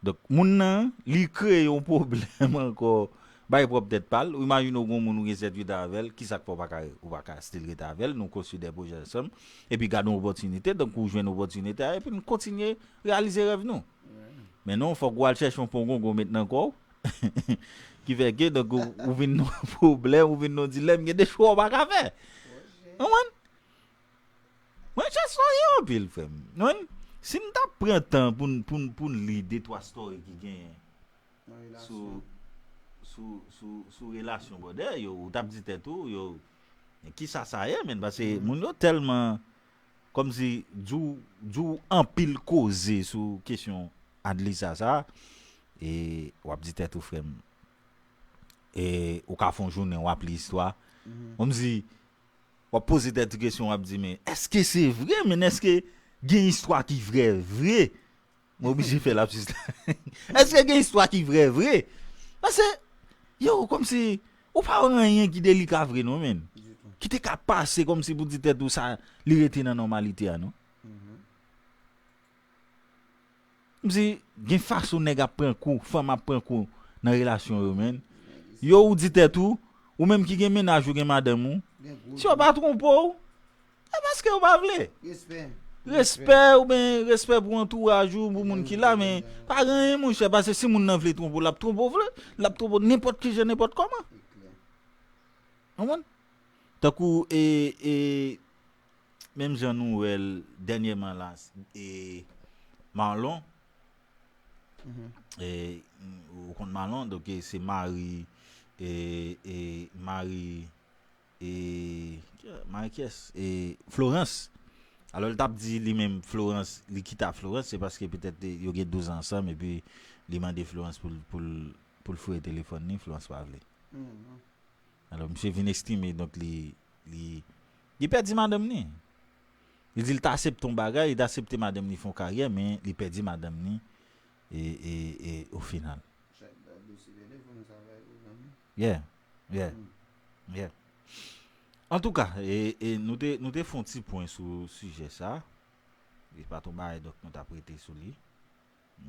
Donk, moun nan, li kreye yon pwoblèm ankò, bay pwòp tèt pa l. Ou imajine w gon moun ou gen sèt uit an avè l, kisa k fè w pa ka, ou pa ka still rete avè l, nou konstwi de pwojè ansanm, epi gade yon opòtinite, donk ou jwenn opòtinite a, epi n kontinye reyalize rèv nou. Men non, fòk ou al chèche yon pongongon met nan kò w, ki fè ke, donk, ou, ou vin nan pwoblèm, ou vin nan dilèm, gen de chwa w pa ka fè. Konprann? Mwen, chè story yo anpil, frè m. Mwen, si n t ap pran tan pou n, pou n, pou n li de twa story ki genyen sou, sou, sou, sou relasyon bòdè yo, ou t ap di tèt ou, yo, men kisa sa ye, menn? Paske moun yo tèlman, kòmsi, di w, di w anpil koze sou kesyon Adlisa sa, e w ap di tèt ou, frè m, e ou ka fè yon jounen, w ap li istwa. Kòmsi, w ap poze tèt ou kesyon, w ap di, men èske se vre, men èske gen istwa ki vrè, vre? Mwen oblije fè lapsis la. Èske gen istwa ki vrè, vre? Paske, yo, kòmsi, ou pa wè anyen ki delika vre, non, menn. Ki te ka pase kòmsi pou di tèt ou sa, li rete nan nòmalite a, non? Kòmsi, gen fason nèg ap pran kou, fanm ap pran kou nan relasyon yo, menn. Yo, ou di tèt ou, ou menm ki gen mennaj ou, gen madanm ou, si yo pa twonpe w, e paske yo pa vle. Respè. Respè, oubyen respè pou antouraj ou, pou moun ki la, men pa gen anyen, monchè, paske si moun nan vle twonpe w, l ap twonpe w vle, l ap twonpe w nenpòt ki jan, nenpòt kòman. Konprann? Tankou e, e, menm jan nou wè l dènyèman la, e, Marlon, e, ou konn Marlon, donk e, se mari, e, e, mari, e, mari kiyès? E, Florence. Alò, l t ap di li menm Florence, li kite a Florence, se paske petèt yo gen douz an ansanm, epi li mande Florence pou l, pou l, pou l foure telefòn li, Florence pa vle. Alò, misye vin estime, donk, li, li, li pèdi madanm li. Li di l ta aksepte yon bagay, li ta aksepte madanm li fè yon karyè, men li pèdi madanm li, e, e, e, o final. Yeah, yeah, yeah. Antouka, e, e, nou te, nou te fè yon ti pwen sou sijè sa. Li pa t yon bagay, donk, nou t ap rete sou li.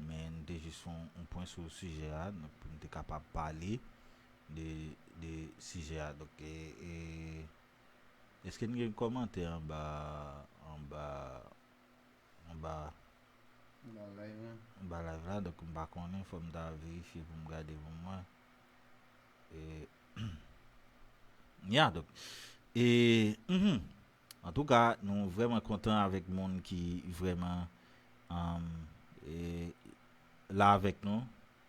Men nou te jis fè yon, yon pwen sou sijè a, donk, pou nou te kapab pale de, de sijè a. Donk, e, e, èske n gen kòmantè anba, anba, anba, anba live la? Anba live la, donk, m pa konnen, fò m ta verifye pou m gade pou m wè. E, ya, donk, e, mhm. Antouka, nou vrèman kontan avèk moun ki vrèman, um, e, la avèk nou,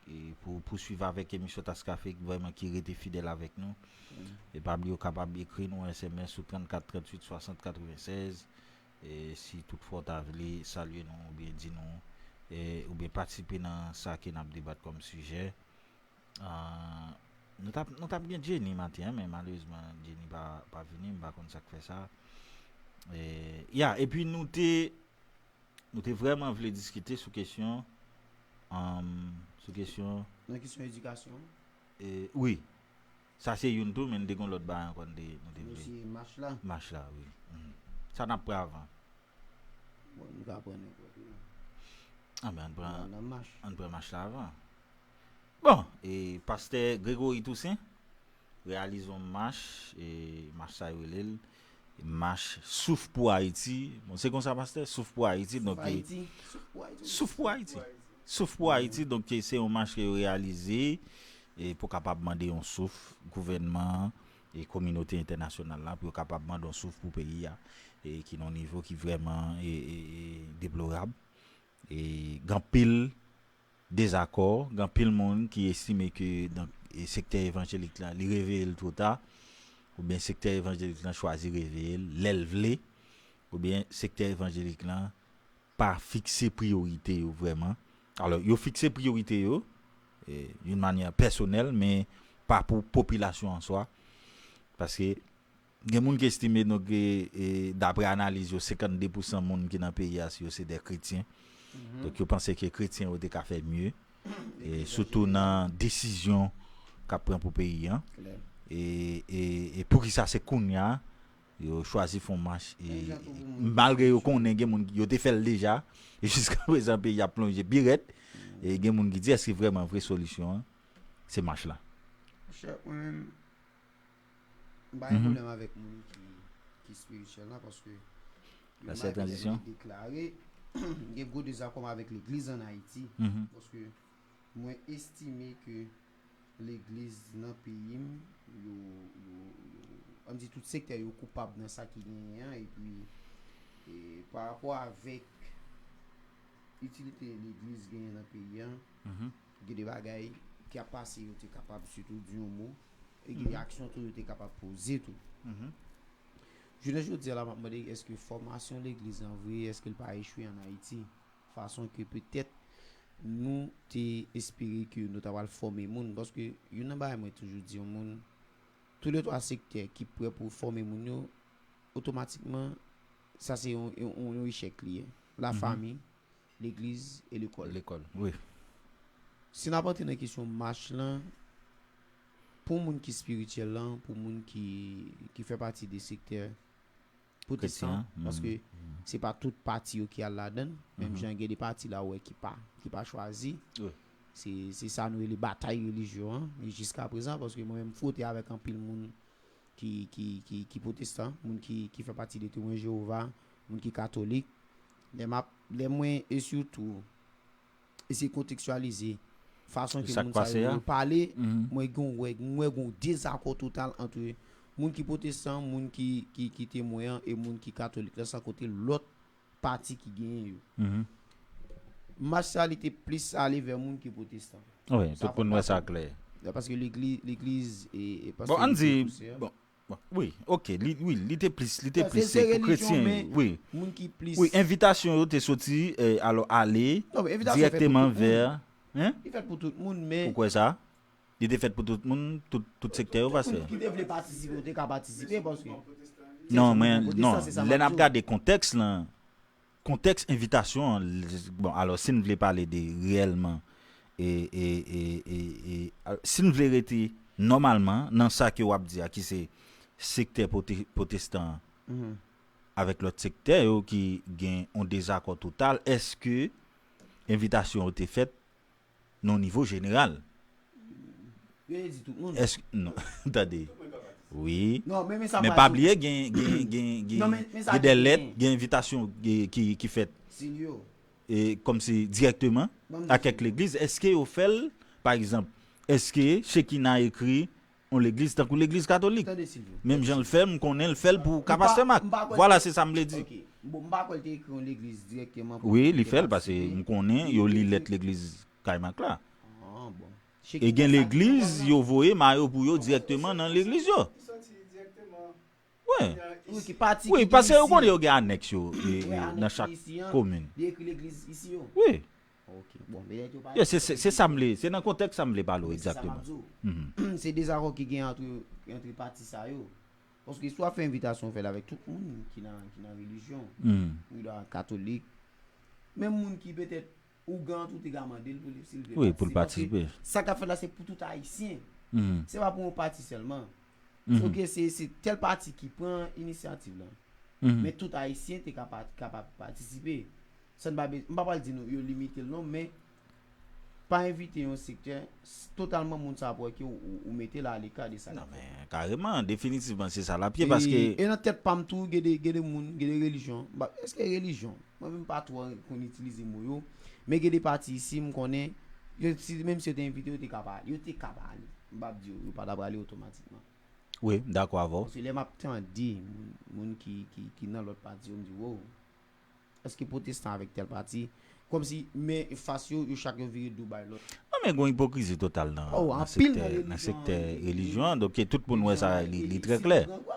e pou pouswiv avèk emisyon Tas Kafe, vrèman ki rete fidèl avèk nou. E pa bliye, ou kapab ekri nou S M S sou trannkat tranntuit swasant katrevennsèz. E si toutfwa w ta vle salye nou, oubyen di nou, e, oubyen patisipe nan sa ke n ap debat kòm sijè. Ah, nou t ap, nou t ap gen Jenny maten an, men malerezman, Jenny pa, pa vini, m pa konn sa k fè sa. E, ya, epi nou te, nou te vrèman vle diskite sou kesyon, um, sou kesyon Nan kesyon edikasyon? E, wi. Sa se youn tou, men n te gon lòt bagay ankò n te, nou te vle. Nou se mach la? Mach la, wi. Mhm. Sa n ap pran avan? Bon, nou ka pran nenpòt youn. Ah, men ann pran, Nan, nan mach. Ann pran mach la avan. Bon, e pastè Gregory Toussaint reyalize yon mach, e mach sa yo rele l mach Souf pou Ayiti. Bon, se konsa, pastè? Souf pou Ayiti, donk, e, Ayiti. Souf pou Ayiti. Souf pou Ayiti. Souf pou Ayiti, donk, e, se yon mach ke yo reyalize, e, pou kapab mande yon souf gouvènman an e kominote entènasyonal la, pou yo kapab mande yon souf pou peyi a, e ki nan yon nivo ki vrèman, e, e, e deplorab. E gen anpil dezakò, gen anpil moun ki estime ke, donk, e sektè evanjelik la, li reveye l twò ta, oubyen sektè evanjelik lan chwazi reveye l lè l vle, oubyen sektè evanjelik lan pa fikse priyorite yo vrèman. Alò, yo fikse priyorite yo, e, yon manyè pèsonèl, men pa pou popilasyon an swa. Paske gen moun ki estime, donk, e, e, daprè analiz yo, senkannde pousan moun ki nan peyi a, yo se de kretyen. Donk, yo panse ke kretyen yo te ka fè mye. E sitou nan desizyon k ap pran pou peyi an. E, e, e poukisa se kounye a yo chwazi fè yon mach, e, malgre yo konnen gen moun, yo te fè l deja, e jiska prezan peyi a ap plonje pi rèd, e gen moun ki di, èske vrèman vre solisyon an se mach la? Monchè, mwen menm, m pa gen pwoblèm avèk moun ki, ki espirityèl la, paske yon bagay ki deklare, gen gwo dezakò m avèk legliz ann Ayiti, paske mwen estime ke legliz nan peyi m, yo, yo, yo, ann di tout sektè yo koupab nan sa ki genyen an, epi, e, pa rapò avèk itilite legliz genyen nan peyi an, gen de bagay ki ap pase yo te kapab sitou di yon mo, e gen de aksyon tou yo te kapab poze tou. Jounen jodi a la, m ap mande, èske fòmasyon legliz lan vre, èske l pa echwe ann Ayiti? Fason ke petèt nou te espere ke nou ta pral fòme moun. Paske youn nan bagay mwen toujou di yon moun, tou le twa sektè ki prè pou fòme moun yo, otomatikman, sa se yon, yon, yon echèk li ye. Lafanmi, legliz e lekòl. Lekòl, wi. Si n ap antre nan kesyon mach lan, pou moun ki espirityèl lan, pou moun ki, ki fè pati de sektè pwotestan, paske se pa tout pati yo ki al ladan l. Menm jan gen de pati la ou wè ki pa, ki pa chwazi. Se, se sa nou rele batay relijyon an. Men jiska prezan, paske mwen menm m fwote avèk anpil moun ki, ki, ki, ki pwotestan, moun ki, ki fè pati de Temwen Jewova, moun ki katolik. Lè m ap, lè mwen, e sitou, eseye kontekstyalize fason ke moun sa yo pale, mwen gen, wè, mwen gen yon dezakò total ant, moun ki pwotestan, moun ki, ki, ki temwen an, e moun ki katolik la, sa kote lòt pati ki genyen yo. Mach sa, li te plis ale vè moun ki pwotestan. Wi, tout moun wè sa klè. Paske legliz, legliz e, e bon, ann di, bon, bon, wi, ok, li, wi, li te plis, li te plis se pou kretyen, wi. Moun ki plis. Wi, envitasyon yo te soti, eh, alò, ale direkteman vè. Li fèt pou tout moun, men. Ou kwè sa? Li te fèt pou tout moun, tout, tout sektè yo, pastè. Ki te vle patisipe, ou te ka patisipe, paske. Non, men, non, lè n ap gade kontèks lan, kontèks envitasyon an, bon, alò, si n vle pale de reyèlman, e, e, e, e, e, si n vle rete nòmalman nan sa ke w ap di a, ki se sektè pwote- pwotestan an, avèk lòt sektè yo ki gen yon dezakò total, èske envitasyon yo te fèt nan nivo jeneral? Yo te di tout moun. Èske, non, tande. Wi. Non, men, men sa Men pa bliye, gen, gen, gen, gen, Non, men, men sa gen de ki lèt, gen. Gen envitasyon ki, ki, ki fèt Silvio. e, kòmsi direkteman Ban m a di kèk legliz. Èske yo fè l, pa egzanp, èske Chekina ekri yon legliz tankou legliz katolik? Tande, Silvio. Menm jan l fè, m konnen l fè l pou ka M pa- pastè Mak. m pa kwè Vwala, se- se sa m vle di. Ok. Bon, m pa kwè l te ekri yon legliz direkteman pou Wi, pou li te fè l, paske patisipe. m konnen yo li lèt legliz kay Mak la. Ah, bon. E gen legliz, yo voye mayo pou yo direkteman nan legliz yo. Wi. Wi, ki pati Wi, ki paske gen yo konnen isi. yo gen anèks yo e, Wi, e, anèks nan chak isi an, komin. Li ekri legliz isi yo. Wi. Ok. Bon, men yo pa Yo, se, se, se sa m vle, se nan kontèks sa m vle pale w Men se sa m egzakteman. ap di w. Se dezakò ki gen antre, antre pati sa yo. Paske si w ap fè envitasyon, fè l avèk tout moun ki nan, ki nan relijyon. Wi, la, katolik. Menm moun ki petèt ougan tou te ka mande l pou li, si l vle Wi, pou l patisipe. Patisipe. Paske sa k ap fèt la, se pou tout Ayisyen. Mhm. Se pa pou yon pati sèlman. Mhm. Ok, se, se tèl pati ki pran inisyativ la. Mhm. Men tout Ayisyen te ka pa- kapab patisipe. Sa n pa be- m pa pral di nou yo limite l non, men pa envite yon sektè s- totalman moun sa ap wè ke ou, ou, ou mete l aleka de sa. Non, men kareman, definitivman, se sa l ap ye, E- paske E nan tèt pa m tou, gen de, gen de moun, gen de relijyon. M pa- Èske relijyon? Mwen menm pa twò konn itilize mo yo. Men gen de pati isi, m konnen, yo, si, menm si yo te envite, yo te ka pa ale. Yo te ka pa ale. M p ap di yo, yo pa ta prale otomatikman. Wi, m dakò avè w. Paske lè m ap tande moun, moun ki, ki, ki nan lòt pati yo, m di, wow, èske pwotestan avèk tèl pati? Kòmsi, men fas yo, yo chak yo vire do bay lòt. Non, men gen yon ipokrizi total nan, Oh, nan anpil nan sektè, relijyon nan an, sektè relijyon relijyon an, donk tout moun wè sa, li, li trè isi klè. pran gwa.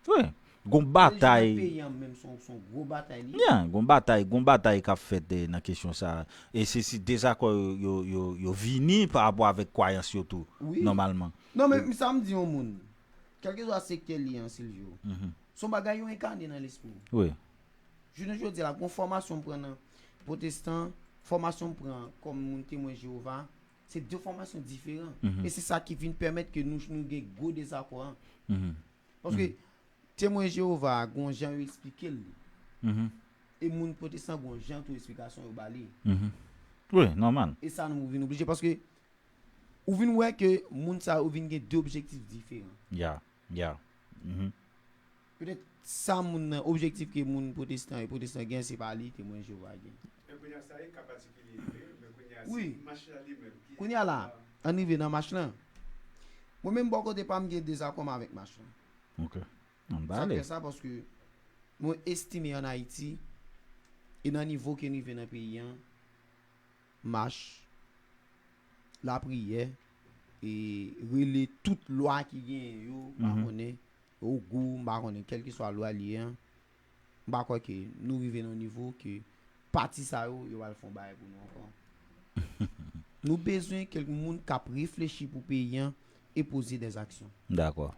Wi. Gon batay. Peyi an menm, se yon, se yon gwo batay li. Yeah, gon batay, gon batay k ap fèt eh, nan kesyon sa. E se si dezakò yo, yo, yo, yo vini pa rapò avèk kwayans yo tou, Wi. Nòmalman. Non, men sa m di yon moun, kèlkeswa sektè li an, Silvio, Mhm. se yon bagay yo enkane nan lespri w. Wi. Jounen jodi a la, gon fòmasyon m pran nan pwotestan, fòmasyon m pran kòm moun temwen Jewova, se de fòmasyon diferan. Mhm. E se sa ki vin pèmèt ke nou, nou gen gwo dezakò an. Mhm. Paske temwen Jewova a, gon jan yo eksplike l li. Mhm. E moun pwotestan gon jan tou eksplikasyon yo ba li. Mhm. Wi, nòmal. E sa nou vin oblije paske ou vin wè ke moun sa yo vin gen de objektif diferan. Ya, ya. Mhm. Petèt sa moun nan, objektif ke moun pwotestan e pwotestan gen, se pa li temwen Jewova gen. Men kounye a sa e ka patikilye li, men kounye a Wi. si mach la li menm ki Kounye a la, ann rive nan mach lan. Mwen menm bò kote pa m gen dezakò m avèk mach lan. Ok. Ann Sa pale. Fè sa paske mwen estime ann Ayiti e nan nivo ke n rive nan peyi an, mach, lapriyè, e rele tout lwa ki genyen yo, pa Mhm. konnen, ogou, m pa konnen, kèlkeswa lwa li ye an, m pa kwè ke nou rive nan yon nivo ke pati sa yo, yo pral fè yon bagay pou nou ankò. Nou bezwen kèk moun k ap reflechi pou peyi an e poze dèzaksyon. Dakò.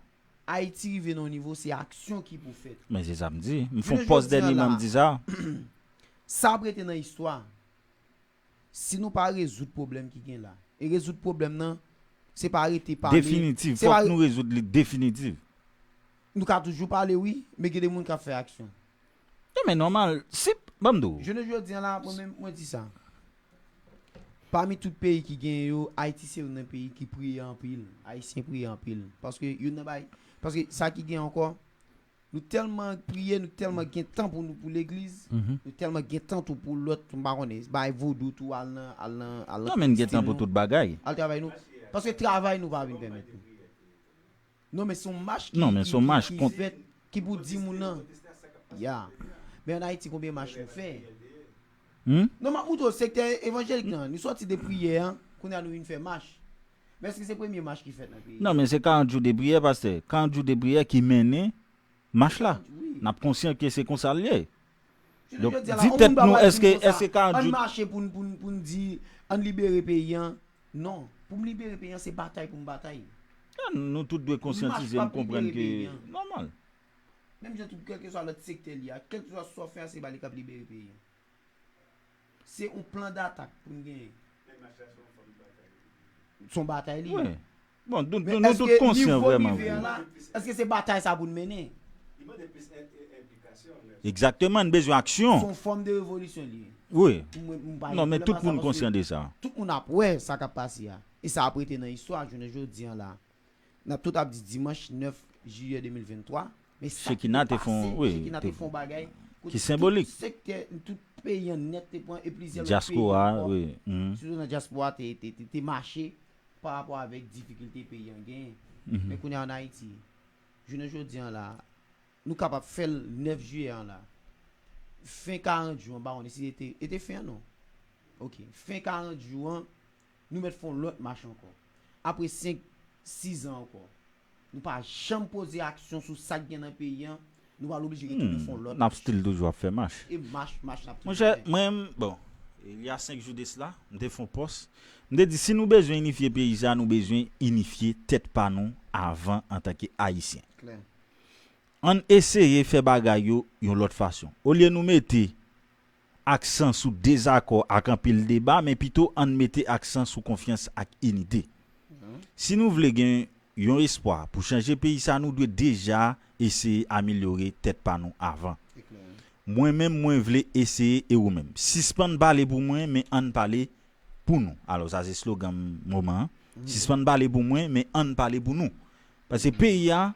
Ayiti rive nan yon nivo, se aksyon ki pou fèt. Men se sa m di. M fè Jounen yon pòs jodi a dènye la, mwen m di sa. Sa ap rete nan istwa. Si nou pa rezoud pwoblèm ki gen la, e rezoud pwoblèm nan, se pa rete pale. Definitif. Se pa Fòk re- nou rezoud li definitif. Nou ka toujou pale, wi, men gen de moun k ap fè aksyon. Non, men nòmal. Si, ban m di w. Jounen jodi a la, mwen menm, mwen di sa. Pami tout peyi ki genyen yo, Ayiti se youn nan peyi ki priye anpil. Ayisyen priye anpil. Paske youn nan bay, paske sa ki gen ankò, nou tèlman priye, nou tèlman gen tan pou nou, pou legliz, Mhm. Nou tèlman gen tan tou pou lòt, m pa konnen, bay vodou tou, al nan, al nan, al nan Non, men n gen tan Kristin pou nou. Tout bagay. Al travay nou. Paske travay nou pa vin pèmèt nou. Non, men se yon mach ki, Non, men se yon mach ki, kont- fèt, ki pou di moun nan. Ya. Men an Ayiti, konbyen mach nou fè? Hmm? Non, m ap montre w sektè evanjelik lan. Nou sòti de priyè an, kounye a nou vin fè mach. Men èske se premye mach ki fèt nan peyi? Non, men se karant jou de priyè, pastè. Karant jou de priyè ki mennen mach la. Wi. N ap konsyan ke se konsa l ye. Jounen Donk, jodi a la, di yon tèt moun pa nou, pral èske, di konsa, èske karant ann jou- mache pou n, pou n, pou n di, ann libere peyi an. Non. Pou m libere peyi an, se batay pou m batay. Nou tout dwe Yon mach konsyantize, pa n konprann libere ke peyi an. Nòmal. Menm jan tou, kèlkeswa lòt sektè li a, kèlkeswa sa w fè a, se pa li k ap libere peyi an. Se yon plan d'atak pou n genyen. Se yon batay li ye. Wi. Bon, nou, Men nou, nou tout èske konsyan nivo vrèman. Rive an la, èske se batay sa pou n mennen? Egzakteman, n bezwen aksyon. Se yon fòm de revolisyon li ye. Wi. Pou mwen, m pa Non, gen men pwoblèm tout ak sa, moun paske konsyan de sa. Tout moun ap wè sa k ap pase a. E sa ap rete nan istwa jounen jodi an la. N ap tout ap di dimanch nèf jiyè de mil venntwa. Men sa ki Chekina te te fon, pase, wi, Chekina te- te fon bagay kote ki senbolik. Tout sektè, tout peyi an nèt te pran e plizyè lòt Dyaspora, peyi ankò, wi. Mhm. Sitou nan dyaspora te, te, te, te mache pa rapò avèk difikilte peyi an genyen. Mhm. Men kounye a an Ayiti, jounen jodi an la, nou kapab fè l nèf jiyè an la. Fen karant jou an, ba konn si e te, e te fen an non. Ok. Fen karant jou an, nou mèt fè yon lòt mach ankò. Apre senk, sis an ankò. Nou pa janm poze aksyon sou sa k gen nan peyi an, nou pral oblije retounen fè yon lòt N ap still toujou ap fè mach. E mach, mach n ap toujou Monchè, fè. Mwen, bon, il y a cinq jours de cela, m te fè yon pòs. M te di, si nou bezwen inifye peyi sa, nou bezwen inifye tèt pa nou avan antanke Ayisyen. Klè. Ann eseye fè bagay yo yon lòt fason. Olye nou mete aksan sou dezakò ak anpil deba, men pito ann mete aksan sou konfyans ak inite. Si nou vle gen yon espwa pou chanje peyi sa, nou dwe deja eseye amelyore tèt pa nou avan. Se klè. Mwen menm, mwen vle eseye, e ou menm. Sispann pale pou mwen, men ann pale pou nou. Alò, sa se slogan moman an. Sispann pale pou mwen, men ann pale pou nou. Paske peyi a,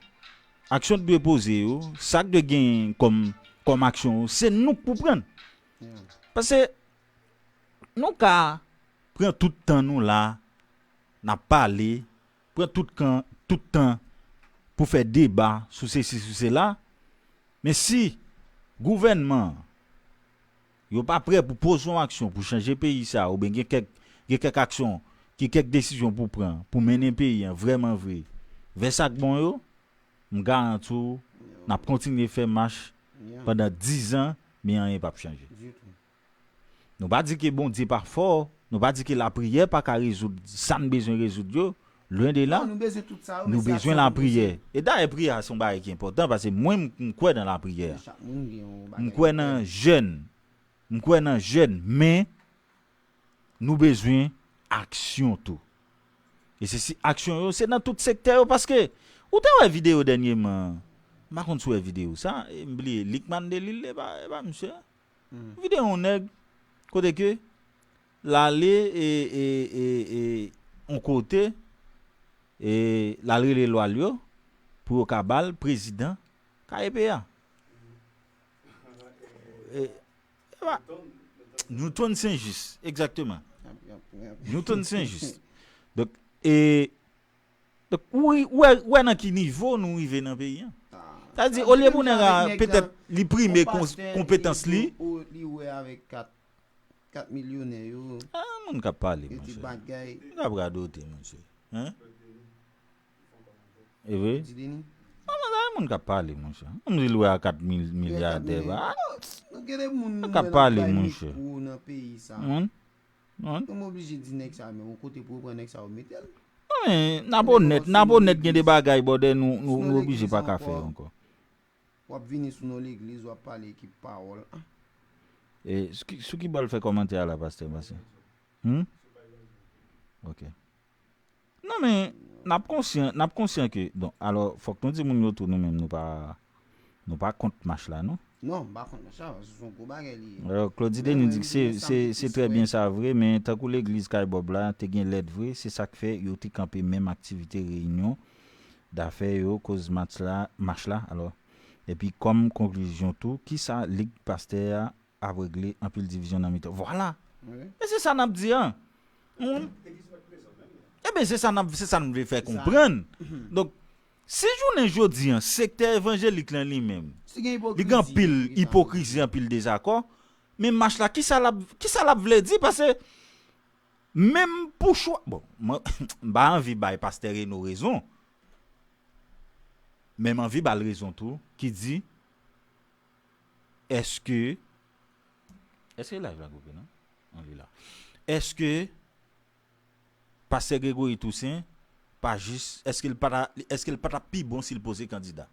aksyon k dwe poze yo, sa k dwe gen kòm, kòm aksyon yo, se nou k pou pran. Paske nou ka pran tout tan nou la, n ap pale, pran tout kan, tout tan pou fè deba sou sesi, sou sela. Men si gouvènman an, yo pa prè pou poze yon aksyon pou chanje peyi sa, oubyen gen kèk, gen kèk aksyon, gen kèk desizyon pou pran, pou mennen peyi an vrèman vre vè sa k bon yo, m garanti w, n ap kontinye fè mach pandan diz an, men anyen p ap chanje. Ditou. Nou pa di ke Bondye pa fò, nou pa di ke lapriyè pa ka rezoud sa n bezwen rezoud yo, lwen de la. Non, nou bezwen tout sa yo, Nou men se bezwen aksyon nou lapriyè. bezwen. E dayè, priyè a se yon bagay ki enpòtan, paske mwen, m, m kwè nan lapriyè. Chak moun gen yon bagay. M kwè nan jèn. M kwè nan jèn, men nou bezwen aksyon tou. E se si aksyon yo, se nan tout sektè yo, paske ou te wè videyo dènyèman, m pa konn si w wè videyo sa, e m bliye, Lickman Delil, e pa, e pa misye. Videyo yon nèg, kote ke l ale e, e, e, e, yon kote, e l al rele lwa l yo, pou yo ka ba l prezidan K E P a. E, e pa, Newton Saint-Just, egzakteman. Y ap, y ap, y ap. Newton Saint-Just. Donk, e, donk, ou, ou wè, ou wè nan ki nivo nou rive nan peyi an. Sa di, olye pou nèg la, petèt, li prime kon-, konpetans li. Li wè avèk kat, kat milyonè yo. Ah, moun k ap pale, Yo di monchè. Bagay. Moun k ap radote, monchè. Hein? E vre? Di Denis. Non, non, sa moun k ap pale, monchè. Moun di l wè a kat mil milyadè, ba. Nou gen de moun K ap pale, monchè. Nan peyi sa. Moun? Moun? Nou oblije di nèg sa, men yon kote pou yo pran nèg sa yo mete l. Non, men, n ap onèt, n ap onèt, gen de bagay, bòdè, nou, nou, nou oblije pa ka fè ankò. W ap vini sou non legliz, w ap pale ekip pawòl. Ah, E, sou ki, sou ki bò l fè kòmantè a la, pastè, pastè? Hmm? Ok. Non, men, n ap konsyan, n ap konsyan ke, bon, alò, fòk nou di moun yo tou, nou menm, nou pa, nou pa kont mach la, non? Non, m pa kont mach la, paske se yon gwo bagay li ye. Alò, Claudy Denis di ke se, se, se trè byen sa vre, men tankou legliz Kay Bòb la, te gen lèt vre, se sa k fè yo te kanpe menm aktivite reyinyon dafè yo, koz mach la, mach la, alò. Epi, kòm konklizyon tou, kisa lig pastè a ap regle anpil divizyon nan mitan? Vwala! Wi. E se sa n ap di an. Ebyen, se sa n ap, se sa n vle fè konprann. Donk, Si jounen jodi an, sektè evanjelik lan li menm, li gen anpil ipokrizi, anpil dezakò, men mach la, kisa l ap, kisa l ap vle di? Paske menm pou chwa, bon, mwen, m pa anvi bay pastè Reno rezon, men m anvi ba l rezon tou, ki di, èske, èske live la koupe, non? Non, li la. Èske pastè Gregory Toussaint pa jis, èske l pa ta, èske l pa t ap pi bon si l poze kandida?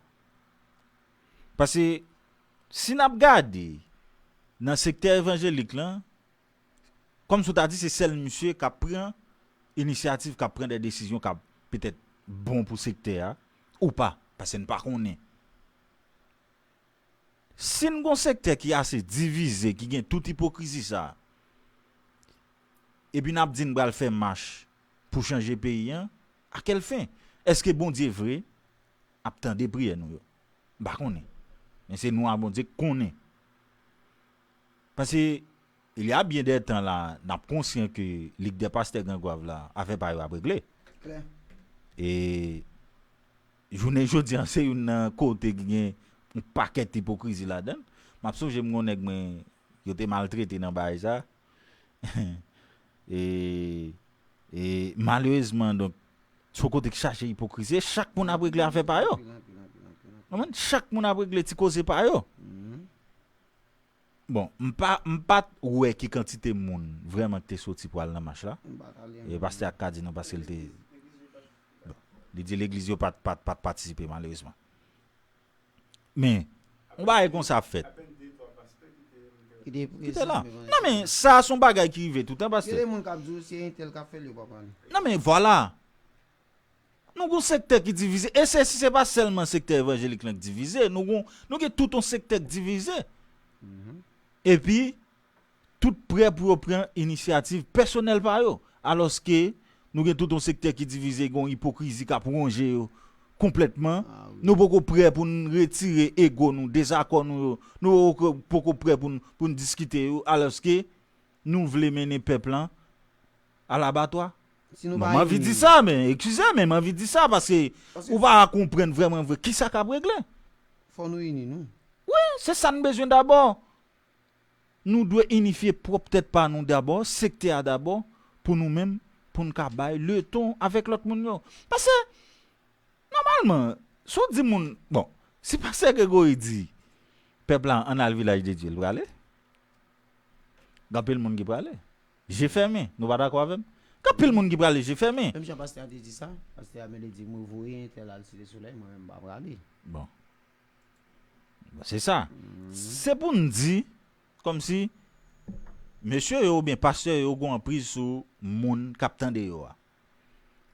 Paske, si n ap gade nan sektè evanjelik lan, kòmsi w ta di se sèl misye k ap pran inisyativ, k ap pran de desizyon k ap petèt bon pou sektè a, ou pa, paske n pa konnen. Si n gon sektè ki ase divize, ki gen tout ipokrizi sa a, epi n ap di n pral fè mach pou chanje peyi an, à quelle fin? Èske Bondye vre ap tande priyè nou yo? M pa konnen. Men se nou a Bondye k konnen. Paske, il y a bien des temps la, n ap konsyan ke Lig dè Pastè Gran Gwav la, afè pa yo ap regle. Klè. E jounen jodi an, se youn nan kote ki gen yon pakèt ipokrizi ladan l. M ap sonje m gon nèg mwen, yo te maltrete nan bagay sa. E, e malerezman, donk, se yon kote ki chaje ipokrizi. E chak moun ap regle afè pa yo. Anpil, anpil, anpil, anpil, anpil. Konprann? Chak moun ap regle ti koze pa yo. Mhm. Bon, m pa, m pa t wè ki kantite moun vrèman ki te soti pou al nan mach la. M pa t ale. E pastè a ka di nou paske l te, bon, li di legliz yo pa t, pa t, pa t patisipe, malerezman. Men, yon bagay konsa ap fèt. Ki te, ki te la. Non, men sa, se yon bagay ki rive toutan, pastè. Gen de moun k ap di w se entèl k ap fè l, yo pa pale. Non, men vwala. Nou gon sektè ki divize. E se, si se pa sèlman sektè evanjelik lan ki divize, nou gon, nou gen tout yon sektè ki divize. Mhm. Epi, tout prè pou yo pran inisyativ pèsonèl pa yo. Alòske, nou gen tout yon sektè ki divize, gon ipokrizi k ap wonje yo konplètman. Ah, wi. Nou poko prè pou n retire ego nou, dezakò nou yo. Nou poko, poko prè pou n, pou n diskite yo. Alòske, nou vle mennen pèp lan alabatwa. Si nou pa ini. Bon, m anvi di sa, men, eskize, men m anvi di sa, paske ou pa konprann vrèman vre kisa k ap regle. Fò nou ini nou. Wi, se sa n bezwen dabò. Nou dwe inifye pwòp tèt pa nou dabò, sektè a dabò, pou nou menm, pou n ka bay leton avèk lòt moun yo. Paske, nòmalman, si w di moun, bon, si pastè Gregory di, pèp la, ann al Vilaj de Dye, l prale? Gen anpil moun ki prale. Je fèmen, nou pa dakò avè m? Gen anpil moun ki prale, je fèmen. Menm jan pastè a te di sa, pastè a mele di, mwen voye entèl al Site Solèy, mwen menm m pa prale. Bon. Bon, se sa. Mhm. Se pou n di, kòmsi, mesye yo oubyen pastè yo gon anpriz sou moun k ap tande yo a.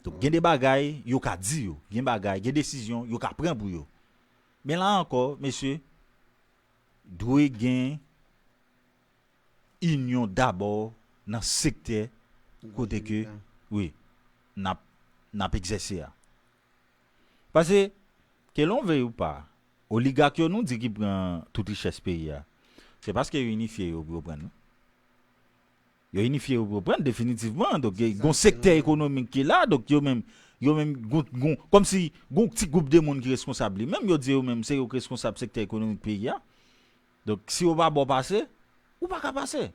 Donk, gen de bagay yo ka di yo, gen bagay, gen desizyon yo ka pran pou yo. Men la ankò, mesye, dwe gen inyon dabò nan sektè kote ke, wi, n ap, n ap egzèse a. Paske, ke l on vle ou pa, oligak yo nou di ki pran tout richès peyi a, se paske yo inifye yo pou yo pran l, non? Yo inifye yo pou yo pran l definitivman. Donk, gon sektè ekonomik ki la, donk yo menm, yo menm, gon, gon, kòmsi gon ti gwoup de moun ki reskonsab li menm, yo di yo menm se yo k reskonsab sektè ekonomik peyi a. Donk, si yo pa ba w pase, ou pa ka pase.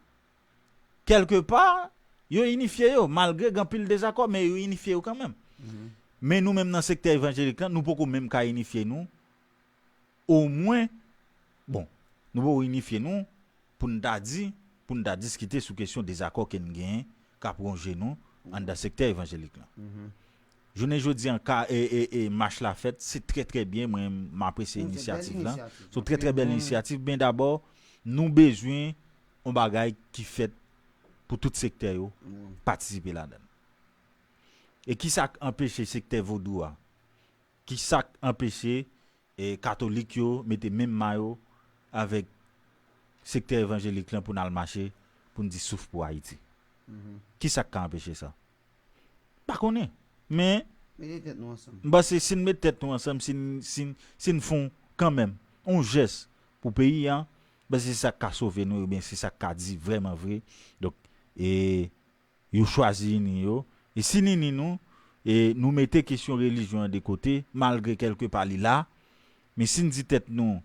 Kèlkepa, yo inifye yo, malgre gen anpil dezakò, men yo inifye yo kanmenm. Mhm. Men nou menm nan sektè evanjelik lan, nou poko menm ka inifye nou. Omwen, bon, nou poko inifye nou pou n ta di, pou n ta diskite sou kesyon dezakò ke n genyen, k ap wonje nou anndan sektè evanjelik lan. Mhm. Jounen jodi an, ka, e, e, e, mach la fèt, se trè, trè byen, mwen, m apresye inisyativ lan. Se yon trè, trè bèl inisyativ, men dabò, nou bezwen yon bagay ki fèt pou tout sektè yo patisipe ladan l. E kisa k anpeche sektè vodou a? Kisa k anpeche, e, katolik yo mete menm ma yo avèk sektè evanjelik lan pou n al mache, pou n di souf pou Ayiti? Mhm. Kisa k ka anpeche sa? Pa konnen. Men, mete tèt nou ansanm. M panse si n met tèt nou ansanm, si n, si n, si n fè kanmenm yon jès pou peyi a, m panse se sa k ka sove nou, oubyen se sa k ka di vrèman vre. Donk, e, yo chwazi ini yo. E si n ini nou, E nou mete kesyon relijyon an de kote, malgre kèlkepa li la, men si n di tèt nou,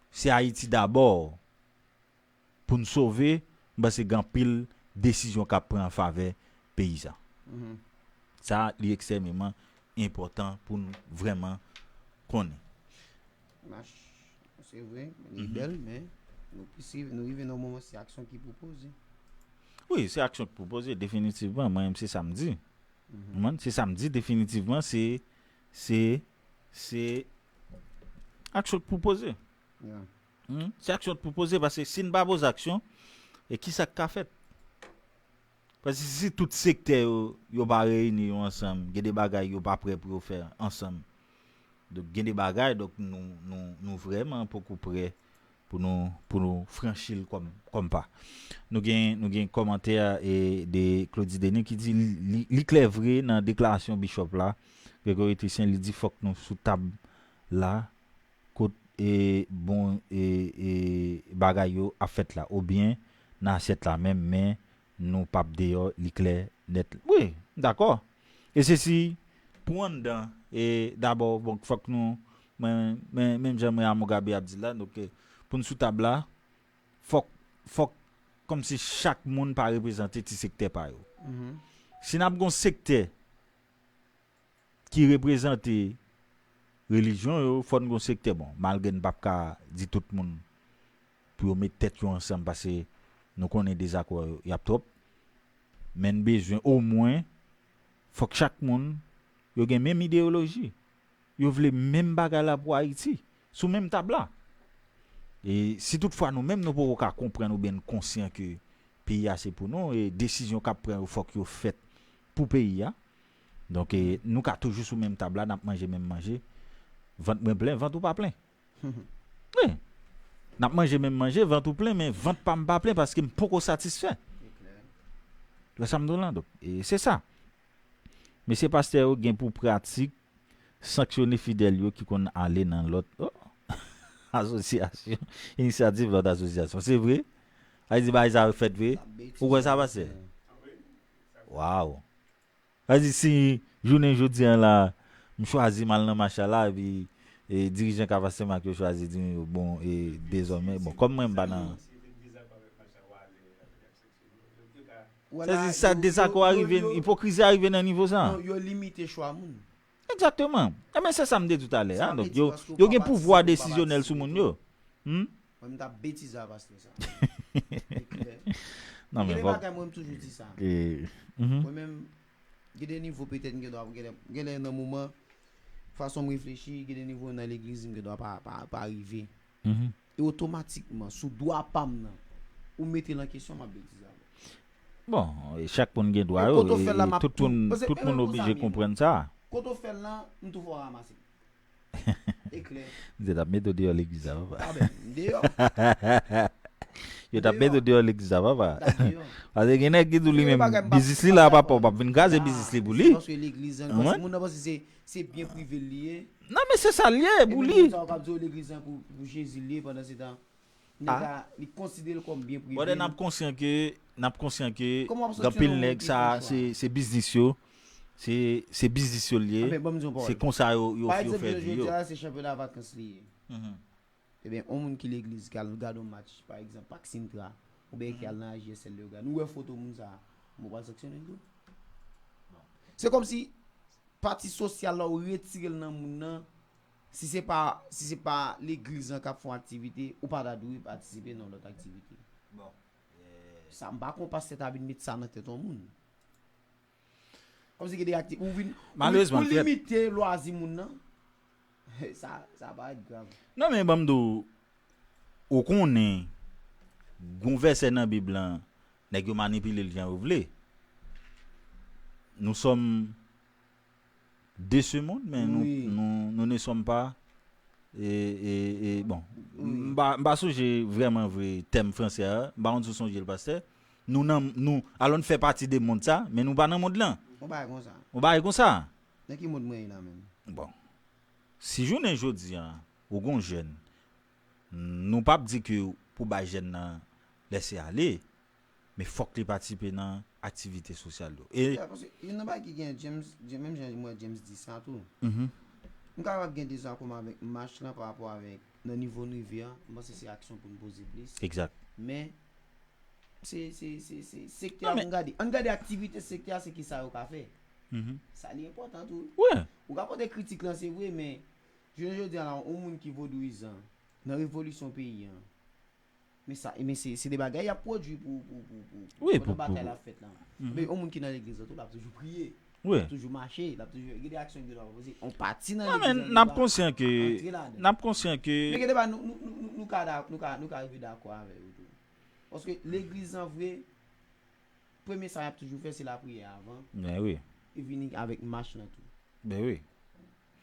se Ayiti dabò pou n sove, m panse gen anpil desizyon k ap pran an favè peyi sa. Sa, li ekstrèmeman enpòtan pou n vrèman konnen. Mach, se vre, li bèl, men nou plis rive, nou rive nan yon moman se aksyon ki pou poze. Wi, se aksyon ki pou poze, definitivman. Mwen menm, se sa m di. Ou konprann? Se sa m di, definitivman, se, se, se aksyon ki pou poze. Yeah. Hmm? Se aksyon ki pou poze, paske si n pa poze aksyon, e kisa k ka fèt? Paske si tout sektè yo, yo pa reyini yo ansanm, gen de bagay yo pa prè pou yo fè ansanm. Donk, gen de bagay, donk, nou, nou, nou vrèman poko prè pou nou, pou nou franchi l kòm, kòm pa. Nou gen, nou gen kòmantè e, de Claudy Denis ki di li, li, li klè vre nan deklarasyon Bishop la, Grégory Tristan, li di fòk nou sou tab la, kot e, bon e, e, bagay yo ap fèt la, oubyen nan asyèt la menm, men nou p ap deyò, li klè nèt. Wi, m dakò. E se si, pou anndan, e dabò, bon, fòk nou, mwen, men, menm jan mwen a Mugabe ap di la, donk, e, pou n sou tab la, fòk, fòk, kòmsi chak moun pa reprezante ti sektè pa yo. Si n ap gon sektè ki reprezante relijyon yo, fò n gon sektè, bon, malgre n p ap ka di tout moun pou yo met tèt yo ansanm, paske nou konnen dezakò yo, y ap twòp, men n bezwen omwen, fòk chak moun, yo gen menm ideyoloji, yo vle menm bagay la pou Ayiti, sou menm tab la. E si toutfwa nou menm nou poko ka konprann oubyen n konsyan ke peyi a se pou nou, e desizyon k ap pran yo fòk yo fèt pou peyi a. Donk, e, nou ka toujou sou menm tab la, n ap manje menm manje. Vant mwen plen, vant ou pa plen. Wi. N ap manje menm manje, vant ou plen, men vant pa m pa plen paske m poko satisfè. Ou wè sa m di w lan? Donk, e se sa. Mesye pastè yo gen pou pratik sanksyone fidèl yo ki konn ale nan lòt, oh, asosyasyon, inisyativ lòt asosyasyon. Se vre? Sa vle di bagay sa yo fèt vre? Ou kwè sa, pastè? Waw. Sa vle di si jounen jodi a la, m chwazi m al nan mach la, epi, e, dirijan k ap fè mach yo chwazi di m yo bon, e dezòmè, bon, kòm mwen m pa nan Sa vle di sa dezakò a rive, ipokrizi a rive nan nivo sa. Yo limite chwa moun. Egzakteman. Ebyen, se sa m te di w talè a. Donk, yo, yo gen pouvwa desizyonèl sou moun yo. Hmm? Mwen, m t ap betize a pastè sa. Non, men fòk. Mwen, m toujou di sa. Mwen menm, gen de nivo petèt m gen dwa, gen lè nan moman, fason m reflechi, gen de nivo nan legliz, m gen dwa pa, pa, pa rive. E otomatikman, sou dwa pa m nan, ou mete l an kesyon, m ap betize avè w. Bon, e chak moun gen dwa yo, e tout moun, tout moun oblije konprann sa. Kote w fè l lan, m tou fò ranmase. E klè. Yo t ap mete w deyò legliz la, papa. A ben, m deyò. Yo t ap mete w deyò legliz la, papa. Paske gen nèg ki di w li menm biznis li la, papa, w p ap vin kraze biznis li pou li. Paske legliz lan, paske moun nan panse se, se byen prive l li ye. Non, men se sa l ye pou li. Sa w k ap di w legliz lan pou, pou Jezi l ye pandan se tan. Nèg la, li konsidere l kòm byen prive. Brother, n ap konsyan ke, n ap konsyan ke gen anpil nèg sa, se, se biznis yo. Se, se biznis yo l ye. Se konsa yo, yo, yo fè vi yo. Pa egzanp, jodi a, se chanpyona vakans li ye. Ebyen, yon moun ki legliz, ki al gade yon match, pa egzanp, Pak Sintra, oubyen ki al nan A J S L Leogane, ou wè foto moun sa a, bon, w pral sanksyone l tou? Se kòmsi pati sosyal la, ou retire l nan moun nan, si se pa, si se pa legliz lan k ap fè yon aktivite, ou pa ta dwe patisipe nan lòt aktivite. Bon. Sa, m pa kwè yon pastè ta vin met sa nan tèt yon moun. Kòmsi gen de akti-, ou vin, ou limite lwazi moun nan. Sa, sa parèt grav. Non, men ban m di w, ou konnen, gon vèsè nan Bib lan, nèg yo manipile l jan yo vle. Nous sommes de ce monde, mais nous, nous, nous ne sommes pas, e, e, e, bon, m pa, m pa sonje vrèman vre tèm fransè a, m pa konn si w sonje l, pastè. Nou nan, nou, alò n fè pati de mond sa, men nou pa nan mond lan. Yon bagay konsa. Yon bagay konsa. Nan ki mond mwen ye la menm? Bon. Si jounen jodi a, ou gon jèn, nou p ap di ke pou bay jèn nan lèse ale, Men fòk li patisipe nan aktivite sosyal yo. E Yeah, paske youn nan bagay ki gen James, James, menm jan mwen James di sa tou. Mhm. M kapab gen dezakò m avèk match lan pa rapò avèk nan nivo n rive a, m panse se aksyon pou n poze plis. Egzak. Men se se se se sektè Non, a men- pou n gade. Ann gade aktivite sektè a, se ki sa yo ka fè. Mhm. Sa li enpòtan tou. Wi. Ou ka pote kritik lan, se vre, men jounen jodi a la, yon moun ki vodouyizan nan revolisyon peyi an, men sa, men se se de bagay y ap pwodui pou pou pou pou Wi, pandan pou- batay pou- la ap fèt la. Men yon moun ki nan legliz la tou, l ap toujou priye, Wi. l ap toujou mache, l ap toujou gen de aksyon ki dwe poze. On pati nan Non, legliz men la, n ap li pa konsyan ke antre ladan. n ap konsyan ke Men gen de bagay nou nou nou nou- nou ka da- nou ka nou ka rive dakò avè yo tou. Paske legliz an vre, premye sa y ap toujou fè se lapriyè avan, Men wi. e vini avèk mach lan tou. Men wi.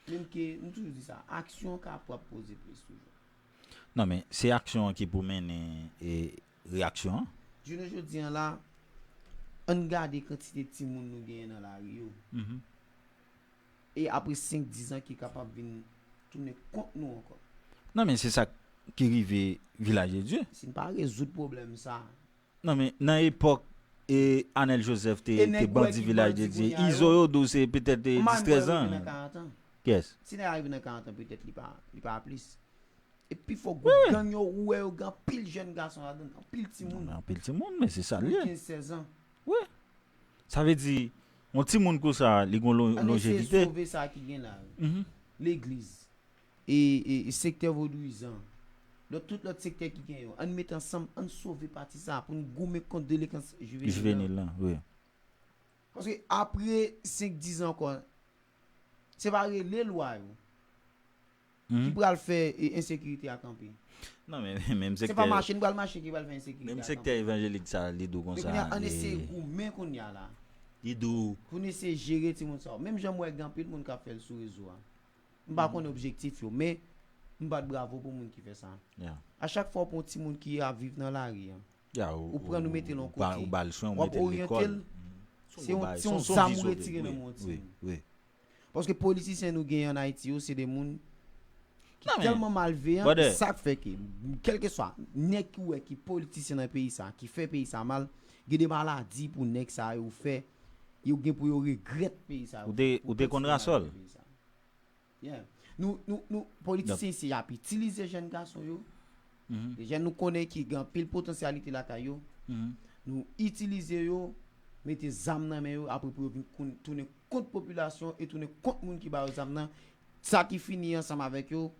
Menm ke nou toujou di sa, aksyon ka pwòp poze plis toujou. Non, men se aksyon an ki pou mennen e reyaksyon an. Jounen jodi an la, ann gade kantite timoun nou genyen nan lari yo. Mhm. E apre senk diz an ki kapab vin tounen kont nou ankò. Non, men se sa ki rive Vilaj de Dye. Si n pa rezoud pwoblèm sa, Non, men nan epòk e Anèl Joseph te, E te nèg bandi wè ki Vilaj bandi de Dye, kounye a yo. Izo yo dou se petèt e Kòman dis trèz nèg an. Nan karant an? Yes. Si nèg la rive nan karant an, petèt li pa, li pa plis. Epi fò Wi, gwo wi. Gang yo, ou wè yo gen anpil jèn gason ladan, anpil timoun. Anpil timoun, men se sa l Moun ye. kenz sèz an. Wi. Sa vle di, yon timoun konsa, li gon lon- Ann eseye lonjevite. Sove sa ki gen la yo. Mhm. Legliz. E, e, e sektè vodouyizan. Lòt, tout lòt sektè ki gen yo. Ann met ansanm, ann sove pati sa pou n goumen kont delenkwans jivenil. Jivenil lan, wi. Paske apre senk diz an ankò, se pa rele lwa yo ki Mhm. pral fè e, ensekirite a kanpe. Non, men menm Se sektè, pa mache, nou pral mache ki pral fè ensekirite menm a sektè kanpe. Evanjelik sa, li dou Men konsa. kounye a, ann e, eseye goumen kounye a la. Li dou. Pou n eseye jere timoun sa yo. Menm jan m wè gen anpil moun k ap fè l sou rezo a. M pa konnen objektif yo, men m bat bravo pou moun ki fè sa. Yeah. A chak fwa w pran yon timoun ki ap viv nan lari an, Ya, ou pran, ou mete l yon ba- kote. Ou ba l swen, ou W ap mete l lekòl. oryante l, se yon, se yon zam ou retire nan men yon Wi, timoun. Wi. Paske politisyen nou genyen an Ayiti yo, se de moun ki Non, men, tèlman malveyan, brother. E sa k fè ke, kèlkeswa, nèg ki wè ki politisyen nan peyi sa, ki fè peyi sa mal, gen de maladi pou nèg sa yo fè, yo gen pou yo regrèt peyi sa yo. Ou te- ou te konn Rasòl? Yeah. Nou, nou, nou, politisyen isi ap itilize jèn gason yo, Mhm. de jèn nou konnen ki gen anpil potansyalite lakay yo, Mhm. nou itilize yo, mete zam nan men yo, apre pou yo vin koun- tounen kont popilasyon e tounen kont moun ki ba yo zam nan. Sa ki fini ansanm avèk yo,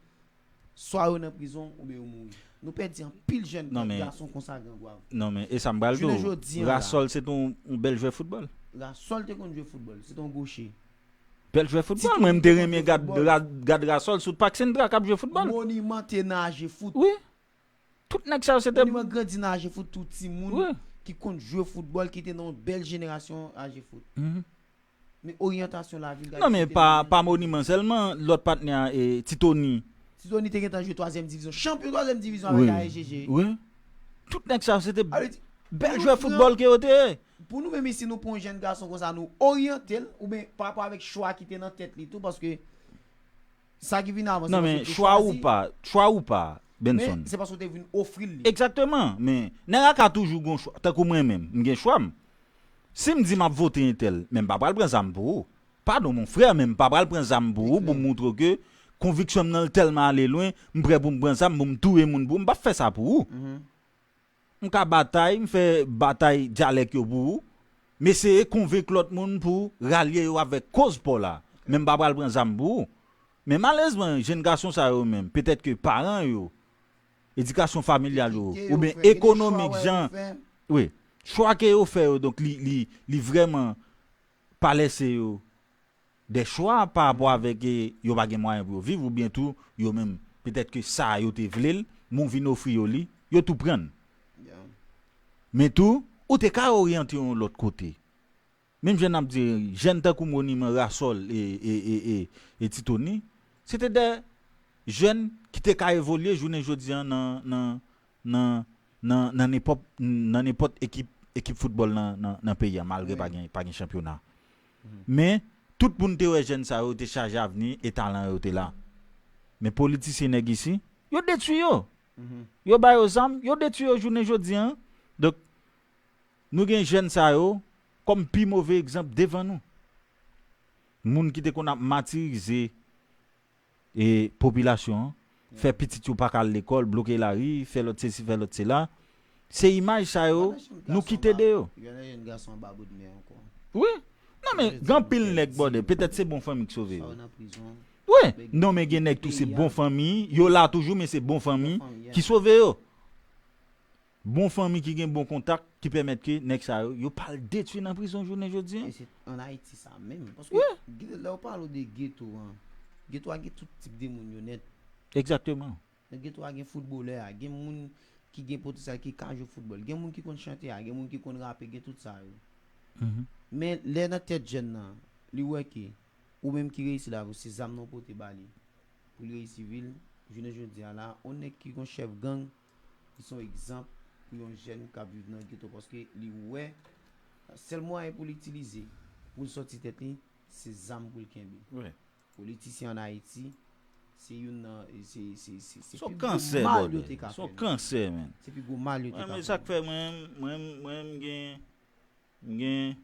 swa yo nan prizon oubyen yo mouri. Nou pèdi anpil jèn Non, men- gason konsa grangwav. Non, men e sa m pral di Jounen w. jodi an la. Rasòl se t on, on bèl jwè foutbòl. Rasòl te konn jwe foutbòl, se t on goche. Bèl jwè foutbòl. Tito Mwen, m te te renmen konn gad, foutbòl. gad, gad Rasòl sou Park Central k ap jwe foutbòl. Moniman te nan aje fout. Wi. Tout nèg sa yo se te Moniman grandi nan aje fout, tout timoun Wi. Ki konn jwe foutbòl, ki te nan yon bèl jenerasyon aje fout. Mhm. Men oryantasyon lavi l. Non, men pa, pa Moniman sèlman, lòt patnè a, e, Titoni. Titoni te gentan jwe twazyèm divizyon, chanpyon twazyèm divizyon Wi. Avèk A S G G. Wi. Tout nèg sa yo se te Ale, bèl nou- jwè nou- foutbòl ke yo te ye. Pou nou menm isi, nou pran yon jèn gason konsa, nou oryante l, oubyen pa rapò avèk chwa ki te nan tèt li tou, paske sa ki vin avan, se Non, paske men yo te chwa ou chwazi. Pa, chwa ou pa, Benson. Men se paske w te vin ofri l li. Egzakteman, men nèg la ka toujou gon chwa. Tankou mwen menm, m gen chwa m. Si m di m ap vote entèl, men m pa pral pran zam pou ou. Padon, mon frè, men m pa pral pran zam pou ou, pou m montre w ke konviksyon m nan l tèlman ale lwen, m prè pou m pran zam, pou m touye moun pou ou, m p ap fè sa pou ou. Mhm. M ka batay, m fè batay dyalèk yo pou ou, m eseye konvenk lòt moun pou ralye yo avèk koz pa w la, men m pa pral pran zam pou ou. Men malerezman, jèn gason sa yo menm, petèt ke paran yo, edikasyon familyal yo, Kite yo oubyen fè, gen de ekonomik, chwa, jan, yo fè. Wi, chwa ke yo fè yo, donk li, li, li vrèman pa lèse yo de chwa pa rapò avèk, e, yo pa gen mwayen pou yo viv, oubyen tou, yo menm, petèt ke sa yo te vle l, men w vin ofri yo li, yo tou pran l. Yeah. Men tou, ou te ka oryante yon lòt kote. Menm jan n ap di, jèn tankou Moniman, Rasòl e, e, e, e, e Titoni, se te de jèn ki te ka evolye jounen jodi a nan, nan, nan, nan, nan nenpòt, nan nenpòt ekip, ekip foutbòl nan, nan, nan peyi a, malgre Wi. Pa gen, pa gen chanpyona. Mhm. Men, tout moun te wè jèn sa yo te chaje avni e talan yo te la. Men politisyen nèg isi, yo detwi yo. Mhm. Yo ba yo zam, yo detwi yo jounen jodi a. Donk, Nou gen jèn sa yo kòm pi move egzanp devan nou. Moun ki te konn ap matirize e popilasyon an, fè pitit yo pa ka al lekòl, bloke lari, fè lòt sesi, fè lòt sela. Se imaj sa yo nou kite de yo. Wi. Non, men gen anpil nèg, brother, petèt se bon fanmi ki sove yo. Wi. Non, men gen nèg tou se bon fanmi, yo la toujou, men se bon fanmi ki sove yo. Bon fanmi ki gen bon kontak ki pèmèt ke nèg sa yo, yo pa al detwi nan prizon jounen jodi a. E se ann Ayiti sa menm. Paske lè w pale de geto an, geto a gen tout tip de moun yo nèt. Egzakteman. Nan geto a gen foutbolè a, gen moun ki gen potansyèl ki ka jwe foutbòl, gen moun ki konn chante a, gen moun ki konn rape, gen tout sa yo. Men lè nan tèt jèn nan, li wè ke ou menm ki reyisi lavi w, se zam nan w pote ba li pou l reyisi vi l, jounen jodi a la, yon nèg ki gon chèf gang, li se yon egzanp pou yon jèn k ap viv nan geto, paske li wè sèl mwayen pou l itilize pou l sòti tèt li, se zam pou l kenbe. Politisyen ann Ayiti, se youn nan, se, se, se, se pi gwo mal yo te ka fè nou. Se pi gwo mal yo te ka fè nou. Sa k fè mwen, mwen, mwen, m gen, m gen,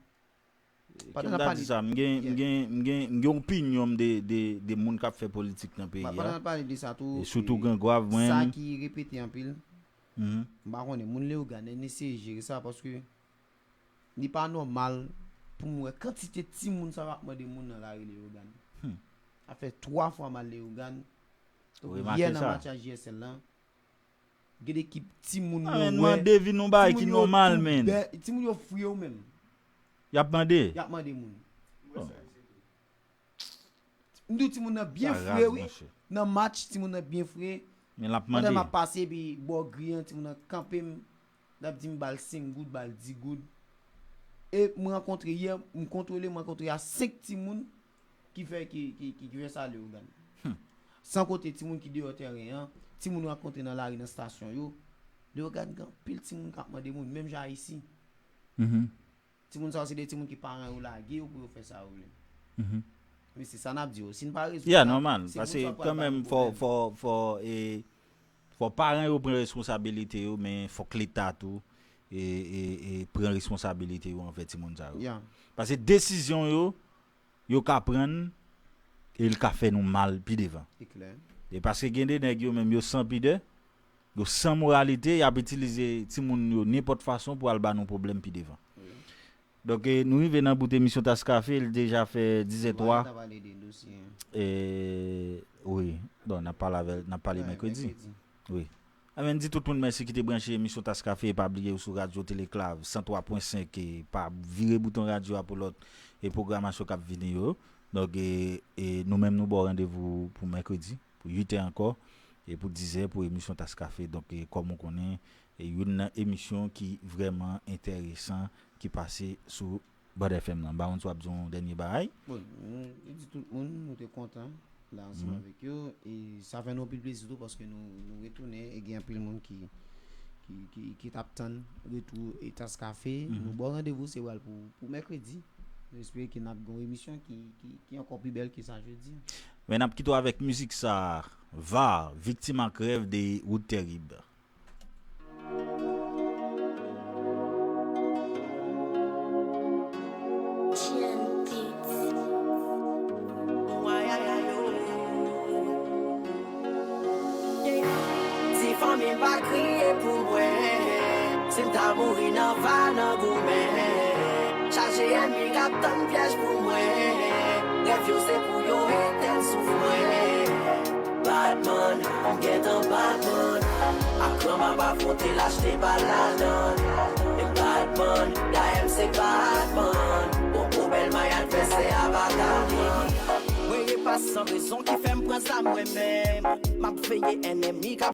Pandan n ap pale, sa, m gen, m gen, m gen, m gen opinyon m de, de, de moun k ap fè politik nan peyi a. Pandan n ap pale de sa tou, e sitou Grangwav, mwen, sa ki repete anpil, m pa konnen, moun Leyogàn, n eseye jere sa, paske li pa nòmal pou m wè kantite timoun sa yo ap mande moun nan lari Leyogàn. Sa fè twa fwa m al Leyogàn. Tankou yè nan match a J S L lan, gen de ekip timoun yo wè, mande vin yon bagay ki nòmal, men. Timoun yo fre yo menm. Y ap mande? Y ap mande moun. M di w timoun nan byen fre, wi. Nan match, timoun nan byen fre. Men l ap mande. Pandan m ap pase epi bò gri an, timoun nan kanpe m, l ap di m ba l senk goud, ba l dis goud. E m rankontre yè, m kontwole, m rankontre a senk timoun ki fè, ki, ki, ki, ki fè sa Leyogàn. San konte timoun ki deyò tèren an, timoun rankontre nan lari, nan estasyon yo. Leyogàn gen anpil timoun k ap mande moun, menm jan Ayiti. Timoun sa yo se de timoun ke paran yo lage yo pou yo fè sa yo vle. Men se sa n ap di yo. Si n pa rezoud sa, se moun sa yo pral ba nou pwoblèm. Ya, nòmal. Paske kanmenm, fò, fò, fò, e, fò paran yo pran responsabilite yo, men fòk Leta tou, e, e, e, pran responsabilite yo anvè timoun sa yo. Paske desizyon yo, yo ka pran, e l ka fè nou mal pi devan. E paske gen de nèg yo menm, yo san pidè, yo san moralite, y ap itilize timoun yo nenpòt fason pou al ba nou pwoblèm pi devan. Donk, e, nou rive nan bout emisyon Tas Kafe, li deja fè dizè twa. E, wi. Bon, n ap pale avè l, n ap pale mèkredi. Wi. Anben, n di tout moun mèsi ki te branche emisyon Tas Kafe, e pa bliye ou sou Radyo Teleklav san twa pwen senk, e pa vire bouton radyo a pou lòt, e pwogramasyon k ap vini yo. Donk, e, e nou menm nou ba w randevou pou mèkredi, pou uit è ankò, e pou dizè pou emisyon Tas Kafe. Donk, e kòm ou konnen, e youn nan emisyon ki vrèman enteresan ki pase sou Band F M nan. Baron, si w ap di yon dènye bagay? Bon, m di tout moun, nou te kontan la ansanm avèk yo. E sa fè nou anpil plezi tou paske nou, nou retounen e gen anpil moun ki, ki, ki, ki t ap tann retou e Tas Kafe. Nou ba w randevou, se pral pou, pou mèkredi. Nou espere ke n ap gen yon emisyon ki, ki, ki ankò pi bèl ke sa jodi a. Men n ap kite w avèk mizik sa, Va, Viktim ak Rèv de Wood Terib. Ti fanmi m pa kriye pou mwen. Si m ta mouri nan va nan goumen, chaje ènmi k ap tann pyèj pou mwen. Rèv yo se pou yo etèn souf mwen. Batman, m gentan Batman. Ak gran m ap afwonte l, achte bal ladan. E Batman, dayè m se Batman. Bon, pwobèl may advèsè a pa ka pran. Mwen ye pa san rezon ki fè m pran zam mwen menm. M ap veye ènmi k ap